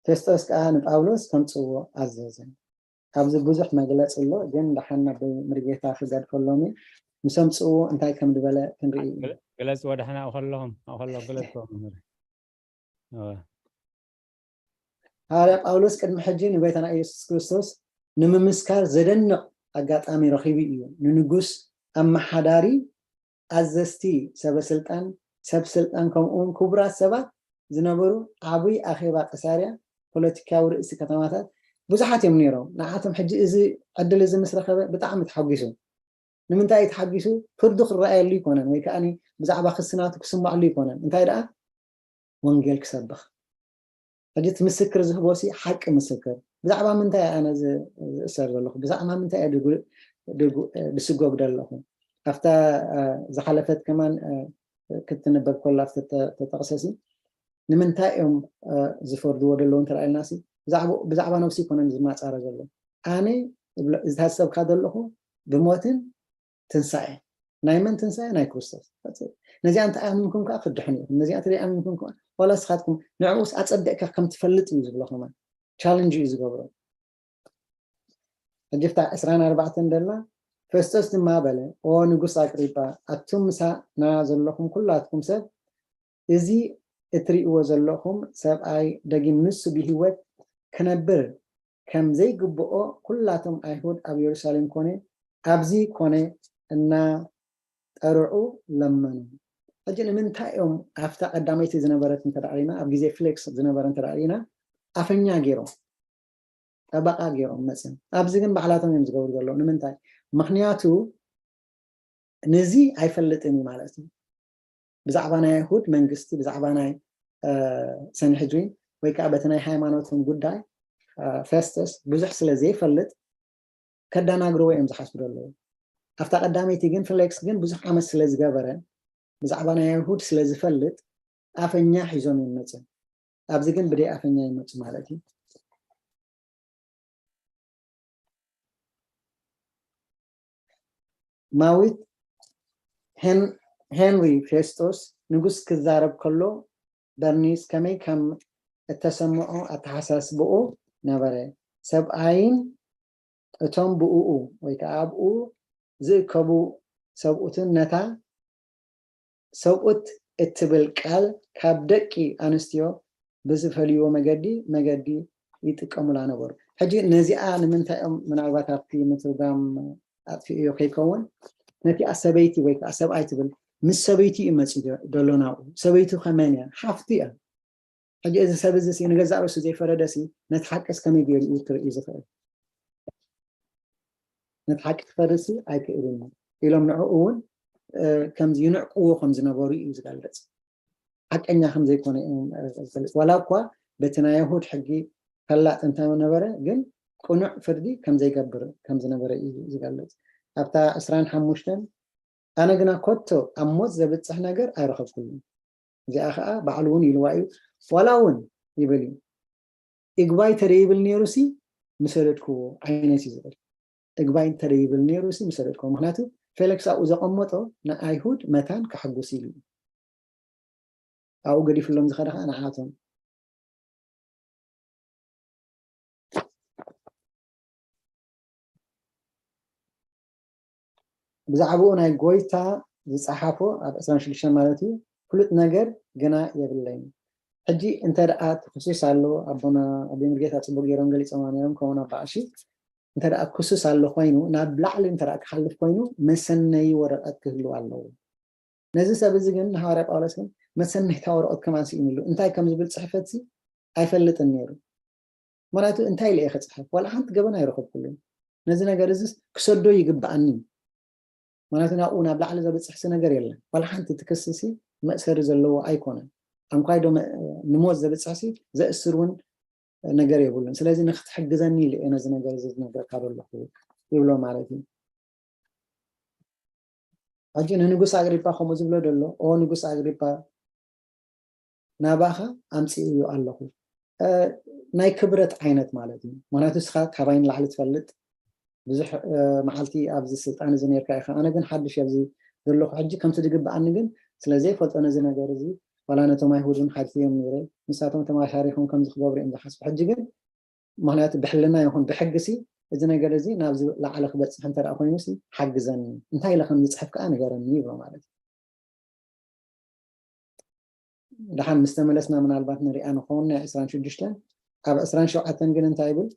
ፌስጦስ ከኣ ንጳውሎስ ከምጽእዎ ኣዘዘ። ኣብዚ ብዙሕ መግለጺ ኣሎ፣ ግን ደሓን ናብ ምርጌታ ክገድፈሎም እዩ። ምስ ኣምጽእዎ እንታይ ከም ዝበለ ክንርኢ ኢና። ግለጽዎ ደሓን ኣብኡ ከለኹም፣ ኣብኡ ከሎ ግለጽዎ መምህር። እወ። ሃዋርያ ጳውሎስ ቅድሚ ሕጂ ንጎይታና ኢየሱስ ክርስቶስ ንምምስካር ዘደንቕ ኣጋጣሚ ረኺቡ እዩ። ንንጉስ ኣመሓዳሪ ኣዘዝቲ ሰበ ስልጣን፣ ሰብ ስልጣን ከምኡ እውን ክቡራት ሰባት ዝነበሩ ዓብይ ኣኼባ ቂሳርያ ፖለቲካዊ ርእሲ ከተማታት ብዙሓት እዮም ነይሮም። ንዓቶም ሕጂ እዚ ዕድል እዚ ምስ ረኸበ ብጣዕሚ ተሓጒሱ። ንምንታይ እዩ ተሓጒሱ? ፍርዱ ክረኣየሉ ይኮነን ወይ ከዓ ብዛዕባ ክስናቱ ክስማዕሉ ይኮነን። እንታይ ደኣ ወንጌል ክሰብኽ ሕጂ እቲ ምስክር ዝህቦ ሲ ሓቂ ምስክር ብዛዕባ ምንታይ ኣነ ዝእሰር ዘለኹ ብዛዕባ ምንታይ ድስጎግ ዘለኹ ኣብታ ዝሓለፈት ከማን ክትንበብ ኮላ ተጠቕሰ ሲ ንምንታይ እዮም ዝፈርድዎ ዘለዉ እንተረኣየልና ሲ ብዛዕባ ነብሲ ይኮነን ዝማፃረ ዘሎ ኣነ ዝታሰብካ ዘለኹ ብሞትን ትንሳኤ ናይ መን ትንሳኤ ናይ ክርስቶስ ነዚኣ እንተኣሚንኩም ከዓ ክድሕኑ ኢኹም ነዚኣ ተዘይኣሚንኩም ከዓ ዋላ ስኻትኩም ንዕኡስ ኣፀቢቕካ ከም ትፈልጥ እዩ ዝብሎ ከማን ቻለንጅ እዩ ዝገብሮ ሕጂ ፍታ ዕስራን ኣርባዕተን ደላ ፈስጦስ ድማ በለ ኦ ንጉስ ኣቅሪጳ ኣቱም ምሳና ዘለኹም ኩላትኩም ሰብ እዚ እትርእይዎ ዘለኹም ሰብኣይ ደጊም ንሱ ብህይወት ክነብር ከም ዘይግብኦ ኩላቶም ኣይሁድ ኣብ የሩሳሌም ኮነ ኣብዚ ኮነ እናጠርዑ ለመኑ። ሕጂ ንምንታይ እዮም ኣብታ ቀዳመይቲ ዝነበረት እንተ ርኢና ኣብ ግዜ ፍሌክስ ዝነበረ እንተ ርኢና ኣፈኛ ገይሮም ጠበቃ ገይሮም መፅዮም ኣብዚ ግን ባዕላቶም እዮም ዝገብሩ ዘለዉ ንምንታይ ምክንያቱ ነዚ ኣይፈልጥን እዩ ማለት እዩ ብዛዕባ ናይ ኣይሁድ መንግስቲ ብዛዕባ ናይ ሰንሕድሪን ወይ ከዓ በቲ ናይ ሃይማኖትን ጉዳይ ፌስተስ ብዙሕ ስለ ዘይፈልጥ ከዳናግርዎ እዮም ዝሓስቡ ዘለዉ ኣብታ ቀዳመይቲ ግን ፍሌክስ ግን ብዙሕ ዓመት ስለ ዝገበረ ብዛዕባ ናይ ኣይሁድ ስለ ዝፈልጥ ኣፈኛ ሒዞም እዮም መፅዮም ኣብዚ ግን ብደይ ኣፈኛ ይመፁ ማለት እዩ ማዊት ሄንሪ ፌስጦስ ንጉስ ክዛረብ ከሎ በርኒስ ከመይ ከም እተሰምዖ ኣተሓሳስብኡ ነበረ ሰብኣይን እቶም ብእኡ ወይ ከዓ ኣብኡ ዝእከቡ ሰብኡትን ነታ ሰብኡት እትብል ቃል ካብ ደቂ ኣንስትዮ ብዝፈልይዎ መገዲ መገዲ ይጥቀሙላ ነበሩ። ሕጂ ነዚኣ ንምንታይ እዮም ምናልባት ኣብቲ ምትርጓም ኣጥፊእዮ ከይከውን ነቲኣ ሰበይቲ ወይ ከዓ ሰብኣይ ትብል ምስ ሰበይቱ እዩ መፂኡ ዘሎ ናብኡ። ሰበይቱ ከመን እያ? ሓፍቱ እያ። ሕጂ እዚ ሰብ እዚ ሲ ንገዛእ ርእሱ ዘይፈረደ ሲ ነቲ ሓቅስ ከመይ ገይሩ እዩ ክርኢ ዝኽእል? ነቲ ሓቂ ክፈርድ ሲ ኣይክእልን እዩ ኢሎም ንዕኡ እውን ከምዚ ይንዕቅዎ ከም ዝነበሩ እዩ ዝገልጽ። ሓቀኛ ከም ዘይኮነ እዮም ዝገልጽ። ዋላ እኳ በቲ ናይ ኣይሁድ ሕጊ ፈላጥ እንተነበረ ግን ቅኑዕ ፍርዲ ከም ዘይገብር ከም ዝነበረ እዩ ዝገልጽ። ኣብታ ዕስራን ሓሙሽተን ኣነ ግና ኮቶ ኣብ ሞት ዘብጽሕ ነገር ኣይረኸብኩሉን። እዚኣ ከዓ ባዕሉ እውን ኢልዋ እዩ። ዋላ እውን ይብል እዩ፣ ይግባይ ተደይብል ነይሩ ሲ ምሰደድክዎ ዓይነት እዩ ዝብል። እግባይ እንተደይብል ነይሩ ሲ ምሰደድክዎ። ምክንያቱ ፌሊክስ ኣብኡ ዘቐመጦ ንኣይሁድ መታን ከሐጉስ ኢሉ እዩ። ኣብኡ ገዲፍሎም ዝኸደ ከዓ ንዓቶም። ብዛዕባኡ ናይ ጎይታ ዝፀሓፎ ኣብ ዕስራን ሽዱሽተን ማለት እዩ። ፍሉጥ ነገር ግና የብለይን። ሕጂ እንተ ደኣ እቲ ክሱስ ኣሎ፣ ኣቦና ኣቦይ ምርጌታ ጽቡቅ ገይሮም ገሊጾማ ነይሮም፣ ከምኡን ኣባ ቀሺ፣ እንተ ደኣ ክሱስ ኣሎ ኮይኑ፣ ናብ ላዕሊ እንተ ደኣ ክሓልፍ ኮይኑ፣ መሰነዪ ወረቐት ክህልው ኣለዎ። ነዚ ሰብ እዚ ግን ንሃዋርያ ጳውሎስ ግን መሰነይታ ወረቐት ከማን ስኢኑሉ። እንታይ ከም ዝብል ጽሕፈት ሲ ኣይፈልጥን ነይሩ። ምክንያቱ እንታይ ኢለ እየ ክጽሕፍ? ዋላ ሓንቲ ገበን ኣይረኸብኩሉን። ነዚ ነገር እዚስ ክሰዶ ይግብኣኒ። ምክንያቱ ናብኡ ናብ ላዕሊ ዘብጽሕሲ ነገር የለን። ዋላ ሓንቲ እቲ ክስሲ መእሰሪ ዘለዎ ኣይኮነን። ኣንኳይ ዶ መ-፣ ንሞት ዘብጽሕሲ ዘእስር እውን ነገር የብሉን። ስለዚ ንክትሕግዘኒ ኢለ እየ ነዚ ነገር እዚ ዝነግረካ ዘለኹ ይብሎ ማለት እዩ። ሕጂ ንንጉስ ኣግሪጳ ከምኡ ዝብሎ ዘሎ፣ ኦ ንጉስ ኣግሪጳ ናባኻ ኣምጽእዮ ኣለኹ። እ፣ ናይ ክብረት ዓይነት ማለት እዩ። ምክንያቱ ንስኻ ካባይ ንላዕሊ ትፈልጥ፣ ብዙሕ እ፣ መዓልቲ ኣብዚ ስልጣን እዚ ነርካ ኢኻ። ኣነ ግን ሓድሽ ኣብዚ ዘለኹ፣ ሕጂ ከምቲ ዝግብኣኒ ግን ስለ ዘይፈልጦ ነዚ ነገር እዚ ዋላ ነቶም ኣይሁድ እውን ሓልፍዮም ነይረ፣ ንሳቶም ተማሻሪኾም ከምዚ ክገብሩ እዮም ዝሓስቡ። ሕጂ ግን ምክንያቱ ብሕልና ይኹን ብሕጊ ሲ እዚ ነገር እዚ ናብዚ ላዕሊ ክበፅሕ እንተ ደኣ ኮይኑ ሲ ሓግዘኒ፣ እንታይ ኢለ ከም ዝፅሕፍ ከዓ ንገረኒ ይብሎ ማለት እዩ። ደሓን ምስ ተመለስና ምናልባት ንሪኣ ንኸውን ናይ ዕስራን ሽዱሽተን። ኣብ ዕስራን ሸውዓተን ግን እንታይ ይብል?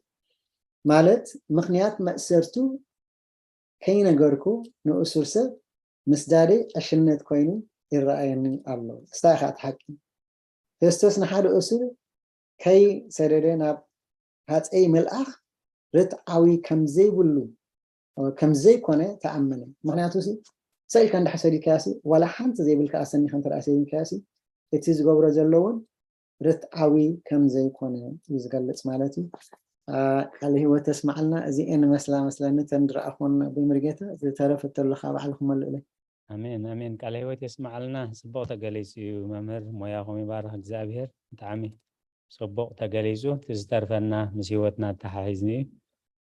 ማለት ምኽንያት መእሰርቱ ከይነገርኩ ንእሱር ሰብ ምስዳደይ ዕሽነት ኮይኑ ይረኣየኒ ኣሎ። እስታ ኢኻ እቲ ሓቂ። ፌስቶስ ንሓደ እሱር ከይሰደደ ናብ ሃፀይ መልኣኽ ርትዓዊ ከም ዘይብሉ፣ ከም ዘይኮነ ተኣመነ። ምኽንያቱ ሲ ሰኢልካ እንድሕር ሰዲድካዮ ሲ ዋላ ሓንቲ ዘይብልካ ኣሰኒኻ እንተ ደኣ ሰዲድካዮ ሲ እቲ ዝገብሮ ዘሎ እውን ርትዓዊ ከም ዘይኮነ እዩ ዝገልጽ ማለት እዩ። ቃለ ህይወት ተስማዓልና። እዚኤን መስላ መስለኒ እተን ዝረኣኹን ኣቦይ መርጌታ፣ ዝተረፈ ተሎ ከዓ ባዕልኹም መልእለይ። ኣሜን፣ ኣሜን። ቃለ ህይወት የስማዓልና። ጽቡቕ ተገሊጹ እዩ መምህር፣ ሞያኹም ይባርኽ እግዚኣብሔር። ብጣዕሚ ጽቡቕ ተገሊጹ። እቲ ዝተርፈና ምስ ህይወትና ኣተሓሒዝኒ እዩ።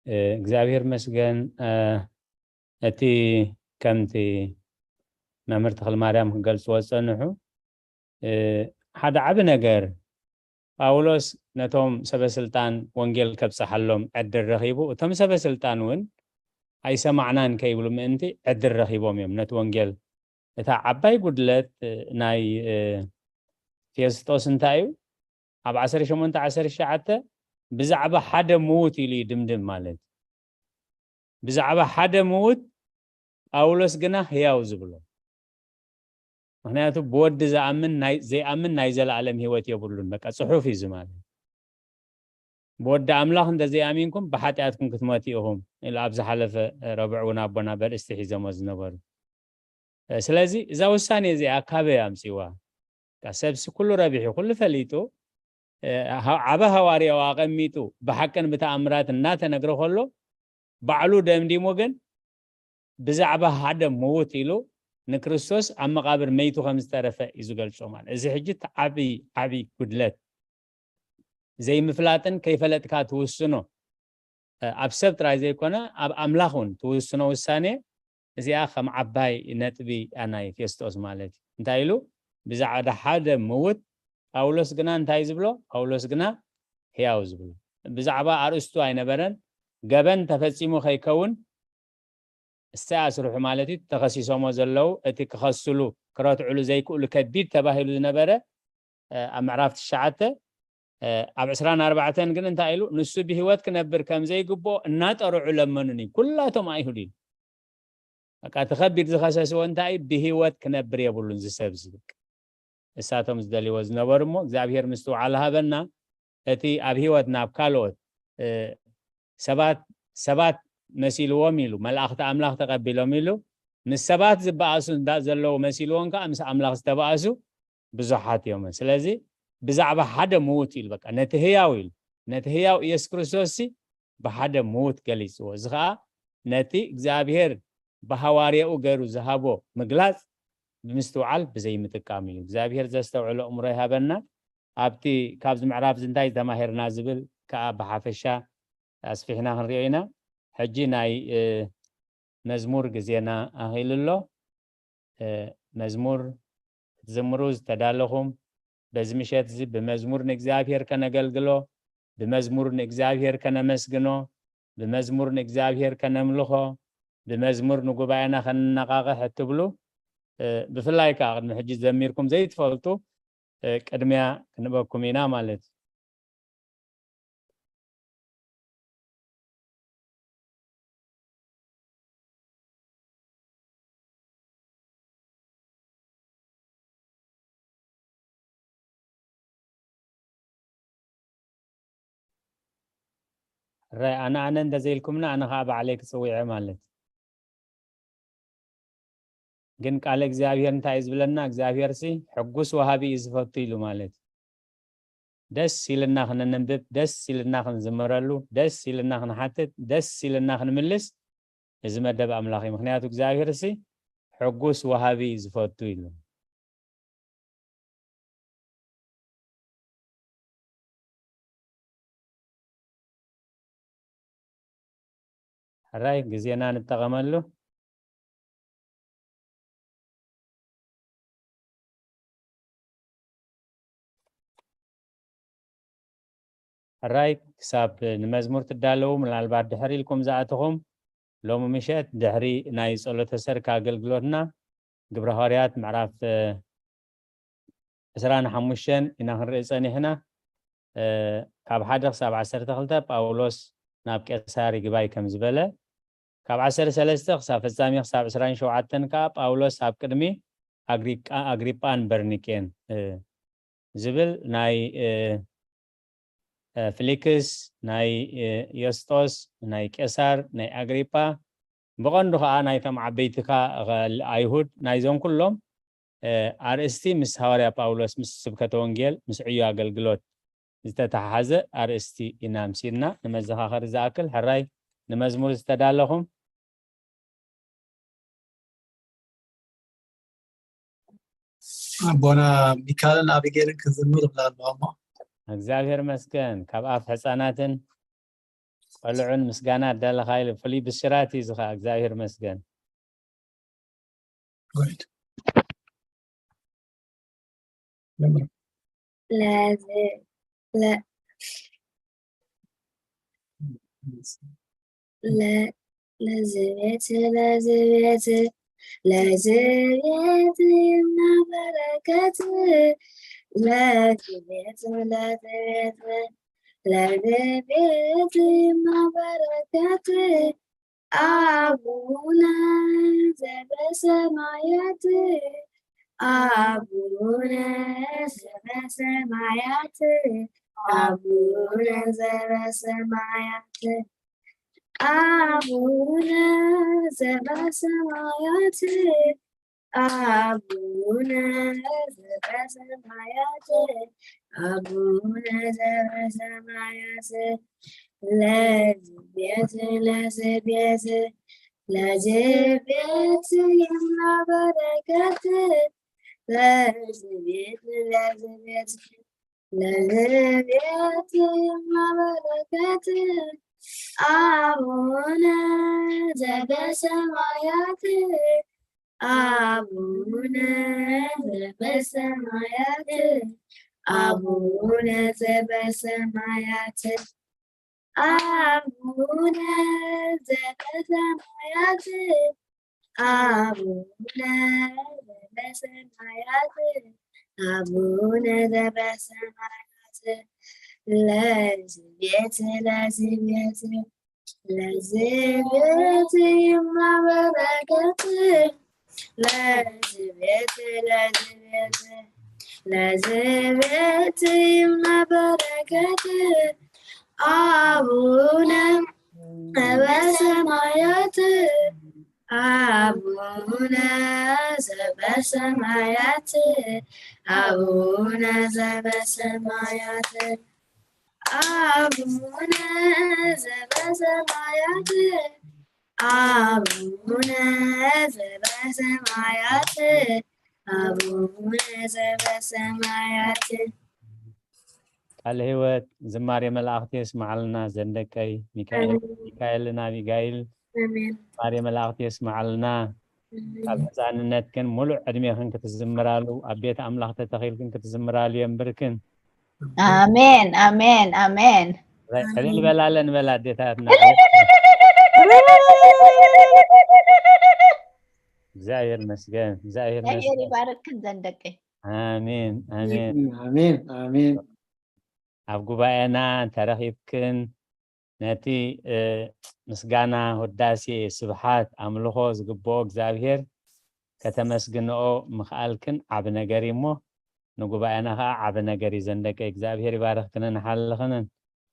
እ፣ እግዚኣብሔር መስገን። እ፣ እቲ ከምቲ መምህር ተኽለ ማርያም ክገልጽዎ ዝጸንሑ፣ እ፣ ሓደ ዓቢ ነገር ጳውሎስ ነቶም ሰበ ስልጣን ወንጌል ከብጽሓሎም ዕድል ረኺቡ፣ እቶም ሰበ ስልጣን እውን ኣይሰማዕናን ከይብሉ ምእንቲ ዕድል ረኺቦም እዮም። ነቲ ወንጌል፣ እታ ዓባይ ጉድለት፣ እ፣ ናይ፣ እ፣ ፌስጦስ እንታይ እዩ? ኣብ ዓሰርተ ሸሞንተ ዓሰርተ ትሽዓተ ብዛዕባ ሓደ ምዉት ኢሉ ይድምድም ማለት እዩ። ብዛዕባ ሓደ ምዉት ጳውሎስ ግና ህያው ዝብሎ። ምኽንያቱ ብወዲ ዝኣምን ናይ፣ ዘይኣምን ናይ ዘለኣለም ህይወት የብሉን። በቃ ጽሑፍ እዩ እዚ ማለት። ብወዲ ኣምላኽ እንተ ዘይኣሚንኩም ብሓጢኣትኩም ክትመቱ ኢኹም ኢሉ ኣብ ዝሓለፈ ረቡዕ እውን ኣቦና በርእስቲ ሒዞሞ ዝነበሩ። ስለዚ እዛ ውሳኔ እዚኣ ካበይ ኣምጺዋ? በቃ ሰብሲ ኩሉ ረቢሑ፣ ኩሉ ፈሊጡ፣ እ፣ ሃ-፣ ዓቢ ሃዋርያዊ ኣቐሚጡ ብሓቅን ብተኣምራት እናተነግረ ከሎ ባዕሉ ደምዲሙ ግን ብዛዕባ ሓደ ምዉት ኢሉ ንክርስቶስ ኣብ መቓብር መይቱ ከም ዝተረፈ እዩ ዝገልጾ ማለት። እዚ ሕጂ እቲ ዓቢ፣ ዓቢ ጉድለት ዘይምፍላጥን ከይፈለጥካ ትውስኖ፣ እ፣ ኣብ ሰብ ጥራይ ዘይኮነ ኣብ ኣምላኽ እውን ትውስኖ ውሳኔ፣ እዚኣ ከም ዓባይ ነጥቢ እያ ናይ ፌስጦስ ማለት እዩ። እንታይ ኢሉ? ብዛዕባ ሓደ ምዉት ጳውሎስ ግና እንታይ ዝብሎ? ጳውሎስ ግና ሕያው ዝብሎ። ብዛዕባ ኣርእስቱ ኣይነበረን። ገበን ተፈጺሙ ከይከውን እስታይ ኣስርሑ ማለት እዩ። ተኸሲሶሞ ዘለዉ እቲ ክኸስሉ፣ ክረትዕሉ ዘይክእሉ ከቢድ ተባሂሉ ዝነበረ፣ እ፣ ኣብ ምዕራፍ ትሽዓተ፣ እ፣ ኣብ ዕስራን ኣርባዕተን ግን እንታይ ኢሉ? ንሱ ብህይወት ክነብር ከም ዘይግብኦ እናጠርዑ ለመኑኒ፣ ኩላቶም ኣይሁድ እዩ። በቃ እቲ ከቢድ ዝኸሰስዎ እንታይ እዩ? ብህይወት ክነብር የብሉን ዝሰብ ዝብል። እሳቶም ዝደልይዎ ዝነበሩ እሞ እግዚኣብሔር ምስትውዓል ሃበና። እቲ ኣብ ህይወትና ኣብ ካልኦት ሰባት ሰባት መሲልዎም ኢሉ፣ መላእኽቲ ኣምላኽ ተቐቢሎም ኢሉ፣ ምስ ሰባት ዝበኣሱ እንዳ ዘለዉ መሲልዎም ከዓ ምስ ኣምላኽ ዝተባእሱ ብዙሓት እዮም። ስለዚ ብዛዕባ ሓደ ምዉት ኢሉ፣ በቃ ነቲ ህያው ኢሉ፣ ነቲ ህያው ኢየሱስ ክርስቶስ ሲ ብሓደ ምዉት ገሊጽዎ። እዚ ኸኣ ነቲ እግዚኣብሔር ብሃዋርያኡ ገይሩ ዝሃቦ ምግላጽ ብምስትውዓል ብዘይምጥቃም እዩ። እግዚኣብሔር ዘስተውዕሎ እምሮ ይሃበና። ኣብቲ ካብዚ ምዕራፍ እዚ እንታይ ተማሂርና ዝብል ከኣ ብሓፈሻ ኣስፊሕና ክንሪኦ ኢና። ሕጂ ናይ መዝሙር ግዜና ኣኺሉ ኣሎ። መዝሙር ክትዝምሩ ዝተዳለኹም፣ በዚ ምሸት እዚ ብመዝሙር ንእግዚኣብሔር ከነገልግሎ፣ ብመዝሙር ንእግዚኣብሔር ከነመስግኖ፣ ብመዝሙር ንእግዚኣብሔር ከነምልኾ፣ ብመዝሙር ንጉባኤና ከነነቓቕሕ እትብሉ፣ ብፍላይ ከኣ ቅድሚ ሕጂ ዘሚርኩም ዘይትፈልጡ፣ ቅድሚያ ክንበኩም ኢና ማለት እዩ። ሕራይ ኣነ ኣነ እንተዘይልኩምና ኣነ ከዓ ባዕለይ ክፅውዐ ማለት። ግን ቃለ እግዚኣብሔር እንታይ እዩ ዝብለና? እግዚኣብሔር ሲ ሕጉስ ወሃቢ እዩ ዝፈቱ ኢሉ ማለት እዩ። ደስ ኢልና ክንንንብብ፣ ደስ ኢልና ክንዝምረሉ፣ ደስ ኢልና ክንሓትት፣ ደስ ኢልና ክንምልስ እዚ መደብ ኣምላኽ እዩ። ምክንያቱ እግዚኣብሔር ሲ ሕጉስ ወሃቢ እዩ ዝፈቱ ኢሉ። ሕራይ ግዜና ንጠቐመሉ። ሕራይ ክሳብ ንመዝሙር ትዳለዉ ምናልባት ድሕር ኢልኩም ዝኣተኹም ሎሚ ምሸት ድሕሪ ናይ ጸሎተ ሰርክ ኣገልግሎትና ግብረ ሃዋርያት ምዕራፍ ዕስራን ሓሙሽተን ኢና ክንርኢ ጸኒሕና። ካብ ሓደ ክሳብ ዓሰርተ ክልተ ጳውሎስ ናብ ቄሳር ይግባይ ከም ዝበለ፣ ካብ ዓሰርተ ሰለስተ ክሳብ ፍጻሜ ክሳብ ዕስራን ሸውዓተን ከኣ ጳውሎስ ኣብ ቅድሚ ኣግሪጳን በርኒቄን ዝብል ናይ ፊሊክስ፣ ናይ ዮስጦስ፣ ናይ ቄሳር፣ ናይ ኣግሪጳ፣ ብቐንዱ ኸዓ ናይቶም ዓበይቲ ኣይሁድ፣ ናይዞም ኩሎም ኣርእስቲ ምስ ሃዋርያ ጳውሎስ ምስ ስብከተ ወንጌል ምስ ዕዮ ኣገልግሎት ዝተተሓሓዘ ኣርእስቲ ኢና ኣምሲልና። ንመዘኻኸሪ ዝኣክል ሕራይ ንመዝሙር ዝተዳለኹም። ኣቦና ሚካልን ኣቢጌልን ክዝምር ይብላ ኣለዋ እሞ እግዚኣብሔር መስገን ካብ ኣፍ ሕፃናትን ቆልዑን ምስጋና ኣዳለኻ ኢሉ ፍሉይ ብስራት እዩ ዝኻ እግዚኣብሔር መስገን። ለዝቤት ለዝቤት ለዝቤት ለዝቤት እና በረከት ለዝቤት ለዝቤት ለዝቤት እና በረከት አቡነ ዘበሰማያት አቡነ ዘበሰማያት አቡነ ዘበሰማያት አቡነ ዘበሰማያት አቡነ ዘበሰማያት አቡነ ዘበሰማያት ለዝቤት ለዝቤት ለዝቤት ይምላ በረከት ለዝቤት ለዝቤት ለዝቤት ይምላ በረከት አቡነ ዘበሰማያት አቡነ ዘበሰማያት አቡነ ዘበሰማያት አቡነ ዘበሰማያት አቡነ ዘበሰማያት አቡነ ዘበሰማያት ለዝቤት ለዝቤት ለዚህ ቤት ይማ በረከት፣ ለዚህ ቤት፣ ለዚህ ቤት፣ ለዚህ ቤት ይማ በረከት። አቡነ በሰማያት፣ አቡነ ዘበሰማያት፣ አቡነ ዘበሰማያት፣ አቡነ ዘበሰማያት፣ አቡነ ዘበሰማያት፣ አቡነ ዘበሰማያት። ቃለ ሕይወት ዝማሬ መላእኽቲ የስምዓልና ዘንደቀይ ሚካኤል፣ ሚካኤልን ኣቢጋይል። ኣሜን። ዝማሬ መላእኽቲ የስምዓልና። ካብ ህፃንነትክን ሙሉእ ዕድሜኽን ክትዝምራሉ፣ ኣብ ቤት ኣምላኽ ተተኺልክን ክትዝምራሉ የንብርክን። ኣሜን፣ ኣሜን፣ ኣሜን። ዕልል በላለን በላ ኣዴታትና። እግዚኣብሔር ይመስገን፣ እግዚኣብሔር ይመስገን። ይባርክን ዘንደቀይ። ኣሜን፣ ኣሜን። ኣሜን፣ ኣሜን። ኣብ ጉባኤና እንተረኺብክን ነቲ፣ እ፣ ምስጋና፣ ውዳሴ፣ ስብሓት፣ ኣምልኾ ዝግብኦ እግዚኣብሔር ከተመስግንኦ ምኽኣልክን ዓቢ ነገር እዩ እሞ፣ ንጉባኤና ኸዓ ዓቢ ነገር እዩ። ዘንደቀይ እግዚኣብሔር ይባርኽክንን ይሓልኽንን።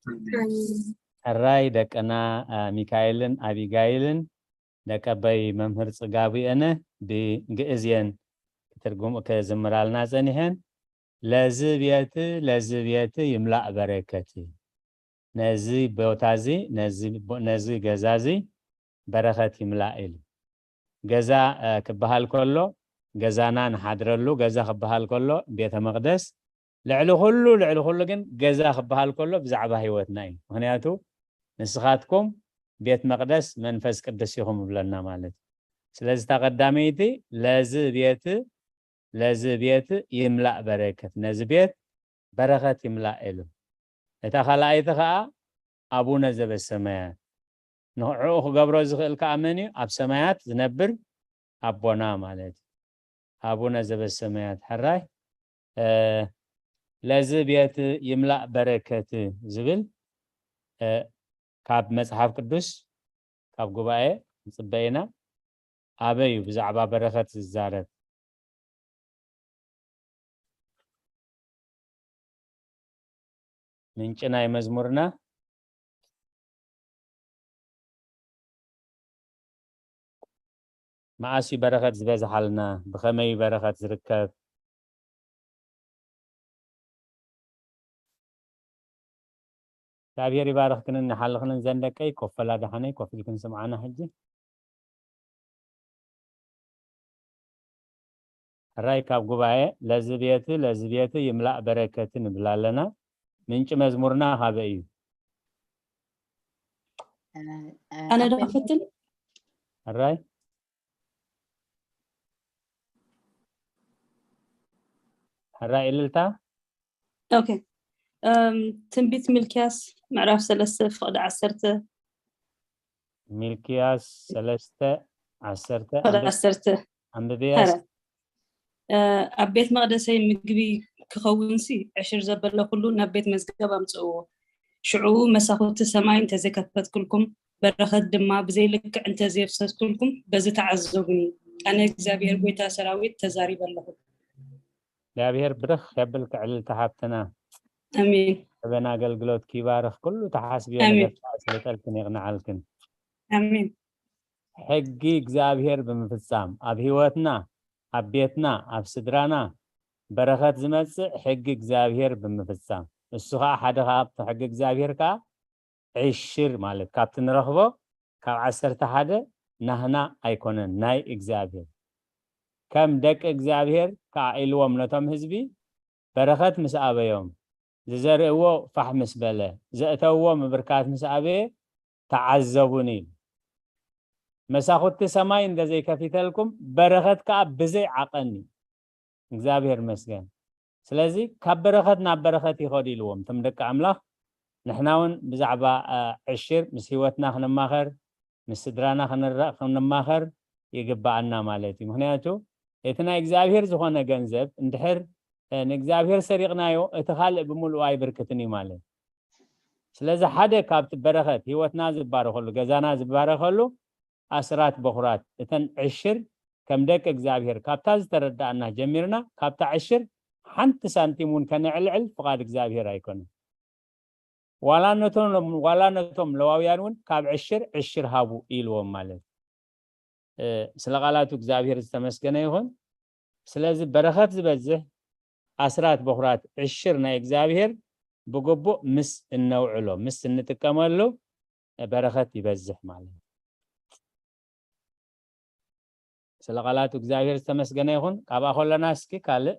ኣሜን። ሕራይ ደቅና፣ እ፣ ሚካኤልን ኣቢጋይልን ደቀበይ መምህር ጽጋቡ የነ ብግእዝ እየን ክትርጉም፣ ክዝምራልና ጸኒሐን። ለዚ ቤት፣ ለዚ ቤት ይምላእ በረከት፣ ነዚ ቦታ እዚ፣ ነዚ ቦ-፣ ነዚ ገዛ እዚ በረኸት ይምላእ ኢሉ። ገዛ፣ እ፣ ክበሃል ከሎ፣ ገዛና ንሓድረሉ፣ ገዛ ክበሃል ከሎ፣ ቤተ መቕደስ፣ ልዕሊ ኩሉ፣ ልዕሊ ኩሉ ግን ገዛ ክበሃል ከሎ ብዛዕባ ህይወትና እዩ። ምኽንያቱ ንስኻትኩም ቤት መቕደስ መንፈስ ቅዱስ ኢኹም ይብለና ማለት እዩ። ስለዚ እታ ቀዳመይቲ ለዚ ቤት፣ ለዚ ቤት ይምላእ በረከት፣ ነዚ ቤት በረኸት ይምላእ ኢሉ። እታ ካልኣይቲ ኸዓ ኣቡነ ዘበሰማያት፣ ንዕኡ ክገብሮ ዝኽእል ከኣ መን እዩ? ኣብ ሰማያት ዝነብር ኣቦና ማለት እዩ። ኣቡነ ዘበሰማያት ሕራይ፣ እ፣ ለዚ ቤት ይምላእ በረከት ዝብል፣ እ፣ ካብ መጽሓፍ ቅዱስ፣ ካብ ጉባኤ ንጽበ ኢና። ኣበይ እዩ ብዛዕባ በረኸት ዝዛረብ? ምንጪ ናይ መዝሙርና መዓስ እዩ በረኸት ዝበዝሓልና? ብኸመይ እዩ በረኸት ዝርከብ? እግዚኣብሔር ይባርኽክንን ይሓልኽንን ዘን ደቀይ። ኮፈላ ደሓነይ ኮፍ ኢልክን ስምዓና ሕጂ። ሕራይ ካብ ጉባኤ ለዚ ቤት ለዚ ቤት ይምላእ በረከት ንብል ኣለና። ምንጪ መዝሙርና ካበይ እዩ? ኣነ ዶ ክፍትን? ሕራይ ሕራይ እልልታ። ኦኬ። እም፣ ትንቢት ሚልክያስ ምዕራፍ ሰለስተ ፍቕዲ ዓሰርተ። ሚልክያስ ሰለስተ ዓሰርተ። ፍቕዲ ዓሰርተ። ኣንብብያስ። ሕራይ። እ፣ ኣብ ቤት መቕደሰይ ምግቢ ክኸውንሲ ዕሽር ዘበለ ኩሉ ናብ ቤት መዝገብ ኣምጽእዎ። ሽዑ መሳኹቲ ሰማይ እንተዘይከፈትኩልኩም፣ በረኸት ድማ ብዘይ ልክዕ እንተዘየፍሰስኩልኩም፣ በዚ ተዓዘቡኒ። ኣነ እግዚኣብሔር ጐይታ ሰራዊት ተዛሪበ ኣለኹ። እግዚኣብሔር ብርኽ የብልኪ ዕልልቲ ሓብትና። ኣሜን። ሕበን ኣገልግሎትኪ ይባርኽ። ኩሉ ተሓስብዮ ኣሜን። ነገር ኣስልጠልክን የቕንዓልክን። ኣሜን። ሕጊ እግዚኣብሔር ብምፍጻም ኣብ ህይወትና፣ ኣብ ቤትና፣ ኣብ ስድራና በረኸት ዝመጽእ ሕጊ እግዚኣብሔር ብምፍጻም። እሱ ኸዓ ሓደ ካብቲ ሕጊ እግዚኣብሔር ከኣ ዕሽር ማለት ካብቲ ንረኽቦ ካብ ዓሰርተ ሓደ ናህና ኣይኮነን፣ ናይ እግዚኣብሔር። ከም ደቂ እግዚኣብሔር ከኣ ኢልዎም ነቶም ህዝቢ፣ በረኸት ምስ ኣበዮም፣ ዝዘርእዎ ፋሕ ምስ በለ፣ ዘእተውዎ ምብርካት ምስ ኣበየ፣ ተዓዘቡኒ ኢሉ። መሳኹቲ ሰማይ እንተ ዘይከፊተልኩም፣ በረኸት ከኣ ብዘይ ዓቐን እዩ። እግዚኣብሔር ይመስገን። ስለዚ ካብ በረኸት ናብ በረኸት ይኸዱ ኢልዎም እቶም ደቂ ኣምላኽ። ንሕና እውን ብዛዕባ፣ እ፣ ዕሽር ምስ ህይወትና ክንማኸር፣ ምስ ስድራና ክንረ-፣ ክንማኸር ይግብኣና ማለት እዩ። ምኽንያቱ እቲ ናይ እግዚኣብሔር ዝኾነ ገንዘብ እንድሕር፣ እ፣ ንእግዚኣብሔር ሰሪቕናዮ፣ እቲ ካልእ ብምሉኡ ኣይብርክትን እዩ ማለት እዩ። ስለዚ ሓደ ካብቲ በረኸት ህይወትና ዝባረኸሉ፣ ገዛና ዝባረኸሉ ኣስራት በኹራት፣ እተን ዕሽር ከም ደቂ እግዚኣብሔር ካብታ ዝተረዳእና ጀሚርና፣ ካብታ ዕሽር ሓንቲ ሳንቲም እውን ከነዕልዕል ፍቓድ እግዚኣብሔር ኣይኮነን። ዋላ ነቶም፣ ዋላ ነቶም ለዋውያን እውን ካብ ዕሽር ዕሽር ሃቡ ኢልዎም ማለት። እ፣ ስለ ቃላቱ እግዚኣብሔር ዝተመስገነ ይኹን። ስለዚ በረኸት ዝበዝሕ ኣስራት በኹራት ዕሽር ናይ እግዚኣብሔር ብግቡእ ምስ እነውዕሎ፣ ምስ እንጥቀመሉ በረኸት ይበዝሕ ማለት እዩ። ስለ ቃላቱ እግዚኣብሔር ዝተመስገነ ይኹን። ካብኣ ከለና እስኪ ካልእ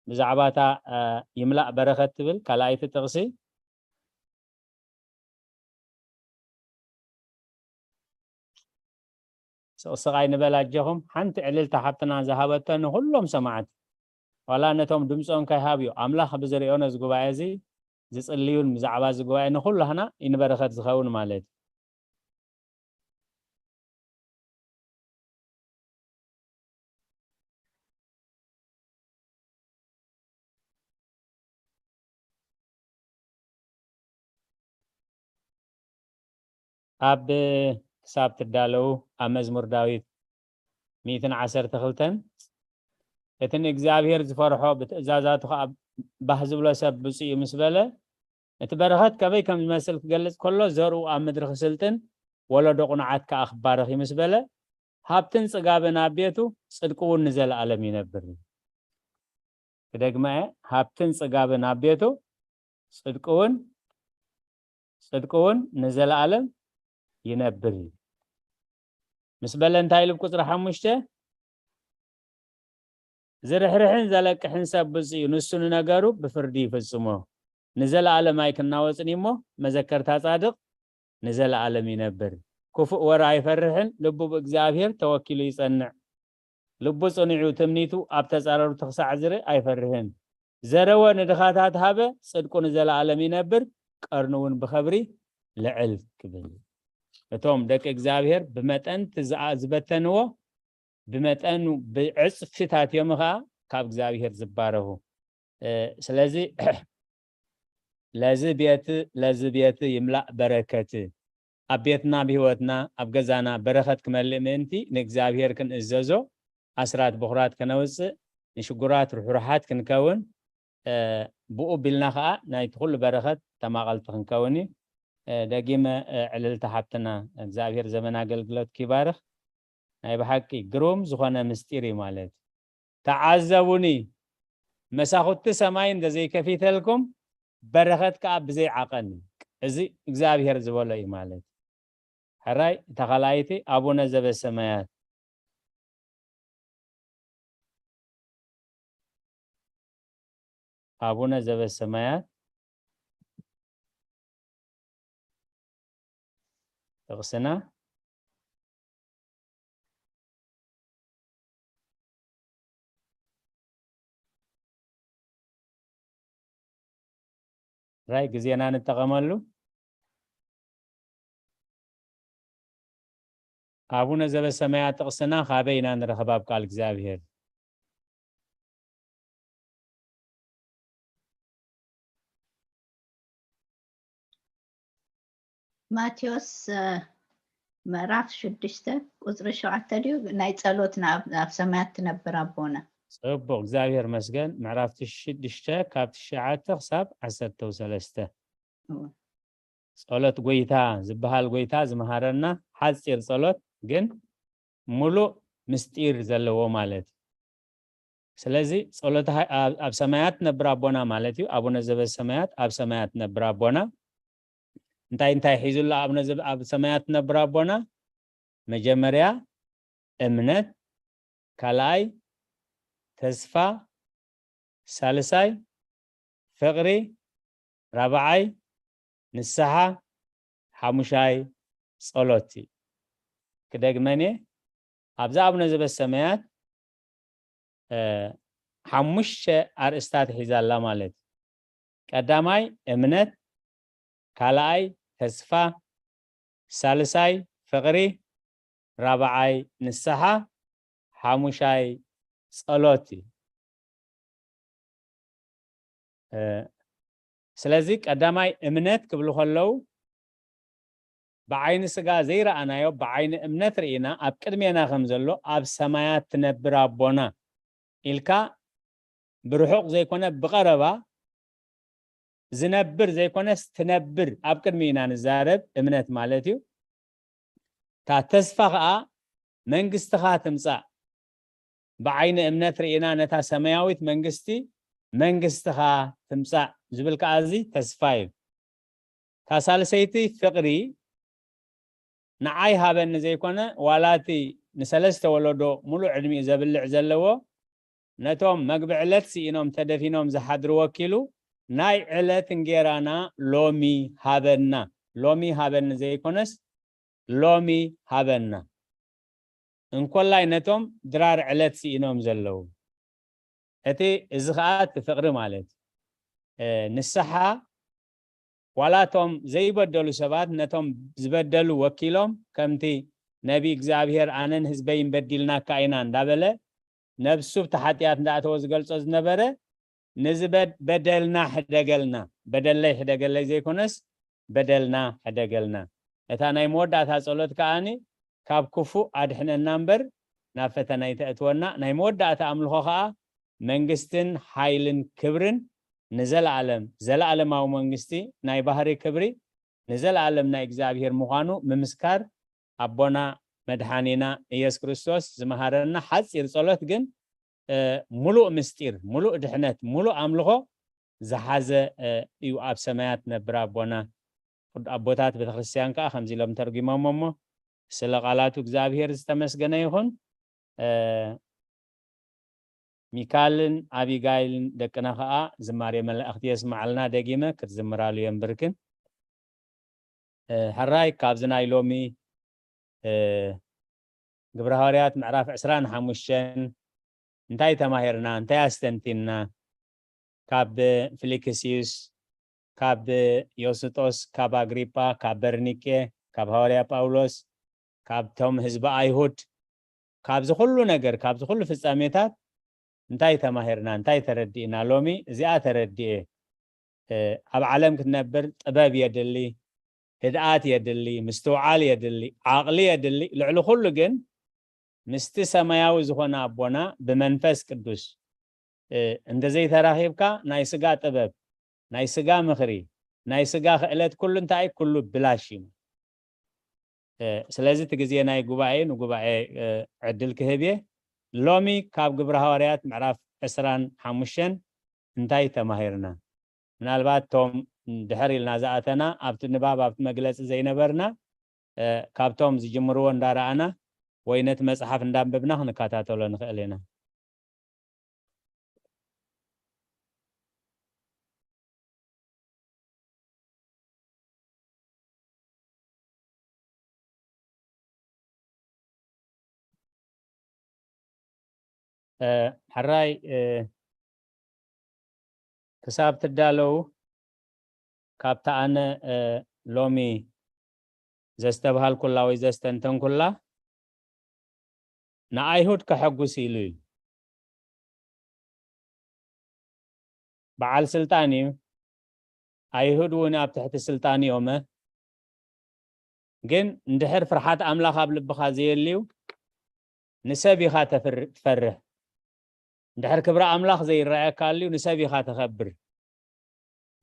ብዛዕባ እታ፣ እ፣ ይምላእ በረኸት ትብል ካልኣይቲ ጥቕሲ ስቕስቕ ኣይንበል ኣጀኹም። ሓንቲ ዕልልታ ሓብትና ዝሃበቶ ንኹሎም ሰማዕቲ፣ ዋላ ነቶም ድምፆም ከይሃብዩ፣ ኣምላኽ ብዝሪኦ ነዚ ጉባኤ እዚ ዝጽልዩን ብዛዕባ እዚ ጉባኤ ንኹላህና እዩ ንበረኸት ዝኸውን ማለት እዩ። ኣብ ክሳብ ትዳለዉ ኣብ መዝሙር ዳዊት ሚእትን ዓሰርተ ክልተን፣ እቲ ንእግዚኣብሔር ዝፈርሖ ብትእዛዛቱ ኸዓ ባህ ዝብሎ ሰብ ብፁዕ እዩ ምስ በለ፣ እቲ በረኸት ከመይ ከም ዝመስል ክገልጽ ከሎ፣ ዘርኡ ኣብ ምድሪ ክስልጥን ወለዶ ቁኑዓት ከኣ ክባረኽ እዩ ምስ በለ፣ ሃብትን ጽጋብን ኣብ ቤቱ፣ ጽድቂ እውን ንዘለኣለም ይነብር። ክደግማ እየ፣ ሃብትን ጽጋብን ኣብ ቤቱ፣ ጽድቂ እውን፣ ጽድቂ እውን ንዘለኣለም ይነብር እዩ። ምስ በለ እንታይ ኢሉ ቁጽሪ ሓሙሽተ? ዝርሕርሕን ዘለቅሕን ሰብ ብፁዕ እዩ፣ ንሱ ንነገሩ ብፍርዲ ይፍጽሞ። ንዘለኣለም ኣይክናወጽን እዩ እሞ፣ መዘከርታ ጻድቕ ንዘለኣለም ይነብር። ክፉእ ወረ ኣይፈርሕን፣ ልቡ ብእግዚኣብሔር ተወኪሉ ይጸንዕ። ልቡ ጽኑዕ እዩ፣ ትምኒቱ ኣብ ተጻረርቱ ክሳዕ ዝርኢ ኣይፈርህን። ዘረወ ንድኻታት ሃበ፣ ጽድቁ ንዘለኣለም ይነብር፣ ቀርኑ እውን ብኸብሪ ልዕል ክብል። እቶም ደቂ እግዚኣብሔር ብመጠን እቲ ዝኣ-፣ ዝበተንዎ፣ ብመጠኑ ብዕጽፍታት እዮም ኸኣ ካብ እግዚኣብሔር ዝባረኹ። እ፣ ስለዚ ለዚ ቤት፣ ለዚ ቤት ይምላእ በረከት። ኣብ ቤትና፣ ኣብ ህይወትና፣ ኣብ ገዛና በረኸት ክመልእ ምእንቲ ንእግዚኣብሔር ክንእዘዞ፣ ኣስራት በኹራት ከነውጽእ፣ ንሽጉራት ርሑርሓት ክንከውን፣ እ፣ ብኡ ቢልና ኸኣ ናይቲ ኩሉ በረኸት ተማቐልቲ ክንከውን እዩ። እ፣ ደጊመ፣ እ፣ ዕልልቲ ሓብትና፣ እግዚኣብሔር ዘመን ኣገልግሎትኪ ይባርኽ። ናይ ብሓቂ ግሩም ዝኾነ ምስጢር እዩ ማለት። ተዓዘቡኒ፣ መሳኹቲ ሰማይ እንተዘይከፊተልኩም፣ በረኸት ከኣ ብዘይ ዓቐን። እዚ እግዚኣብሔር ዝበሎ እዩ ማለት። ሕራይ፣ እታ ካልኣይቲ ኣቡነ ዘበሰማያት። ኣቡነ ዘበሰማያት ጥቕስና ራይ ግዜና ንጠቐመሉ። ኣቡነ ዘበሰማያት ጥቕስና ካበይ ኢና ንረኽባ ኣብ ቃል እግዚኣብሔር? ማቴዎስ፣ እ፣ ምዕራፍ ሽዱሽተ ቁጽሪ ሸውዓተ ድዩ? ናይ ጸሎትና ኣብ፣ ኣብ ሰማያት ትነብር ኣቦና። ጽቡቕ፣ እግዚኣብሔር መስገን። ምዕራፍ ሽዱሽተ ካብ ትሽዓተ ክሳብ ዓሰርተ ሰለስተ። እወ። ጸሎት ጎይታ ዝበሃል ጎይታ ዝመሃረና ሓጺር ጸሎት ግን ሙሉእ ምስጢር ዘለዎ ማለት እዩ። ስለዚ ጸሎት ሃ-፣ ኣብ፣ ኣብ ሰማያት ነብር ኣቦና ማለት እዩ። ኣቡነ ዘበሰማያት ኣብ ሰማያት ነብር ኣቦና። እንታይ እንታይ ሒዙ ኣሎ ኣቡነ ዘበ-፣ ኣብ ሰማያት ነብር ኣቦና? መጀመርያ እምነት፣ ካልኣይ ተስፋ፣ ሳልሳይ ፍቕሪ፣ ራብዓይ ንስሓ፣ ሓሙሻይ ጸሎት እዩ። ክደግመን እየ። ኣብዛ ኣቡነ ዘበሰማያት፣ እ፣ ሓሙሽተ ኣርእስታት ሒዛ ኣላ ማለት እዩ። ቀዳማይ እምነት፣ ካልኣይ ተስፋ፣ ሳልሳይ ፍቕሪ፣ ራብዓይ ንስሓ፣ ሓሙሻይ ጸሎት እዩ። ስለዚ ቀዳማይ እምነት ክብሉ ከለዉ ብዓይኒ ስጋ ዘይረኣናዮ ብዓይኒ እምነት ርኢና ኣብ ቅድሜና ከም ዘሎ ኣብ ሰማያት ትነብር ኣቦና ኢልካ ብርሑቕ ዘይኮነ ብቐረባ ዝነብር ዘይኮነስ ትነብር ኣብ ቅድሚ ኢና ንዛረብ እምነት ማለት እዩ። እታ ተስፋ ከዓ መንግስትኻ ትምፃእ። ብዓይኒ እምነት ርኢና ነታ ሰማያዊት መንግስቲ መንግስትኻ ትምፃእ ዝብል ከዓ እዚ ተስፋ እዩ። እታ ሳልሰይቲ ፍቕሪ ንዓይ ሃበኒ ዘይኮነ ዋላ እቲ ንሰለስተ ወለዶ ሙሉእ ዕድሚኡ ዘብልዕ ዘለዎ ነቶም መግቢ ዕለት ስኢኖም ተደፊኖም ዝሓድሩ ወኪሉ ናይ ዕለት እንጌራና ሎሚ ሃበና። ሎሚ ሃበኒ ዘይኮነስ ሎሚ ሃበና። እንኮላይ ነቶም ድራር ዕለት ስኢኖም ዘለዉ። እቲ እዚ ኸዓ እቲ ፍቕሪ ማለት ንስሓ ዋላ እቶም ዘይበደሉ ሰባት ነቶም ዝበደሉ ወኪሎም ከምቲ ነቢ እግዚኣብሔር ኣነን ህዝበይን በዲልናካ ኢና እንዳበለ ነብሱ ብቲ ሓጢኣት እንዳእተወ ዝገልጾ ዝነበረ ንዚ በደልና ሕደገልና በደለይ ሕደገለይ ዘይኮነስ በደልና ሕደገልና። እታ ናይ መወዳእታ ጸሎት ከኣኒ ካብ ክፉእ ኣድሕነና እምበር ናብ ፈተና ይተእትወና። ናይ መወዳእታ ኣምልኾ ከኣ መንግስትን ሓይልን ክብርን ንዘለኣለም ዘለኣለማዊ መንግስቲ ናይ ባህሪ ክብሪ ንዘለኣለም ናይ እግዚኣብሔር ምዃኑ ምምስካር ኣቦና መድሓኒና ኢየሱስ ክርስቶስ ዝመሃረና ሓፂር ጸሎት ግን ሙሉእ ምስጢር ሙሉእ ድሕነት ሙሉእ ኣምልኾ ዝሓዘ እዩ። ኣብ ሰማያት ነብር ኣቦና ኣቦታት ቤተክርስትያን ከዓ ከምዚ ኢሎም ተርጉሞሞ እሞ ስለ ቃላቱ እግዚኣብሔር ዝተመስገነ ይኹን። ሚካልን ኣቢጋይልን ደቅና ከዓ ዝማሬ መላእክቲ የስምዓልና። ደጊመ ክትዝምራሉ የንብርክን። ሕራይ ካብዚ ናይ ሎሚ ግብረ ሃዋርያት ምዕራፍ ዕስራን ሓሙሽተን እንታይ ተማሂርና እንታይ ኣስተንቲንና? ካብ ፊልክስዩስ፣ ካብ ዮስጦስ፣ ካብ ኣግሪጳ፣ ካብ በርኒቄ፣ ካብ ሃዋርያ ጳውሎስ፣ ካብቶም ህዝቢ ኣይሁድ፣ ካብዚ ኩሉ ነገር ካብዚ ኩሉ ፍጻሜታት እንታይ ተማሂርና እንታይ ተረዲእና? ሎሚ እዚኣ ተረዲኤ። ኣብ ዓለም ክትነብር ጥበብ የድሊ፣ ህድኣት የድሊ፣ ምስትውዓል የድሊ፣ ዓቕሊ የድሊ። ልዕሊ ኩሉ ግን ምስቲ ሰማያዊ ዝኾነ ኣቦና ብመንፈስ ቅዱስ እንተዘይተራኺብካ ናይ ስጋ ጥበብ ናይ ስጋ ምኽሪ ናይ ስጋ ክእለት ኩሉ እንታይ ኩሉ ብላሽ እዩ። ስለዚ እቲ ግዜ ናይ ጉባኤ ንጉባኤ ዕድል ክህብ እየ። ሎሚ ካብ ግብረ ሃዋርያት ምዕራፍ ዕስራን ሓሙሽተን እንታይ ተማሂርና? ምናልባት እቶም ድሕር ኢልና ዝኣተና ኣብቲ ንባብ ኣብቲ መግለፂ ዘይነበርና ካብቶም ዝጅምርዎ እንዳረኣና ወይ ነቲ መፅሓፍ እንዳንበብና ክንከታተሎ ንኽእል ኢና። ሕራይ ክሳብ ትዳለዉ ካብታ ኣነ ሎሚ ዘስተብሃልኩላ ወይ ዘስተንተንኩላ ንኣይሁድ ከሐጉስ ኢሉ እዩ። በዓል ስልጣን እዩ። ኣይሁድ እውን ኣብ ትሕቲ ስልጣን እዮመ። ግን እንድሕር ፍርሓት ኣምላኽ ኣብ ልብኻ ዘየልዩ ንሰብ ኢኻ ትፈርሕ። እንድሕር ክብሪ ኣምላኽ ዘይረኣየካ ኣልዩ ንሰብ ኢኻ ተኸብር።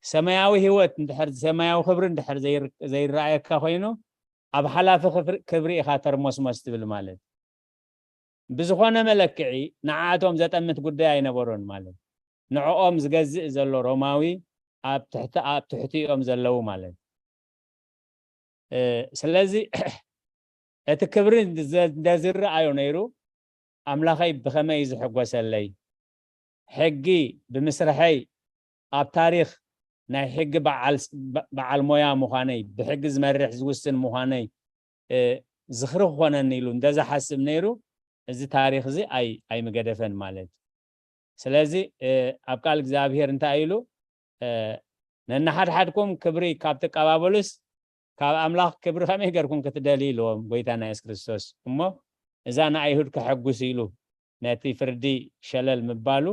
ሰማያዊ ህይወት እንድሕር ሰማያዊ ክብሪ እንድሕር ዘይረኣየካ ኮይኑ ኣብ ሓላፊ ክብሪ ኢኻ ተርሞስሞስ ትብል ማለት። ብዝኾነ መለክዒ ንዓኣቶም ዘጠምት ጉዳይ ኣይነበሮን ማለት። ንዕኦም ዝገዝእ ዘሎ ሮማዊ ኣብ ትሕቲ ኣብ ትሕቲኦም ዘለዉ ማለት። ስለዚ እቲ ክብሪ እንደዝረኣዮ ነይሩ ኣምላኸይ ብኸመይ እዩ ዝሕጎሰለይ? ሕጊ ብምስርሐይ ኣብ ታሪኽ ናይ ሕጊ በዓል ሞያ ምዃነይ ብሕጊ ዝመርሕ ዝውስን ምዃነይ ዝኽሪ ክኾነኒ ኢሉ እንደዝሓስብ ነይሩ እዚ ታሪኽ እዚ ኣይምገደፈን ማለት እዩ። ስለዚ ኣብ ቃል እግዚኣብሔር እንታይ ኢሉ ነንሓድሓድኩም ክብሪ ካብ ትቀባበሉስ ካብ ኣምላኽ ክብሪ ከመይ ገርኩም ክትደልዩ ኢልዎም ጎይታና የሱስ ክርስቶስ። እሞ እዛ ንኣይሁድ ከሐጉስ ኢሉ ነቲ ፍርዲ ሸለል ምባሉ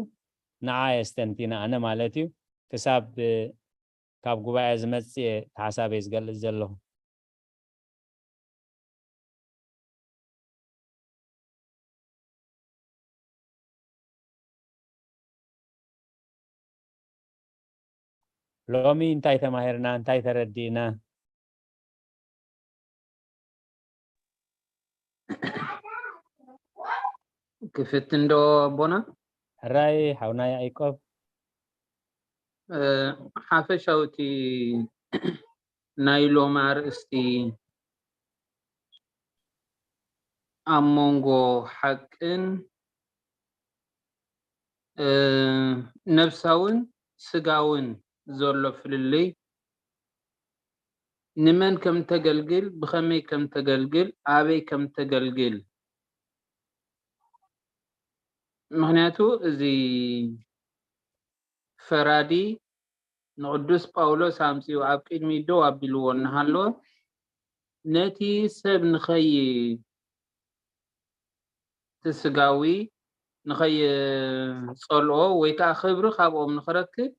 ንዓ የስተንቲና ኣነ ማለት እዩ። ክሳብ ካብ ጉባኤ ዝመጽእ እየ ሓሳበይ ዝገልጽ ዘለኹ። ሎሚ እንታይ ተማሂርና? እንታይ ተረዲእና? ክፍትን ዶ ኣቦና? ሕራይ ሓውና ያዕቆብ። ሓፈሻውቲ ናይ ሎም ኣርእስቲ ኣብ መንጎ ሓቅን ነብሳውን ስጋውን ዘሎ ፍልልይ፣ ንመን ከም ተገልግል፣ ብኸመይ ከም ተገልግል፣ ኣበይ ከም ተገልግል። ምኽንያቱ እዚ ፈራዲ ንቅዱስ ጳውሎስ ኣምጺኡ ኣብ ቅድሚኡ ደው ኣቢልዎ እናሃለወ፣ ነቲ ሰብ ንኸይ እቲ ስጋዊ ንኸይጸልኦ ወይ ከኣ ክብሪ ካብኦም ንኽረክብ፣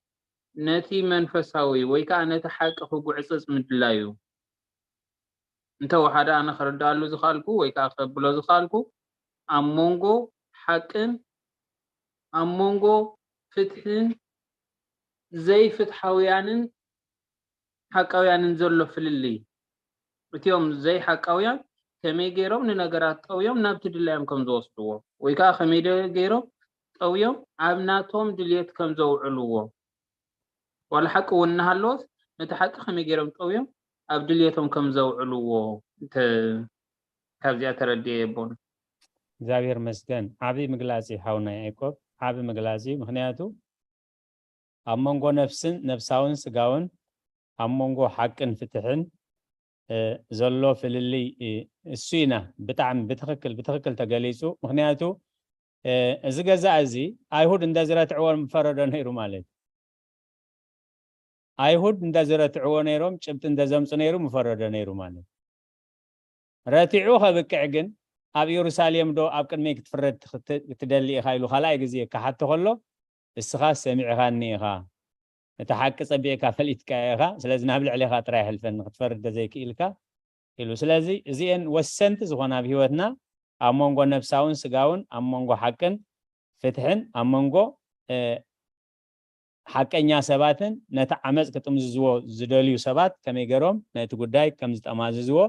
ነቲ መንፈሳዊ ወይ ከኣ ነቲ ሓቂ ክጉዕጽጽ ምድላዩ። እንተ ወሓደ ኣነ ክርድኣሉ ዝኸኣልኩ ወይ ከኣ ከብሎ ዝኸኣልኩ፣ ኣብ መንጎ ሓቅን ኣብ መንጎ ፍትሕን ዘይፍትሓውያንን ሓቃውያንን ዘሎ ፍልልይ፣ እቲኦም ዘይሓቃውያን ከመይ ገይሮም ንነገራት ጠውዮም ናብቲ ድላዮም ከም ዝወስድዎ ወይ ከዓ ከመይ ደ- ገይሮም ጠውዮም ኣብ ናቶም ድልየት ከም ዘውዕልዎ፣ ዋላ ሓቂ እውን እናሃለወስ ነቲ ሓቂ ከመይ ገይሮም ጠውዮም ኣብ ድልየቶም ከም ዘውዕልዎ እንተ ካብዚኣ ተረዲኤ የቦን። እግዚኣብሔር መስገን። ዓብዪ ምግላጽ እዩ ሓውና ያዕቆብ፣ ዓብዪ ምግላጽ እዩ። ምኽንያቱ ኣብ መንጎ ነፍስን ነፍሳውን ስጋውን ኣብ መንጎ ሓቅን ፍትሕን ዘሎ ፍልልይ እሱ ኢና ብጣዕሚ ብትኽክል ብትኽክል ተገሊፁ። ምኽንያቱ እዚ ገዛ እዚ ኣይሁድ እንተዝረትዕዎ ምፈረዶ ነይሩ ማለት እዩ። ኣይሁድ እንተዝረትዕዎ ነይሮም ጭብጢ እንተዘምፁ ነይሩ ምፈረዶ ነይሩ ማለት እዩ። ረቲዑ ከብቅዕ ግን ኣብ ኢየሩሳሌም ዶ ኣብ ቅድመይ ክትፍረድ ትደሊ ኢኻ ኢሉ ካልኣይ ግዜ ክሓቶ ከሎ እስኻ ሰሚዕኻኒ ኢኻ፣ እቲ ሓቂ ጸቢቕካ ፈሊጥካዮ ኢኻ፣ ስለዚ ናብ ልዕሌኻ ጥራይ ይሕልፈኒ ክትፈርድ ተዘይክኢልካ ኢሉ። ስለዚ እዚኤን ወሰንቲ ዝኾና ኣብ ህይወትና ኣብ መንጎ ነፍሳውን ስጋውን ኣብ መንጎ ሓቅን ፍትሕን ኣብ መንጎ ሓቀኛ ሰባትን ነቲ ዓመፅ ክጥምዝዝዎ ዝደልዩ ሰባት ከመይ ገይሮም ነቲ ጉዳይ ከም ዝጠማዝዝዎ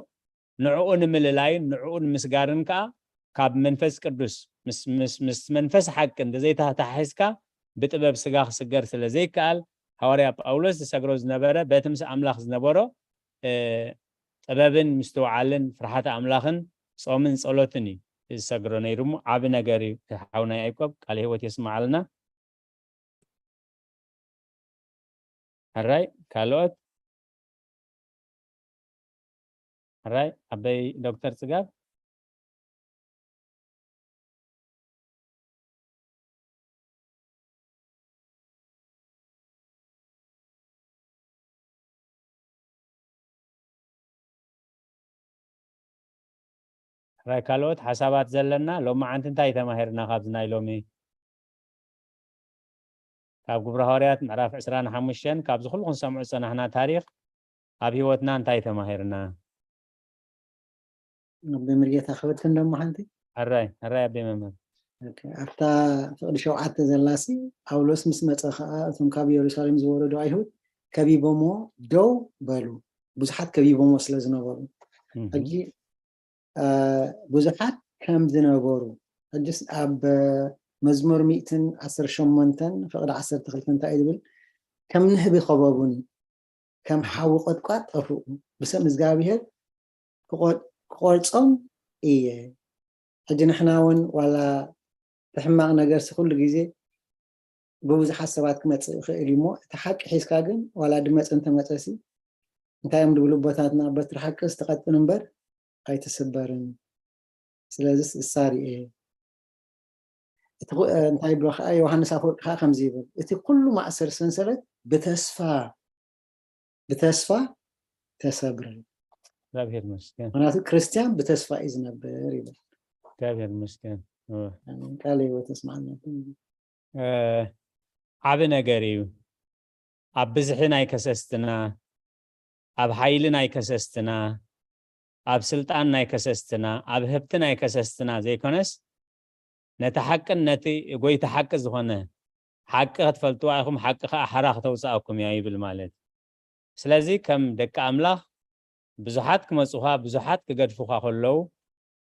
ንዕኡ ንምልላይን ንዕኡ ንምስጋርን ከዓ ካብ መንፈስ ቅዱስ ምስ መንፈስ ሓቂ እንተዘይተተሓሒዝካ ብጥበብ ስጋ ክስገር ስለ ዘይከኣል፣ ሃዋርያ ጳውሎስ ዝሰግሮ ዝነበረ በቲ ምስ ኣምላኽ ዝነበሮ ጥበብን ምስትውዓልን ፍርሓተ ኣምላኽን ጾምን ጸሎትን እዩ ዝሰግሮ ነይሩ እሞ ዓቢ ነገር እዩ። እቲ ሓውና ያዕቆብ ቃለ ህይወት የስምዓልና። ሕራይ ካልኦት? ሕራይ ኣበይ ዶክተር ጽጋብ? ሕራይ ካልኦት ሓሳባት ዘለና ሎማዓንቲ እንታይ ተማሂርና ካብዚ ናይ ሎሚ? ካብ ግብረ ሃዋርያት ምዕራፍ ዕስራን ሓሙሽተን ካብዚ ኩሉ ክንሰምዖ ዝጸናሕና ታሪኽ ኣብ ህይወትና እንታይ ተማሂርና? ኣቦይ መርጌታ ክበትክን ደሞ ሓንቲ ሕራይ ሕራይ ኣቦይ መምህር። ኣብታ ፍቕዲ ሸውዓተ ዘላሲ ጳውሎስ ምስ መጸ ከዓ እቶም ካብ ኢየሩሳሌም ዝወረዱ ኣይሁድ ከቢቦሞ ደው በሉ። ብዙሓት ከቢቦሞ ስለ ዝነበሩ ሕጂ ብዙሓት ከም ዝነበሩ ሕጅስ ኣብ መዝሙር ሚእትን ዓሰርተ ሸሞንተን ፍቕዲ ዓሰርተ ክልተ እንታይ እዩ ዝብል? ከም ንህቢ ከበቡኒ፣ ከም ሓዊ ቆጥቋጥ ጠፍኡ፣ ብስም እግዚኣብሔር ክቆርጾም እየ። ሕጂ ንሕና እውን ዋላ እቲ ሕማቕ ነገርሲ ኩሉ ግዜ ብብዙሓት ሰባት ክመፅእ ይኽእል እዩ እሞ እቲ ሓቂ ሒዝካ ግን ዋላ ድመፀ እንተመፀሲ እንታይ እዮም ድብሉ ኣቦታትና በትሪ ሓቂ ዝተቐጥን እምበር ኣይትስበርን። ስለዚስ እሳ ርኤ እቲ እንታይ ይብሎ ከዓ ዮሃንስ ኣፈወርቂ ከዓ ከምዚ ይብል እቲ ኩሉ ማእሰር ሰንሰለት ብተስፋ ብተስፋ ተሰብረ። እግዚኣብሔር ይመስገን። ምክንያቱ ክርስቲያን ብተስፋ እዩ ዝነብር ይብል። እግዚኣብሔር ይመስገን። ቃለ ህይወት የስማዓልና። ዓቢ ነገር እዩ። ኣብ ብዝሒ ናይ ከሰስትና፣ ኣብ ሓይሊ ናይ ከሰስትና፣ ኣብ ስልጣን ናይ ከሰስትና፣ ኣብ ህብቲ ናይ ከሰስትና ዘይኮነስ፣ ነቲ ሓቅን ነቲ ጎይታ ሓቂ ዝኾነ ሓቂ ክትፈልጥዋ ኢኹም፣ ሓቂ ኸኣ ሓራ ክተውፅኣኩም እያ ይብል ማለት። ስለዚ ከም ደቂ ኣምላኽ ብዙሓት ክመፁኻ፣ ብዙሓት ክገድፉኻ ከለዉ፣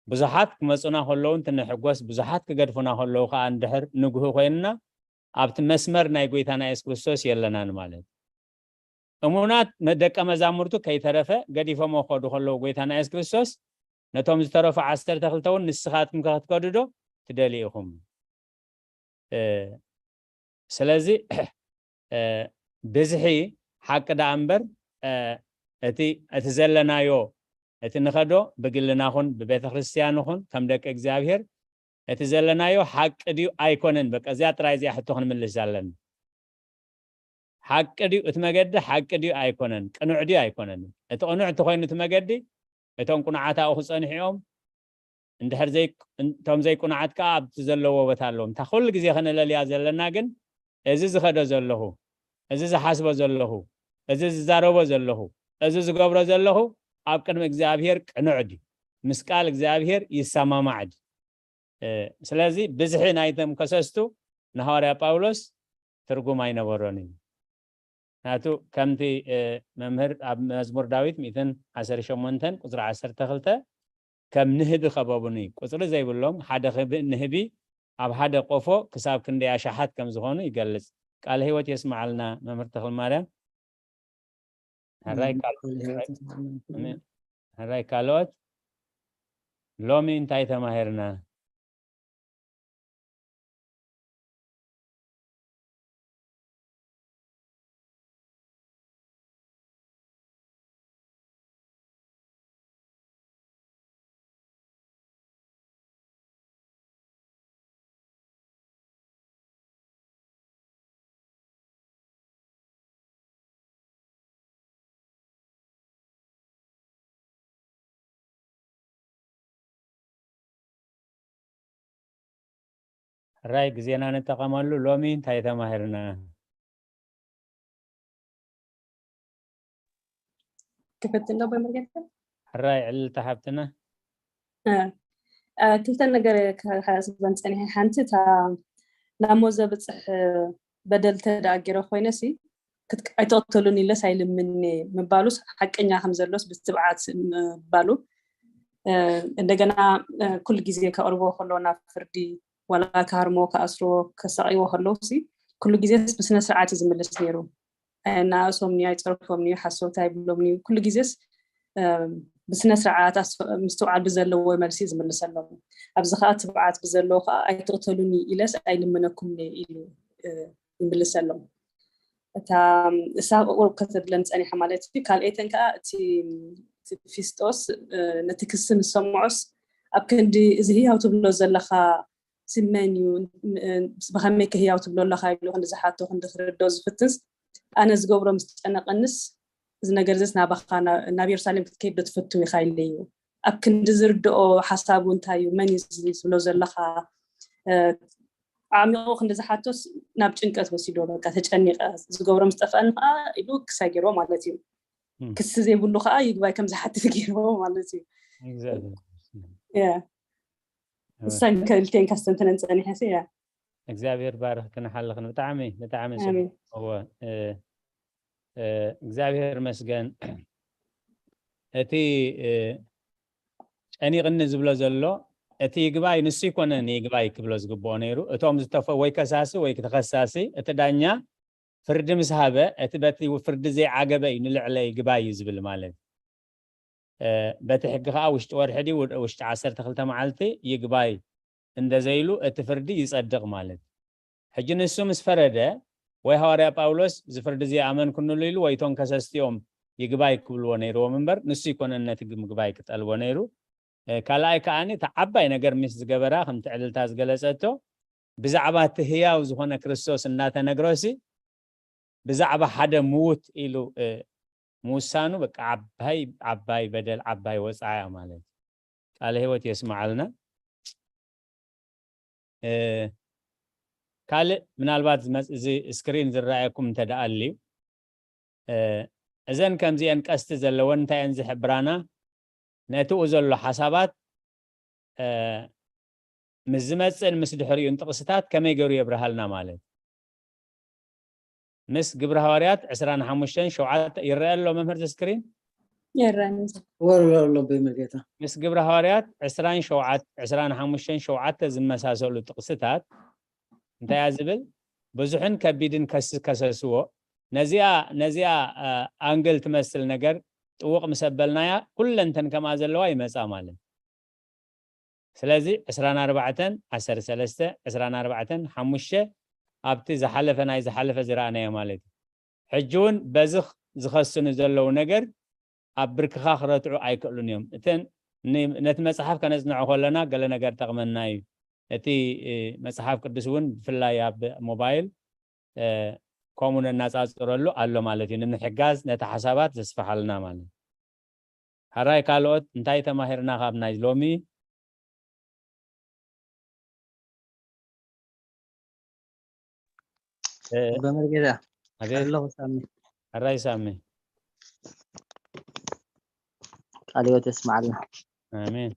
ብዙሓት ክመፁና ከለዉ እንትንሕጎስ፣ ብዙሓት ክገድፉና ከለዉ ኸኣ እንድሕር ንጉህ ኮይንና፣ ኣብቲ መስመር ናይ ጎይታና የሱስ ክርስቶስ የለናን ማለት። እሙናት መ-፣ ደቀ መዛሙርቱ ከይተረፈ ገዲፎሞ ክኸዱ ከለዉ፣ ጎይታና የሱስ ክርስቶስ ነቶም ዝተረፉ ዓሰርተ ክልተ እውን ንስኻትኩም ከ ክትከዱ ዶ ትደልዩ ኢኹም? እ፣ ስለዚ፣ እ፣ ብዝሒ ሓቂ ደኣ እምበር፣ እ፣ እቲ፣ እቲ ዘለናዮ፣ እቲ ንኸዶ ብግልና ኹን ብቤተ ክርስቲያን ኹን ከም ደቂ እግዚኣብሔር፣ እቲ ዘለናዮ ሓቂ ድዩ ኣይኮነን? በቃ እዚኣ ጥራይ እዚኣ ሕቶ ክንምልስ ኣለና። ሓቂ ድዩ እቲ መገዲ? ሓቂ ድዩ ኣይኮነን? ቅኑዕ ድዩ ኣይኮነን? እቲ ቅኑዕ እንተኾይኑ እቲ መገዲ፣ እቶም ቅኑዓት ኣብኡ ክጸንሑ እዮም። እንድሕር ዘይ-፣ እቶም ዘይቅኑዓት ከኣ ኣብቲ ዘለዎ ቦታ ኣለዎም። እታ ኩሉ ግዜ ከነለልያ ዘለና ግን፣ እዚ ዝኸዶ ዘለኹ፣ እዚ ዝሓስቦ ዘለኹ፣ እዚ ዝዛረቦ ዘለኹ፣ እዚ ዝገብሮ ዘለኹ፣ ኣብ ቅድሚ እግዚኣብሔር ቅኑዕ ድዩ? ምስ ቃል እግዚኣብሔር ይሰማማዕ ድዩ? እ፣ ስለዚ ብዝሒ ናይቶም ከሰስቱ ንሃዋርያ ጳውሎስ ትርጉም ኣይነበሮን እዩ። ምኽንያቱ ከምቲ፣ እ፣ መምህር ኣብ መዝሙር ዳዊት ሚእትን ዓሰርተ ሸሞንተን ቁጽሪ ዓሰርተ ክልተ፣ "ከም ንህቢ ከበቡኒ"፣ ቁጽሪ ዘይብሎም ሓደ ክብ-፣ ንህቢ ኣብ ሓደ ቆፎ ክሳብ ክንደይ ኣሽሓት ከም ዝኾኑ ይገልጽ። ቃለ ህይወት የስምዓልና መምህር ተኽለማርያም። ሕራይ፣ ም፣ ካልኦት፣ ቃለ ሕራይ፣ ህይወት ይስምዓልና። ኣሜን። ሕራይ፣ ካልኦት ሎሚ እንታይ ተማሂርና? ሕራይ፣ ግዜና ንጠቐመሉ። ሎሚ እንታይ ተማሂርና? ክፍትን ዶ በመርጌታ? ሕራይ፣ ዕልልታ ሓብትና። እ፣ እ፣ ክልተ ነገር ከ-፣ ከስበን ጸኒሐ። ሓንቲ እታ ናብ ሞት ዘብጽሕ በደል ተደኣ ገይረ ኮይነሲ፣ ክት-፣ "ኣይትቕተሉን ኢለስ ኣይልምንን እየ" ምባሉስ ሓቀኛ ከም ዘሎስ ብትብዓት ምባሉ፣ እ፣ እንደገና፣ እ፣ ኩሉ ግዜ ከቕርቦ ከሎ ናብ ፍርዲ፣ ዋላ ክሃርሞ፣ ክኣስርዎ፣ ከሳቕይዎ ከለውሲ፣ ኩሉ ግዜስ ብስነ ስርዓት እዩ ዝምልስ ነይሩ። ኣየናእሶምኒ፣ ኣይጸርፎምኒ፣ ሓሶት ኣይብሎምኒ። ኩሉ ግዜስ፣ እ፣ ብስነ ስርዓት ኣስ-፣ ምስትውዓል ብዘለዎ መልሲ እዩ ዝምልሰሎም። ኣብዚ ኸኣ ትብዓት ብዘለዎ ኸኣ "ኣይትቕተሉኒ ኢለስ ኣይልምነኩምን እየ" ኢሉ፣ እ፣ ይምልሰሎም። እታ እሳ ቁሩብ ከተድለን ጸኒሓ ማለት እዩ። ካልኣይተን ከኣ እቲ፣ እቲ ፊስጦስ፣ እ፣ ነቲ ክሲ ምስ ሰምዖስ፣ "ኣብ ክንዲ እዚ ህያው ትብሎ ዘለኻ ሲ መን እዩ? እ፣ ብኸመይ ከ ህያው ትብሎ ኣለኻ?" ኢሉ ክንዲ ዝሓቶ፣ ክንዲ ክርድኦ ዝፍትንስ፣ ኣነ ዝገብሮ ምስ ጨነቐንስ፣ "እዚ ነገር እዚስ ናባኻ፣ ና-፣ ናብ የሩሳሌም ክትከይድ ዶ ትፈቱ ኢኻ?" ኢለዮ። ኣብ ክንዲ ዝርድኦ ሓሳቡ እንታይ እዩ? "መን እዩ እዚ ትብሎ ዘለኻ?" እ፣ ኣዕሚቑ ክንዲ ዝሓቶስ ናብ ጭንቀት ወሲዶ፣ በቃ ተጨኒቐ፣ ዝገብሮ ምስ ጠፍኣኒ ኸኣ ኢሉ ክሳይ ገይርዎ ማለት እዩ። እም። ክሲ ዘይብሉ ኸኣ ይግባይ ከም ዝሓትት ገይርዎ ማለት እዩ። እግዚኣብሔር ይመስገን። ያ። እወ። እሰን ክልቴን ከስተንትነን ጸኒሐ ሲ፣ ያ። እግዚኣብሔር ባርኽክን ሓልኽን። ብጣዕሚ፣ ብጣዕሚ ጽቡቕ። ኣሜን። እወ፣ እ፣ እ፣ እግዚኣብሔር ይመስገን። እቲ፣ እ፣ ጨኒቕኒ ዝብሎ ዘሎ፣ እቲ ይግባይ ንሱ ይኮነን ይግባይ ክብሎ ዝግብኦ ነይሩ። እቶም ዝተፈ-፣ ወይ ከሳሲ ወይ ተኸሳሲ፣ እቲ ዳኛ ፍርዲ ምስ ሃበ፣ እቲ በቲ ፍርዲ ዘይዓገበ እዩ ንልዕለ ይግባይ እዩ ዝብል ማለት። እ፣ በቲ ሕጊ ኸኣ ውሽጢ ወርሒ ድዩ ውድ-፣ ውሽጢ ዓሰርተ ክልተ መዓልቲ ይግባይ እንደ ዘይሉ እቲ ፍርዲ ይጸድቕ ማለት። ሕጂ ንሱ ምስ ፈረደ፣ ወይ ሃዋርያ ጳውሎስ፣ "እዚ ፍርዲ እዚ ኣመንኩንሉ" ኢሉ፣ ወይ እቶም ከሰስቲኦም ይግባይ ክብልዎ ነይርዎም እምበር፣ ንሱ ኣይኮነን ነቲ ምግባይ ክጠልቦ ነይሩ። እ፣ ካልኣይ ከኣኒ፣ እታ ዓባይ ነገር ምስ ዝገበራ፣ ከምቲ ዕልልታ ዝገለጸቶ፣ ብዛዕባ እቲ ህያው ዝኾነ ክርስቶስ እናተነግሮሲ፣ ብዛዕባ ሓደ ምዉት ኢሉ፣ እ፣ ምውሳኑ፣ በቃ፣ ዓባይ፣ ዓባይ በደል፣ ዓባይ ወጻኢ እያ ማለት እዩ። ቃለ ህይወት የስምዓልና። እ፣ ካልእ ምናልባት ዝመጽ-፣ እዚ ስክሪን ዝረኣየኩም እንተ ደኣ ኣልዩ፣ እዘን ከምዚአን ቀስቲ ዘለወን እንታይ እየን ዝሕብራና? ነቲኡ ዘሎ ሓሳባት ምስ ዝመፅእን ምስ ድሕሪኡን ጥቕስታት ከመይ ገይሩ የብርሃልና ማለት? ምስ ግብረ ሃዋርያት ዕስራን ሓሙሽተን ሸውዓተ ይረአ ኣሎ መምህር ዘስክሪን? የረኒ። ወርሎ ኣሎ ብመርጌታ ምስ ግብረ ሃዋርያት ዕስራን ሸውዓተ ዕስራን ሓሙሽተን ሸውዓተ ዝመሳሰሉ ጥቕስታት እንታይ እያ ዝብል? ብዙሕን ከቢድን ከስ ከሰስዎ። ነዚኣ ነዚኣ ኣንግል ትመስል ነገር ጥውቕ ምስ ኣበልናያ ኩለንተን ከምኣ ዘለዋ ይመፃ ማለት። ስለዚ ዕስራን ኣርባዕተን ዓሰርተ ሰለስተ ዕስራን ኣርባዕተን ሓሙሽተ ኣብቲ ዝሓለፈ ናይ ዝሓለፈ ዝረኣናዮ ማለት እዩ። ሕጂ እውን በዚ ዝኸስኑ ዘለዉ ነገር ኣብ ብርክኻ ክረትዑ ኣይክእሉን እዮም። እተን ነቲ መፅሓፍ ከነፅንዖ ከለና ገለ ነገር ጠቕመና እዩ። እቲ መፅሓፍ ቅዱስ እውን ብፍላይ ኣብ ሞባይል ከምኡ ነናፃፅረሉ ኣሎ ማለት እዩ። ንምሕጋዝ ነቲ ሓሳባት ዘስፍሓልና ማለት እዩ። ሕራይ ካልኦት እንታይ ተማሂርና ካብ ናይ ሎሚ? በመርጌታ ኣቤት ኣለኹ ሳሚ ሕራይ ሳሚ ቃለ ሕይወት የስማዓልና። ኣሜን።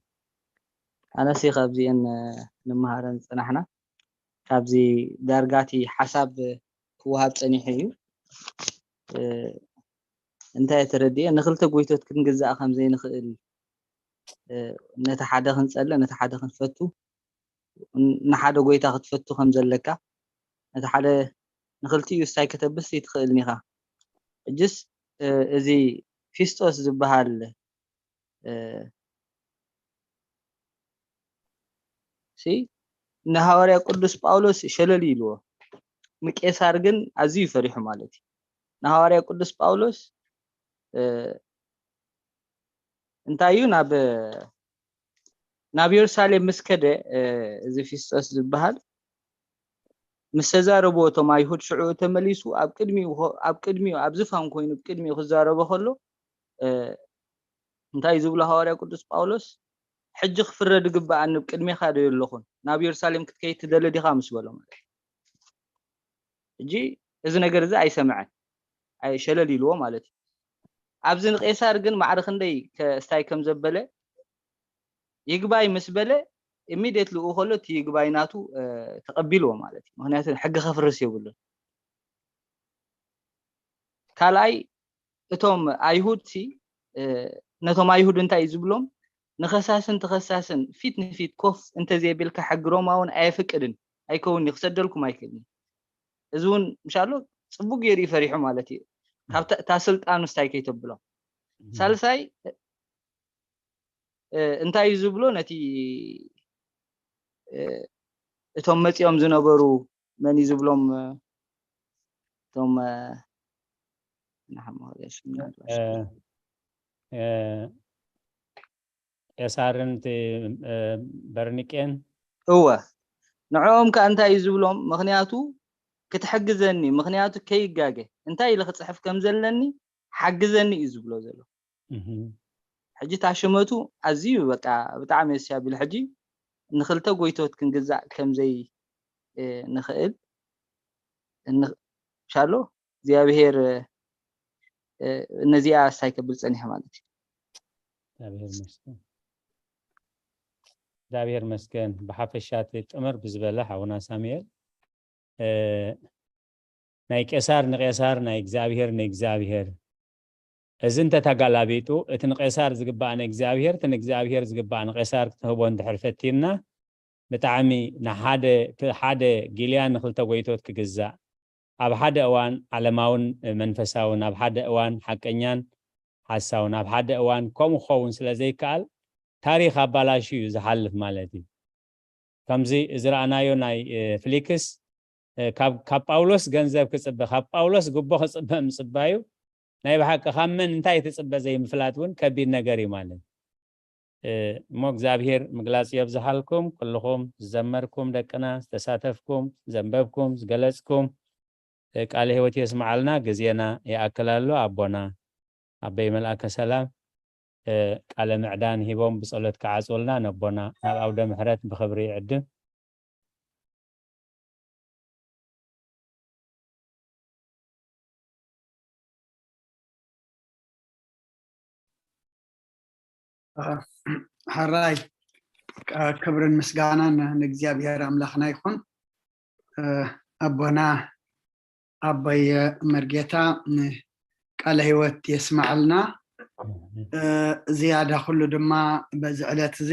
ኣነሲ ካብዚአን ንምሃረን ዝፀናሕና ካብዚ ዳርጋቲ ሓሳብ ክወሃብ ፀኒሑ እዩ። እንታይ ተረዲኤ ንክልተ ጎይቶት ክንግዛእ ከም ዘይንኽእል ነቲ ሓደ ክንፀልእ ነቲ ሓደ ክንፈቱ ንሓደ ጎይታ ክትፈቱ ከም ዘለካ ነቲ ሓደ ንክልቲኡ እስታይ ከተብስ ይትኽእልን ኢኻ። እጅስ እዚ ፊስጦስ ዝበሃል ሲ ንሃዋርያ ቅዱስ ጳውሎስ ሸለል ኢልዎ ንቄሳር ግን ኣዝዩ ፈሪሑ ማለት እዩ። ንሃዋርያ ቅዱስ ጳውሎስ እንታይ እዩ ናብ ናብ የሩሳሌም ምስ ከደ እዚ ፊስጦስ ዝበሃል ምስ ተዛረብዎ እቶም ኣይሁድ ሽዑ ተመሊሱ ኣብ ቅድሚኡ ኣብ ቅድሚኡ ኣብ ዝፋን ኮይኑ ቅድሚኡ ክዛረቦ ከሎ እንታይ ዝብሎ ሃዋርያ ቅዱስ ጳውሎስ ሕጂ ክፍረድ ግበኣኒ ቅድሜኻ ዶ የለኹን ናብ የሩሳሌም ክትከይድ ትደሊ ዲኻ ምስ በሎ ማለት ሕጂ እዚ ነገር እዚ ኣይሰምዐን ሸለል ኢልዎ ማለት እዩ። ኣብዚ ንቄሳር ግን ማዕረ ክንደይ እስታይ ከም ዘበለ ይግባይ ምስ በለ ኢሚድየትሊ ኡ ከሎ እቲ ይግባይ ናቱ ተቐቢልዎ ማለት እዩ። ምክንያቱ ሕጊ ከፍርስ የብሉን። ካልኣይ እቶም ኣይሁድ ሲ ነቶም ኣይሁድ እንታይ እዩ ዝብሎም ንኸሳስን ተኸሳስን ፊት ንፊት ኮፍ እንተዘየቢልካ ሕጊ ሮማ እውን ኣየፍቅድን ኣይከውን ክሰደልኩም ኣይክእልን። እዚ እውን ምሻሎ ፅቡቅ ገይሩ ፈሪሑ ማለት እዩ። ካብ እታ ስልጣኑ ስታይ ከይተብሎ ሳልሳይ እንታይ እዩ ዝብሎ ነቲ እቶም መፂኦም ዝነበሩ መን እዩ ዝብሎም እቶም ቄሳርን እቲ በርኒቄን እወ ንዕኦም ከ እንታይ እዩ ዝብሎም ምክንያቱ ክትሕግዘኒ ምክንያቱ ከይጋገ እንታይ ኢለ ክፅሕፍ ከም ዘለኒ ሓግዘኒ እዩ ዝብሎ ዘሎ ሕጂ ታሽመቱ ኣዝዩ በቃ ብጣዕሚ የስያቢል ሕጂ ንክልተ ጎይቶት ክንግዛእ ከምዘይ ንኽእል ሻሎ እግዚኣብሄር ነዚኣ ሳይ ከብል ፀኒሐ ማለት እዩ እግዚኣብሔር መስገን እግዚኣብሔር መስገን ብሓፈሻ እቲ ጥምር ብዝበለ ሓውና ሳሙኤል ናይ ቄሳር ንቄሳር ናይ እግዚኣብሔር ንእግዚኣብሔር እዚ እንተተጋላቢጡ እቲ ንቄሳር ዝግባእ ንእግዚኣብሔር እቲ ንእግዚኣብሔር ዝግባእ ንቄሳር ክትህቦ እንድሕር ፈቲንና ብጣዕሚ ንሓደ ሓደ ጊልያን ንክልተ ጎይቶት ክግዛእ ኣብ ሓደ እዋን ዓለማውን መንፈሳውን ኣብ ሓደ እዋን ሓቀኛን ሓሳውን ኣብ ሓደ እዋን ከምኡ ክኸውን ስለ ዘይከኣል ታሪክ ኣባላሹ እዩ ዝሓልፍ ማለት እዩ። ከምዚ ዝረኣናዮ ናይ ፍሊክስ ካብ ጳውሎስ ገንዘብ ክፅበ ካብ ጳውሎስ ጉቦ ክፅበ ምፅባዩ ናይ ብሓቂ ካብ መን እንታይ ትፅበ ዘይምፍላጥ እውን ከቢድ ነገር እዩ ማለት እሞ እግዚኣብሄር ምግላፅ የብዝሓልኩም ኩልኹም ዝዘመርኩም ደቅና ዝተሳተፍኩም ዘንበብኩም ዝገለፅኩም ቃለ ህይወት የስምዓልና ግዜና ይኣክል ኣሎ ኣቦና ኣበይ መልኣከ ሰላም ቃለ ምዕዳን ሂቦም ብጸሎት ክዓጽውልና ነቦና ናብ ኣውደ ምሕረት ብኽብሪ ይዕድም። ሕራይ ክብርን ምስጋናን ንእግዚኣብሔር ኣምላኽና ይኹን። ኣቦና ኣቦይ መርጌታ ንቃለ ህይወት የስማዕልና። ዝያዳ ኩሉ ድማ በዚ ዕለት እዚ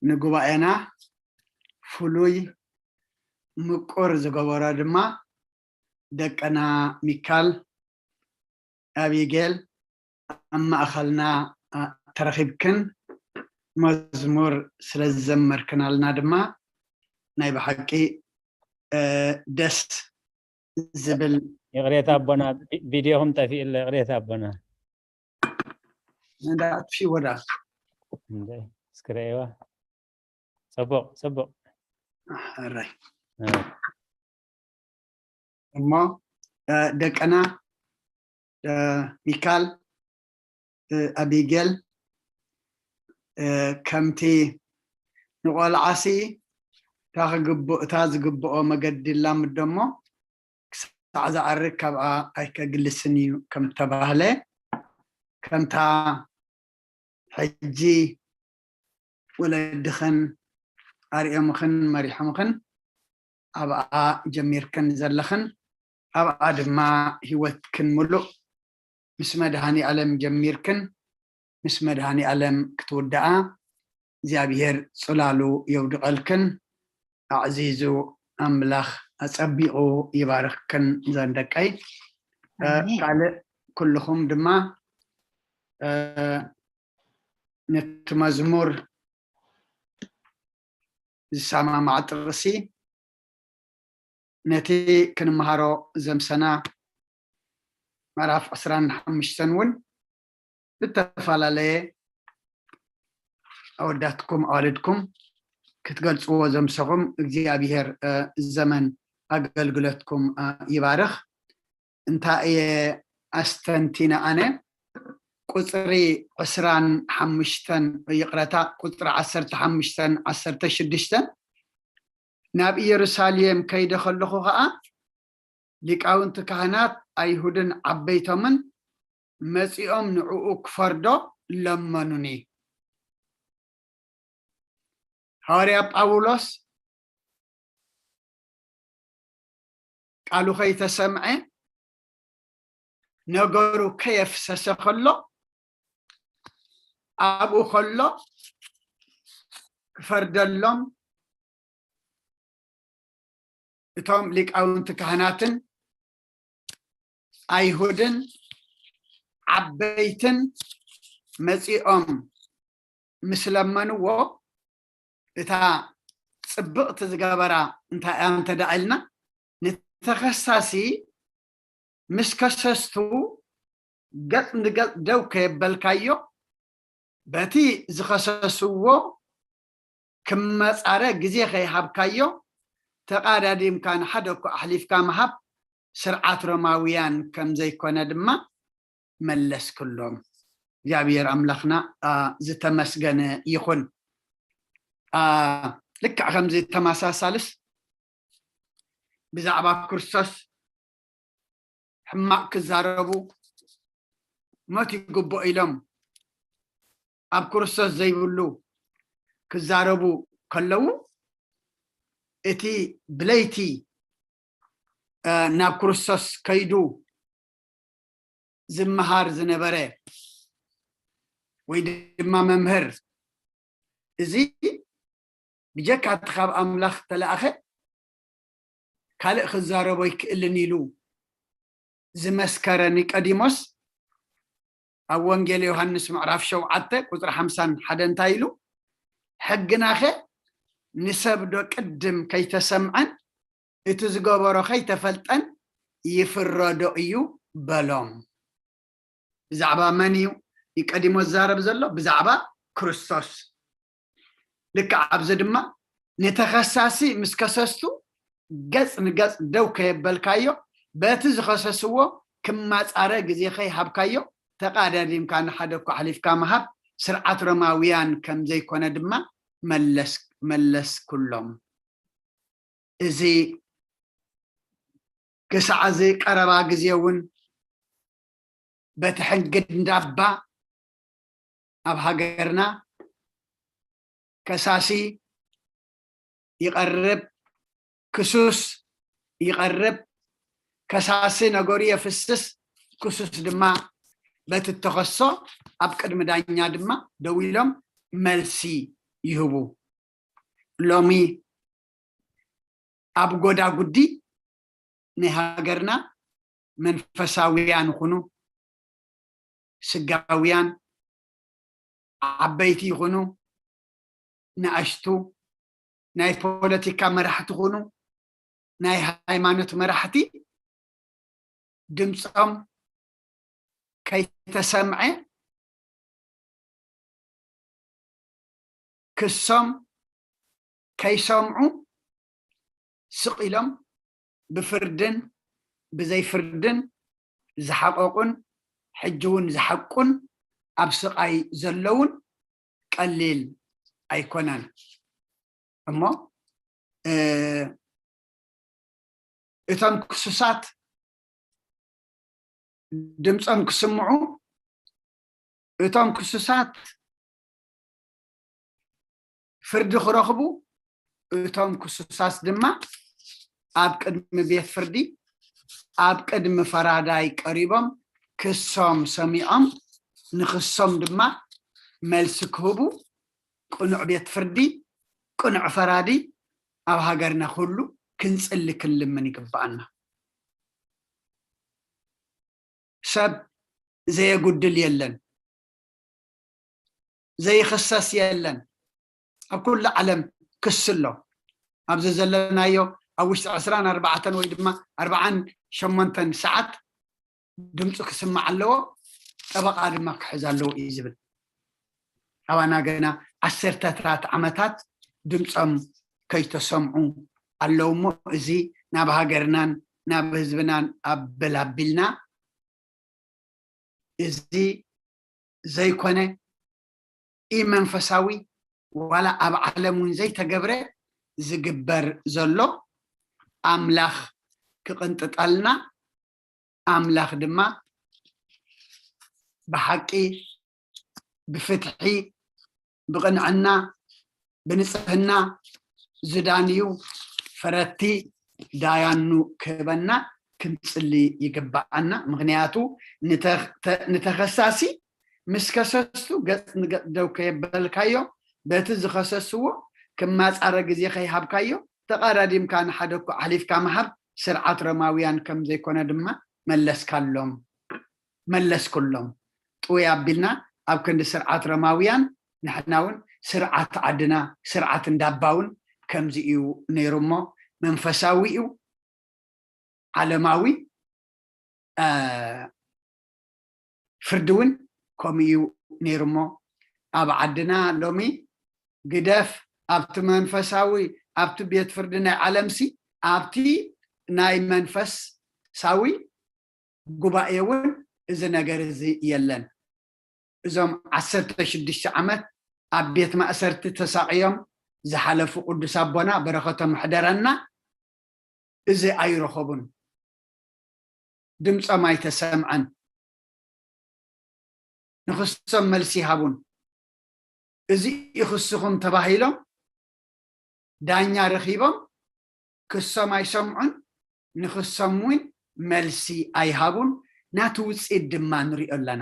ንጉባኤና ፍሉይ ምቁር ዝገበሮ ድማ ደቀና ሚካል ኣቢጌል ኣብ ማእኸልና ተረኺብክን መዝሙር ስለ ዝዘመርክናልና ድማ ናይ ብሓቂ ደስ ዝብል። ይቕሬታ ኣቦና፣ ቪድዮኹም ጠፊእለ። ይቕሬታ ኣቦና። እንዳ ኣጥፊእዎ ዳ እስክረእዋ። ፅቡቕ ፅቡቕ። ሕራይ እሞ ደቀና ሚካል ኣቢጌል ከምቲ ንቆልዓሲ እታ ዝግብኦ መገዲ ላምዶ እሞ ክሳዕ ዝዓርግ ካብኣ ኣይከግልስን እዩ ከም ተባህለ፣ ከምታ ሕጂ ወለድኽን ኣርእዮምኽን መሪሖምኽን ኣብኣ ጀሚርክን ዘለኽን ኣብኣ ድማ ህይወትክን ምሉእ ምስ መድሃኒ ኣለም ጀሚርክን ምስ መድሃኒ ኣለም ክትውድኣ እግዚኣብሔር ጽላሉ የውድቐልክን ኣዕዚዙ ኣምላኽ ኣጸቢቑ ይባርኽክን ዘን ደቀይ። ካልእ ኩልኹም ድማ ነቲ መዝሙር ዝሰማማዕ ጥቕሲ ነቲ ክንመሃሮ ዘምሰና ምዕራፍ ዕስራን ሓሙሽተን እውን ብተፈላለየ ኣወዳትኩም ኣዋልድኩም ክትገልፅዎ ዘምሰኹም እግዚኣብሔር ዘመን ኣገልግሎትኩም ይባርኽ። እንታይ እየ ኣስተንቲነ ኣነ ቁፅሪ ዕስራን ሓሙሽተን ይቕረታ ቁፅሪ ዓሰርተ ሓሙሽተን ዓሰርተ ሽዱሽተን ናብ ኢየሩሳሌም ከይደ ከለኹ ኸዓ ሊቃውንቲ ካህናት ኣይሁድን ዓበይቶምን መጺኦም ንዕኡ ክፈርዶ ለመኑኒ። ሃዋርያ ጳውሎስ ቃሉ ከይተሰምዐ ነገሩ ከየፍሰሰ ከሎ ኣብኡ ከሎ ክፈርደሎም እቶም ሊቃውንቲ ካህናትን ኣይሁድን ዓበይትን መጺኦም ምስ ለመንዎ እታ ጽብቕቲ ዝገበራ እንታይ እያ እንተ ደኣ ኢልና ንተኸሳሲ ምስ ከሰስቱ ገጽ ንገጽ ደው ከየበልካዮ በቲ ዝኸሰስዎ ክመጻረ ግዜ ከይሃብካዮ ተቓዳዲምካ ንሓደ እኮ ኣሕሊፍካ ምሃብ ስርዓት ሮማውያን ከም ዘይኮነ ድማ መለስክሎም። እግዚኣብሔር ኣምላኽና ዝተመስገነ ይኹን። ልክዕ ከምዚ ተመሳሳልስ ብዛዕባ ክርስቶስ ሕማቕ ክዛረቡ ሞት ይግብኦ ኢሎም ኣብ ክርስቶስ ዘይብሉ ክዛረቡ ከለዉ እቲ ብለይቲ ናብ ክርስቶስ ከይዱ ዝመሃር ዝነበረ ወይ ድማ መምህር እዚ ብጀካ እቲ ካብ ኣምላኽ ተለኣኸ ካልእ ክዛረቦ ኣይክእልን ኢሉ ዝመስከረ ኒቀዲሞስ ኣብ ወንጌል ዮሃንስ ምዕራፍ ሸውዓተ ቁፅሪ ሓምሳን ሓደ እንታይ ኢሉ ሕግናኸ ንሰብ ዶ ቅድም ከይተሰምዐን እቲ ዝገበሮ ከይተፈልጠን ይፍረዶ እዩ በሎም። ብዛዕባ መን እዩ ኒቀዲሞስ ዝዛረብ ዘሎ? ብዛዕባ ክርስቶስ። ልክዕ ኣብዚ ድማ ንተኸሳሲ ምስ ከሰስቱ ገጽ ንገጽ ደው ከየበልካዮ በቲ ዝኸሰስዎ ክማጻረ ግዜ ከይሃብካዮ ተቓዳዲምካ ንሓደ እኳ ኣሕሊፍካ ምሃብ ስርዓት ሮማውያን ከም ዘይኮነ ድማ መለስኩሎም። እዚ ክሳዕ እዚ ቀረባ ግዜ እውን በቲ ሕጊ እንዳባ ኣብ ሃገርና ከሳሲ ይቐርብ፣ ክሱስ ይቐርብ፣ ከሳሲ ነገሩ የፍስስ፣ ክሱስ ድማ በቲ እተኸሶ ኣብ ቅድሚ ዳኛ ድማ ደው ኢሎም መልሲ ይህቡ። ሎሚ ኣብ ጎዳጉዲ ናይ ሃገርና መንፈሳውያን ይኹኑ፣ ስጋውያን፣ ዓበይቲ ይኹኑ፣ ንኣሽቱ፣ ናይ ፖለቲካ መራሕቲ ይኹኑ፣ ናይ ሃይማኖት መራሕቲ ድምፆም ከይተሰምዐ ክሶም ከይሰምዑ ስቕ ኢሎም ብፍርድን ብዘይፍርድን ዝሓቐቑን ሕጂ እውን ዝሓቁን ኣብ ስቓይ ዘለውን ቀሊል ኣይኮነን። እሞ እቶም ክሱሳት ድምፆም ክስምዑ፣ እቶም ክሱሳት ፍርዲ ክረኽቡ፣ እቶም ክሱሳት ድማ ኣብ ቅድሚ ቤት ፍርዲ ኣብ ቅድሚ ፈራዳይ ቀሪቦም ክሶም ሰሚዖም ንክሶም ድማ መልሲ ክህቡ ቅኑዕ ቤት ፍርዲ ቅኑዕ ፈራዲ ኣብ ሃገርና ክህሉ ክንፅሊ ክንልምን ይግብኣና። ሰብ ዘየጉድል የለን፣ ዘይኽሰስ የለን። ኣብ ኩሉ ዓለም ክሲ ኣሎ። ኣብዚ ዘለናዮ ኣብ ውሽጢ ዕስራን ኣርባዕተን ወይ ድማ ኣርባዓን ሸሞንተን ሰዓት ድምፁ ክስማዕ ኣለዎ፣ ጠበቓ ድማ ክሕዝ ኣለዎ እዩ ዝብል። ኣባና ገና ዓሰርተታት ዓመታት ድምፆም ከይተሰምዑ ኣለዉ እሞ፣ እዚ ናብ ሃገርናን ናብ ህዝብናን ኣበል ኣቢልና፣ እዚ ዘይኮነ ኢመንፈሳዊ ዋላ ኣብ ዓለም እውን ዘይተገብረ ዝግበር ዘሎ፣ ኣምላኽ ክቕንጥጠልና፣ ኣምላኽ ድማ ብሓቂ፣ ብፍትሒ፣ ብቕንዕና፣ ብንጽህና ዝዳንዩ ፈረድቲ ዳያኑ ክህበና ክንጽሊ ይግብኣና። ምኽንያቱ ንተ-፣ ተ-፣ ንተኸሳሲ ምስ ከሰሱ ገጽ ንገጽ ደው ከየበልካዮ፣ በቲ ዝኸሰስዎ ክማጻረ ግዜ ከይሃብካዮ፣ ተቓዳዲምካ ንሓደ እኮ ኣሕሊፍካ ምሃብ ስርዓት ሮማውያን ከም ዘይኮነ ድማ መለስካሎም፣ መለስኩሎም። ጥውይ ኣቢልና ኣብ ክንዲ ስርዓት ሮማውያን ንሕና እውን ስርዓት ዓድና፣ ስርዓት እንዳባ እውን ከምዚ እዩ ነይሩ እሞ፣ መንፈሳዊ እዩ፣ ዓለማዊ፣ እ፣ ፍርዲ እውን ከምኡ እዩ ነይሩ እሞ፣ ኣብ ዓድና ሎሚ ግደፍ፣ ኣብቲ መንፈሳዊ፣ ኣብቲ ቤት ፍርዲ ናይ ዓለምሲ፣ ኣብቲ ናይ መንፈሳዊ ጉባኤ እውን እዚ ነገር እዚ የለን። እዞም ዓሰርተ ሽዱሽተ ዓመት ኣብ ቤት ማእሰርቲ ተሳቕዮም ዝሓለፉ ቅዱስ ኣቦና በረኸቶም ይሕደረና፣ እዚ ኣይረኸቡን። ድምፆም ኣይተሰምዐን። ንክሶም መልሲ ይሃቡን። እዚ ይኽስኹም ተባሂሎም ዳኛ ረኺቦም ክሶም ኣይሰምዑን፣ ንክሶም እውን መልሲ ኣይሃቡን። ናቲ ውፅኢት ድማ ንሪኦ ኣለና።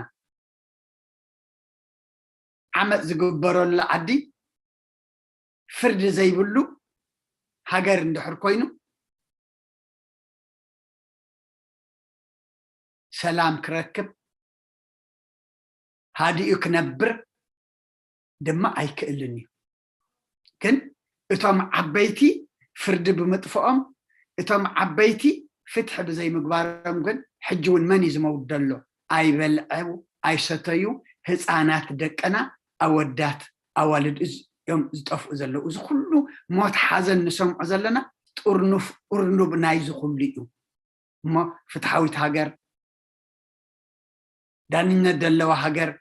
ዓመፅ ዝግበረሉ ዓዲ፣ ፍርዲ ዘይብሉ ሃገር እንድሕር ኮይኑ፣ ሰላም ክረክብ፣ ሃዲኡ ክነብር ድማ ኣይክእልን እዩ። ግን እቶም ዓበይቲ ፍርዲ ብምጥፍኦም፣ እቶም ዓበይቲ ፍትሒ ብዘይምግባሮም ግን ሕጂ እውን መን እዩ ዝመውት ዘሎ? ኣይበልዐው፣ ኣይሰተዩ፣ ህፃናት ደቅና፣ ኣወዳት፣ ኣዋልድ እዚ እዮም ዝጠፍኡ ዘለዉ። እዚ ኩሉ ሞት ሓዘን ንሰምዖ ዘለና ጥርኑፍ እርኑብ ናይዚ ኩሉ እዩ። እሞ ፍትሓዊት ሃገር፣ ዳንነት ዘለዋ ሃገር፣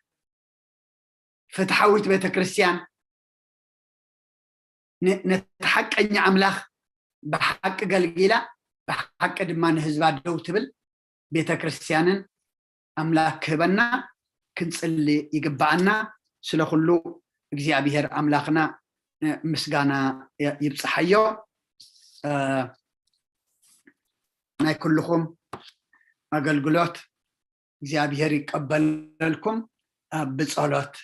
ፍትሓዊት ቤተክርስትያን፣ ን-፣ ነቲ ሓቀኛ ኣምላኽ ብሓቂ ገልጊላ፣ ብሓቂ ድማ ንህዝባ ደው ትብል ቤተክርስትያንን ኣምላኽ ክህበና ክንጽሊ ይግብኣና። ስለ ኩሉ እግዚኣብሔር ኣምላኽና ምስጋና ይብፅሓዮ። ናይ ኩልኹም ኣገልግሎት እግዚኣብሔር ይቀበለልኩም። ብፀሎት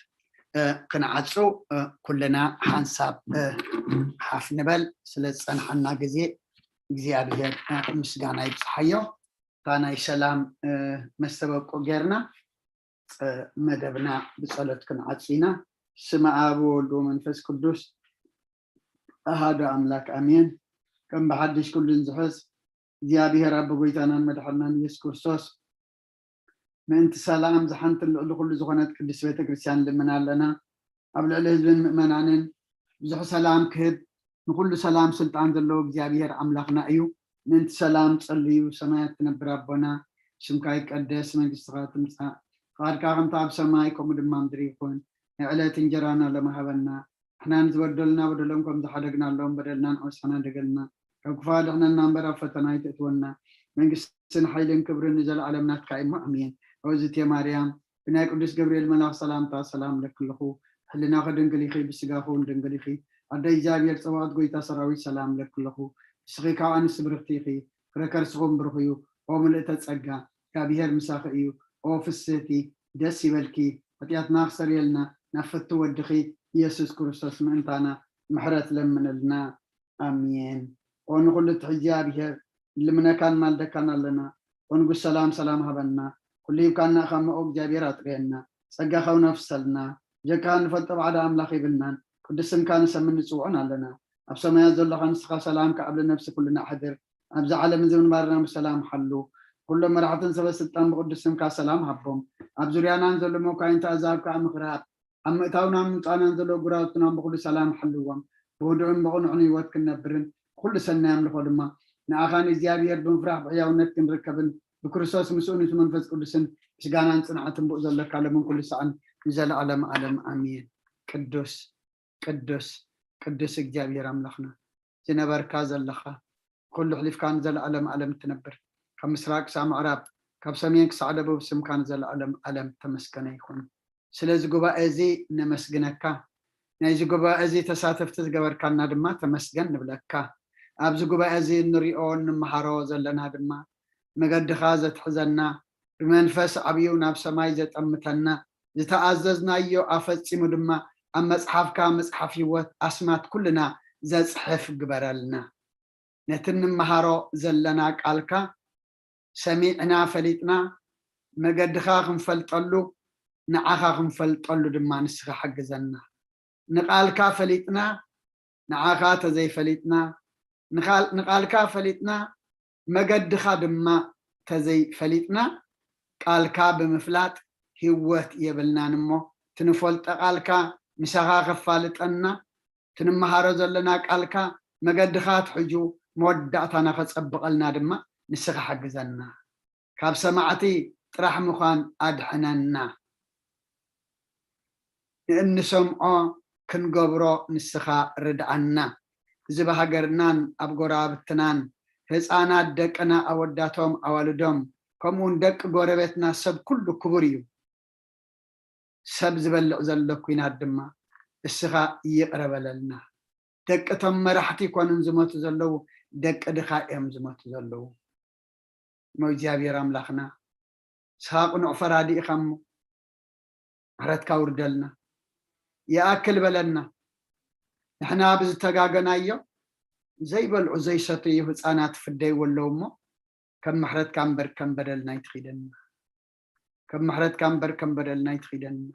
ክንዓፁ ኩልና ሓንሳብ ሓፍ ንበል። ስለ ዝፀንሓና ግዜ እግዚኣብሔር ምስጋና ይብፅሓዮ። እታ ናይ ሰላም መስተበቁ ጌርና መደብና ብፀሎት ክንዓፁ ኢና። ስመ ኣብ ወወልድ ወመንፈስ ቅዱስ ኣሃዱ ኣምላክ ኣሜን። ከም ብሓድሽ ኩሉን ዝሕዝ እግዚኣብሔር ኣቦ ጎይታናን መድሓናን ኢየሱስ ክርስቶስ ምእንቲ ሰላም ዝሓንትን ልዕሊ ኩሉ ዝኾነት ቅድስት ቤተክርስትያን ልምና ኣለና። ኣብ ልዕሊ ህዝብን ምእመናንን ብዙሕ ሰላም ክህብ ንኩሉ ሰላም ስልጣን ዘለዎ እግዚኣብሔር ኣምላኽና እዩ። ምእንቲ ሰላም ጸልዩ። ሰማያት ትነብር ኣቦና፣ ስምካ ይቀደስ፣ መንግስትኻ ትምጻእ፣ ፍቓድካ ከምቲ ኣብ ሰማይ ከምኡ ድማ ምድሪ ይኹን። ናይ ዕለት እንጀራና ሎሚ ሃበና። ንሕና ንዝበደሉና በደሎም ከም ዝሓደግናሎም በደልና ንኣስሕና ደገልና፣ ካብ ክፋ ድሕነና እምበር ኣብ ፈተና ኣይተእትወና። መንግስትን ሓይልን ክብርን ንዘለኣለም ናትካ እሞ ኣሜን። ኣውዝቴ ማርያም ብናይ ቅዱስ ገብርኤል መልኣኽ ሰላምታ ሰላም ለክልኹ፣ ሕልናኺ ድንግል ኢኺ፣ ብስጋኺ እውን ድንግል ኢኺ። ኣደ እግዚኣብሔር ጸባኦት ጎይታ ሰራዊት ሰላም ለክልኹ። ንስኺ ካብ ኣንስቲ ብርኽቲ ኢኺ፣ ፍረ ከርስኹም ብሩኽ እዩ። ኦ ምልእተ ጸጋ፣ እግዚኣብሔር ምሳኺ እዩ። ኦ ፍስህቲ፣ ደስ ይበልኪ። ኃጢኣትና ክሰርየልና ናብ ፍቱ ወድኺ ኢየሱስ ክርስቶስ ምእንታና ምሕረት ለምንልና። ኣሜን። ኦ ንኹሉ ትሕዚ እግዚኣብሔር፣ ንልምነካን ማልደካን ኣለና። ኦ ንጉስ ሰላም ሰላም ሃበና። ኩሉ ሂብካና እኻ እሞ ኦ እግዚኣብሔር ኣጥርየና። ጸጋኻ እውን ኣፍሰልና። ብጀካኻ ንፈልጦ ባዕዳ ኣምላኽ የብልናን። ቅዱስ ስምካ ንሰምን ንጽውዖን ኣለና። ኣብ ሰማያት ዘለኻ ንስኻ ሰላም ከዓብለ ነፍሲ ኩልና ኣሕድር። ኣብዚ ዓለም እዚ ምንባርና ብሰላም ሓሉ። ኩሎም መራሕትን ሰበ ስልጣን ብቅዱስ ስምካ ሰላም ሃቦም። ኣብ ዙርያናን ዘሎ መኳይንቲ ኣዛብ ከዓ ምኽሪ ሃብ። ኣብ ምእታውናን ምውፃእናን ዘሎ ጉራውትናን ብኩሉ ሰላም ሓልዎም። ብህዱእን ብቕኑዕን ህይወት ክንነብርን ብኩሉ ሰናይ ኣምልኾ ድማ ንኣኻ ንእግዚኣብሔር ብምፍራሕ ብሕያውነት ክንርከብን ብክርስቶስ ምስኡ ንቲ መንፈስ ቅዱስን ምስጋናን ጽንዓትን ብኡ ዘለካ ለምን ኩሉ ሰዓን ንዘለዓለም ዓለም ኣሜን። ቅዱስ ቅዱስ ቅዱስ እግዚኣብሔር ኣምላኽና፣ ዝነበርካ ዘለኻ፣ ኩሉ ኣሕሊፍካ ንዘለኣለም ኣለም እትነብር፣ ካብ ምስራቅ ክሳዕ ምዕራብ፣ ካብ ሰሜን ክሳዕ ደቡብ ስምካ ንዘለኣለም ኣለም ተመስገነ ይኹን። ስለዚ ጉባኤ እዚ ነመስግነካ፣ ናይዚ ጉባኤ እዚ ተሳተፍቲ ዝገበርካና ድማ ተመስገን ንብለካ። ኣብዚ ጉባኤ እዚ እንሪኦ እንመሃሮ ዘለና ድማ መገድኻ ዘትሕዘና፣ ብመንፈስ ዓብዩ ናብ ሰማይ ዘጠምተና፣ ዝተኣዘዝናዮ ኣፈጺሙ ድማ ኣብ መጽሓፍካ መጽሓፍ ህይወት ኣስማት ኩልና ዘጽሕፍ ግበረልና። ነቲ እንመሃሮ ዘለና ቃልካ ሰሚዕና ፈሊጥና መገድኻ ክንፈልጠሉ ንዓኻ ክንፈልጠሉ ድማ ንስኻ ሓግዘና። ንቃልካ ፈሊጥና ንዓኻ ተዘይፈሊጥና ንቃልካ ፈሊጥና መገድኻ ድማ ተዘይፈሊጥና ቃልካ ብምፍላጥ ህይወት የብልናን እሞ ትንፈልጦ ቃልካ ምሳኻ ከፋልጠና ትንመሃሮ ዘለና ቃልካ መገድኻ ትሕጁ መወዳእታና ከጸብቐልና ድማ ንስኻ ሓግዘና። ካብ ሰማዕቲ ጥራሕ ምዃን ኣድሕነና። ንእንሰምዖ ክንገብሮ ንስኻ ርድኣና። ህዝቢ ሃገርናን ኣብ ጎረባብትናን ህፃናት ደቅና ኣወዳቶም ኣዋልዶም ከምኡውን ደቂ ጎረቤትና ሰብ ኩሉ ክቡር እዩ። ሰብ ዝበልዕ ዘሎ ኩናት ድማ እስኻ ይቕረ በለልና። ደቂ እቶም መራሕቲ ይኮኑን ዝሞቱ ዘለዉ፣ ደቂ ድኻ እዮም ዝሞቱ ዘለዉ። እሞ እግዚኣብሔር ኣምላኽና ንስኻ ቅኑዕ ፈራዲ ኢኻ እሞ ምሕረትካ ውርደልና። ይኣክል በለና። ንሕና ብዝተጋገናዮ ዘይበልዑ ዘይሰተዩ ህፃናት ፍደይዎ ኣለዉ እሞ ከም ምሕረትካ እምበር ከም በደልና ኣይትኺደና። ከም ምሕረትካ እምበር ከም በደልና ኣይትኺደና።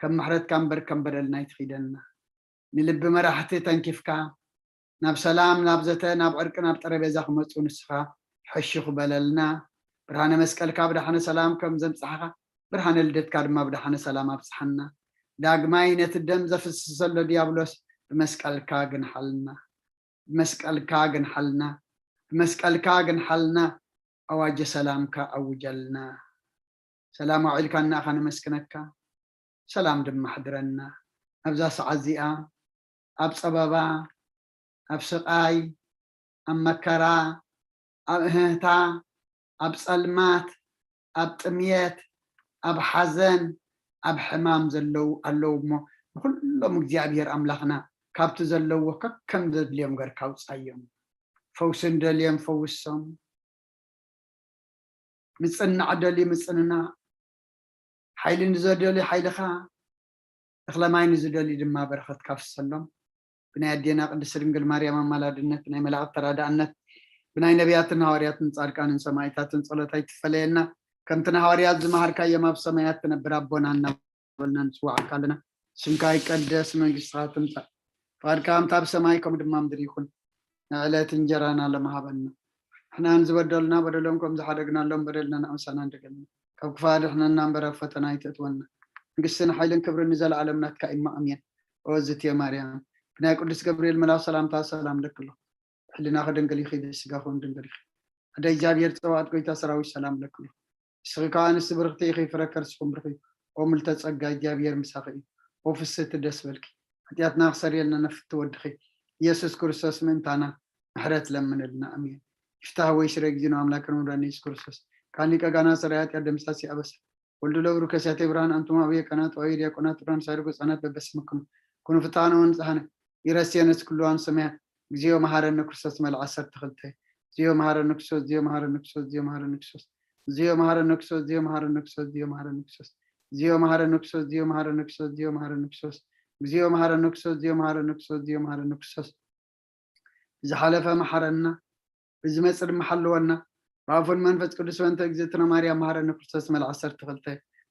ከም ምሕረትካ እምበር ከም በደልና ኣይትኺደና። ንልቢ መራሕቲ ተንኪፍካ ናብ ሰላም ናብ ዘተ ናብ ዕርቂ ናብ ጠረቤዛ ክመፁ ንስኻ ሕሹኽ በለልና። ብርሃነ መስቀልካ ብደሓነ ሰላም ከም ዘምፅሓኻ ብርሃነ ልደትካ ድማ ብደሓነ ሰላም ኣብፅሓና። ዳግማይ ነቲ ደም ዘፍስሰሎ ዲያብሎስ ብመስቀልካ ግንሓልና። ብመስቀልካ ግንሓልና። ብመስቀልካ ግንሓልና። ኣዋጀ ሰላምካ ኣውጀልና። ሰላም ኣውዒልካና ኢኻ ነመስግነካ። ሰላም ድማ ኣሕድረና። ኣብዛ ሰዓት እዚኣ ኣብ ጸበባ፣ ኣብ ስቓይ፣ ኣብ መከራ፣ ኣብ እህህታ፣ ኣብ ጸልማት፣ ኣብ ጥምየት፣ ኣብ ሓዘን፣ ኣብ ሕማም ዘለዉ ኣለዉ እሞ፣ ንኹሎም እግዚኣብሔር ኣምላኽና ካብቲ ዘለዎ ከከም ዘድልዮም ገርካ ኣውጻዮም። ፈውሲ ንደልዮም ፈውሶም፣ ምጽንናዕ ደልዩ ምጽንናዕ፣ ሓይሊ ንዘደልዩ ሓይልኻ፣ እኽለ ማይ ንዝደልዩ ድማ በረኸትካ ፍሰሎም። ብናይ ኣዴና ቅድስቲ ድንግል ማርያም ኣማላድነት፣ ናይ መላእኽቲ ተራዳእነት፣ ብናይ ነቢያትን ሃዋርያትን ጻድቃንን ሰማዕታትን ጸሎት ኣይትፈለየና። ከምቲ ንሃዋርያት ዝመሃርካዮም ኣብ ሰማያት ትነብር ኣቦና እናበልና ንጽውዓካ ኣለና። ስምካ ይቀደስ፣ መንግስትኻ ትምጻእ፣ ፍቓድካ ከምቲ ኣብ ሰማይ ከምኡ ድማ ምድሪ ይኹን። ንዕለት እንጀራና ሎሚ ሃበና። ንሕና ንዝበደሉና በደሎም ከም ዝሓደግናሎም በደልና ንኣምሳና እንደገልና። ካብ ክፉእ ኣድሕነና እምበር ኣብ ፈተና ኣይተእትወና። መንግስትን ሓይልን ክብርን ንዘለኣለም ናትካ እዩ እሞ ኣሜን። ኦ ዝትየ ማርያም፣ ብናይ ቅዱስ ገብርኤል መልኣኽ ሰላምታ ሰላም ለክሎ። ሕሊናኺ ድንግል ኢኺ፣ ብስጋኺ እውን ድንግል ኢኺ። ኣደ እግዚኣብሔር ጸባኦት ጎይታ ሰራዊት ሰላም ለክሎ። ንስኺ ከኣ ኣንስቲ ብርኽቲ ኢኺ፣ ፍረ ከርስኹም ብሩኽ እዩ። ኦ ምልተ ጸጋ እግዚኣብሔር ምሳኺ እዩ። ኦ ፍስህቲ ደስ በልኪ። ሓጢኣትና ክሰርየልና ነፍቲ ወድኺ ኢየሱስ ክርስቶስ ምእንታና ምሕረት ለምንልና። ኣሜን። ይፍታህ ወይ ሽረ ጊዜና ኣምላክን መድኃኒነ ኢየሱስ ክርስቶስ ካኒ ቀጋና ሰራይ ኃጢአት ደምሳሲ ኣበሳ ወልዱ ለብሩ ከሲያተ ብርሃን ኣንቱም አብየ ቀናት ወይ ዲያቆናት ብርሃን ሳይርጉ ህጻናት በበስምክሙ ኩኑ ፍታነ ወንጽሐነ ይረስየነ ኩሉ ሰማያት እግዚኦ መሐረነ ክርስቶስ መልዓ ዓሰርተ ክልተ እግዚኦ መሐረነ ክርስቶስ እግዚኦ መሐረነ ክርስቶስ እግዚኦ መሐረነ ክርስቶስ እግዚኦ መሐረነ ክርስቶስ እግዚኦ መሐረነ ክርስቶስ እግዚኦ መሐረነ ክርስቶስ እግዚኦ መሐረነ ክርስቶስ እግዚኦ መሐረነ ክርስቶስ እግዚኦ መሐረነ ክርስቶስ እግዚኦ መሐረነ ክርስቶስ እግዚኦ መሐረነ ክርስቶስ ዝሓለፈ መሓረና፣ ብዝመጽእ ድማ ሓልወና። ብኣፉን መንፈስ ቅዱስ በእንተ እግዝእትነ ማርያም መሓረነ ክርስቶስ መልዓ ዓሰርተ ክልተ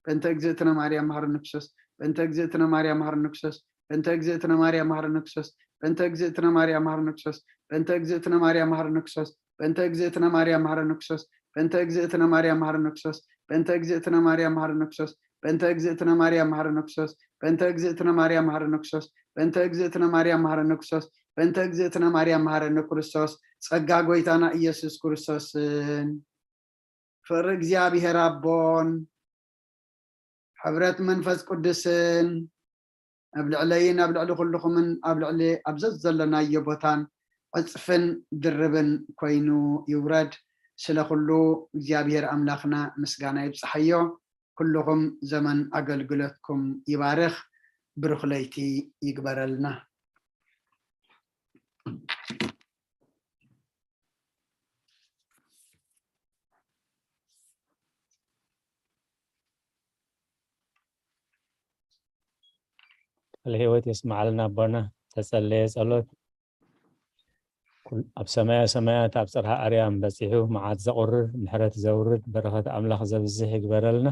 በእንተ እግዝእትነ ማርያም መሓረነ ክርስቶስ በእንተ እግዝእትነ ማርያም መሓረነ ክርስቶስ በእንተ እግዝእትነ ማርያም መሓረነ ክርስቶስ በእንተ እግዝእትነ ማርያም መሓረነ ክርስቶስ በእንተ እግዝእትነ ማርያም መሓረነ ክርስቶስ በእንተ እግዝእትነ ማርያም መሓረነ ክርስቶስ በእንተ እግዝእትነ ማርያም መሓረነ ክርስቶስ በእንተ እግዝእትነ ማርያም መሓረነ ክርስቶስ በእንተ እግዝእትነ ማርያም መሓረነ ክርስቶስ በእንተ እግዝእትነ ማርያም መሓረነ ክርስቶስ በእንተ እግዝእትነ ማርያም መሓረነ ክርስቶስ በእንተ እግዝእትነ ማርያም መሓረነ ክርስቶስ ጸጋ ጎይታና ኢየሱስ ክርስቶስን ፍቕሪ እግዚኣብሔር ኣቦን ሕብረት መንፈስ ቅዱስን ኣብ ልዕለይን ኣብ ልዕሊ ኩልኹምን ኣብ ልዕሊ ኣብ ዘዘለናዮ ቦታን ዕጽፍን ድርብን ኮይኑ ይውረድ። ስለ ኩሉ እግዚኣብሔር ኣምላኽና ምስጋና ይብጽሓዮ። ኩልኹም ዘመን ኣገልግሎትኩም ይባርኽ። ብሩኽ ለይቲ ይግበረልና። ቃለ ሕይወት የስምዓልና ኣቦና። ተጸለየ ጸሎት ኩል- ኣብ ሰማያ ሰማያት ኣብ ጽርሃ ኣርያም በጺሑ መዓት ዘቑርር ምሕረት ዘውርድ በረኸት ኣምላኽ ዘብዝሕ ይግበረልና።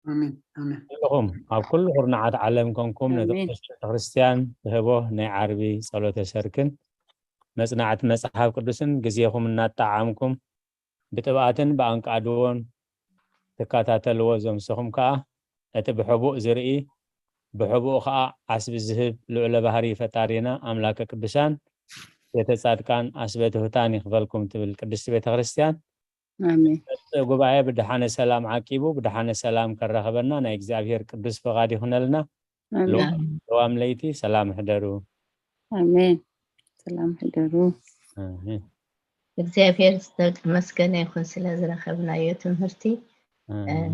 ኣሜን ኣሜን። ኩልኹም ኣብ ኩሉ ኩርናዓት ዓለም ኮንኩም ነቲ ኣሜን። ቅድስቲ ቤተክርስትያን ትህቦ ናይ ዓርቢ ጸሎተ ሰርክን መጽናዕቲ መጽሓፍ ቅዱስን ግዜኹም እናጠዓምኩም ብጥብኣትን ብኣንቃድዎን ትከታተልዎ ዘምሰኹም ከኣ ነቲ ብሕቡእ ዝርኢ ብሕቡእ ከኣ ዓስቢ ዝህብ ልዑለ ባህሪ ፈጣሪና ኣምላከ ቅዱሳን ቤተ ጻድቃን ኣስበ ትሑታን ይኽፈልኩም ትብል ቅድስቲ ቤተ ክርስቲያን። ኣሜን። እቲ ጉባኤ ብደሓነ ሰላም ዓቂቡ ብደሓነ ሰላም ከራኸበና ናይ እግዚኣብሔር ቅዱስ ፍቓድ ይኹነልና። ኣሜን። ለዋም ለይቲ ሰላም ሕደሩ። ኣሜን። ሰላም ሕደሩ። ኣሜን። እግዚኣብሔር ዝተመስገነ ይኹን ስለ ዝረኸብናዮ ትምህርቲ። ኣሜን።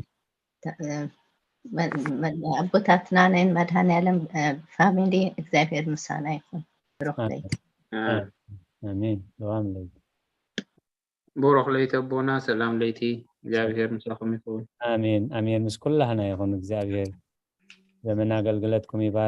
ኣቦታትና ናይ መድሃኔ ዓለም ፋሚሊ እግዚኣብሔር ምሳና ይኹን። ብሩኽ ለይቲ። ኣሜን። ለዋም ለይቲ። ብሩኽ ለይቲ ኣቦና፣ ሰላም ለይቲ። እግዚኣብሔር ምሳኹም ይኹን። ኣሜን ኣሜን። ምስ ኩላህና ይኹን። እግዚኣብሔር ዘመን ኣገልግለትኩም ይባርክ።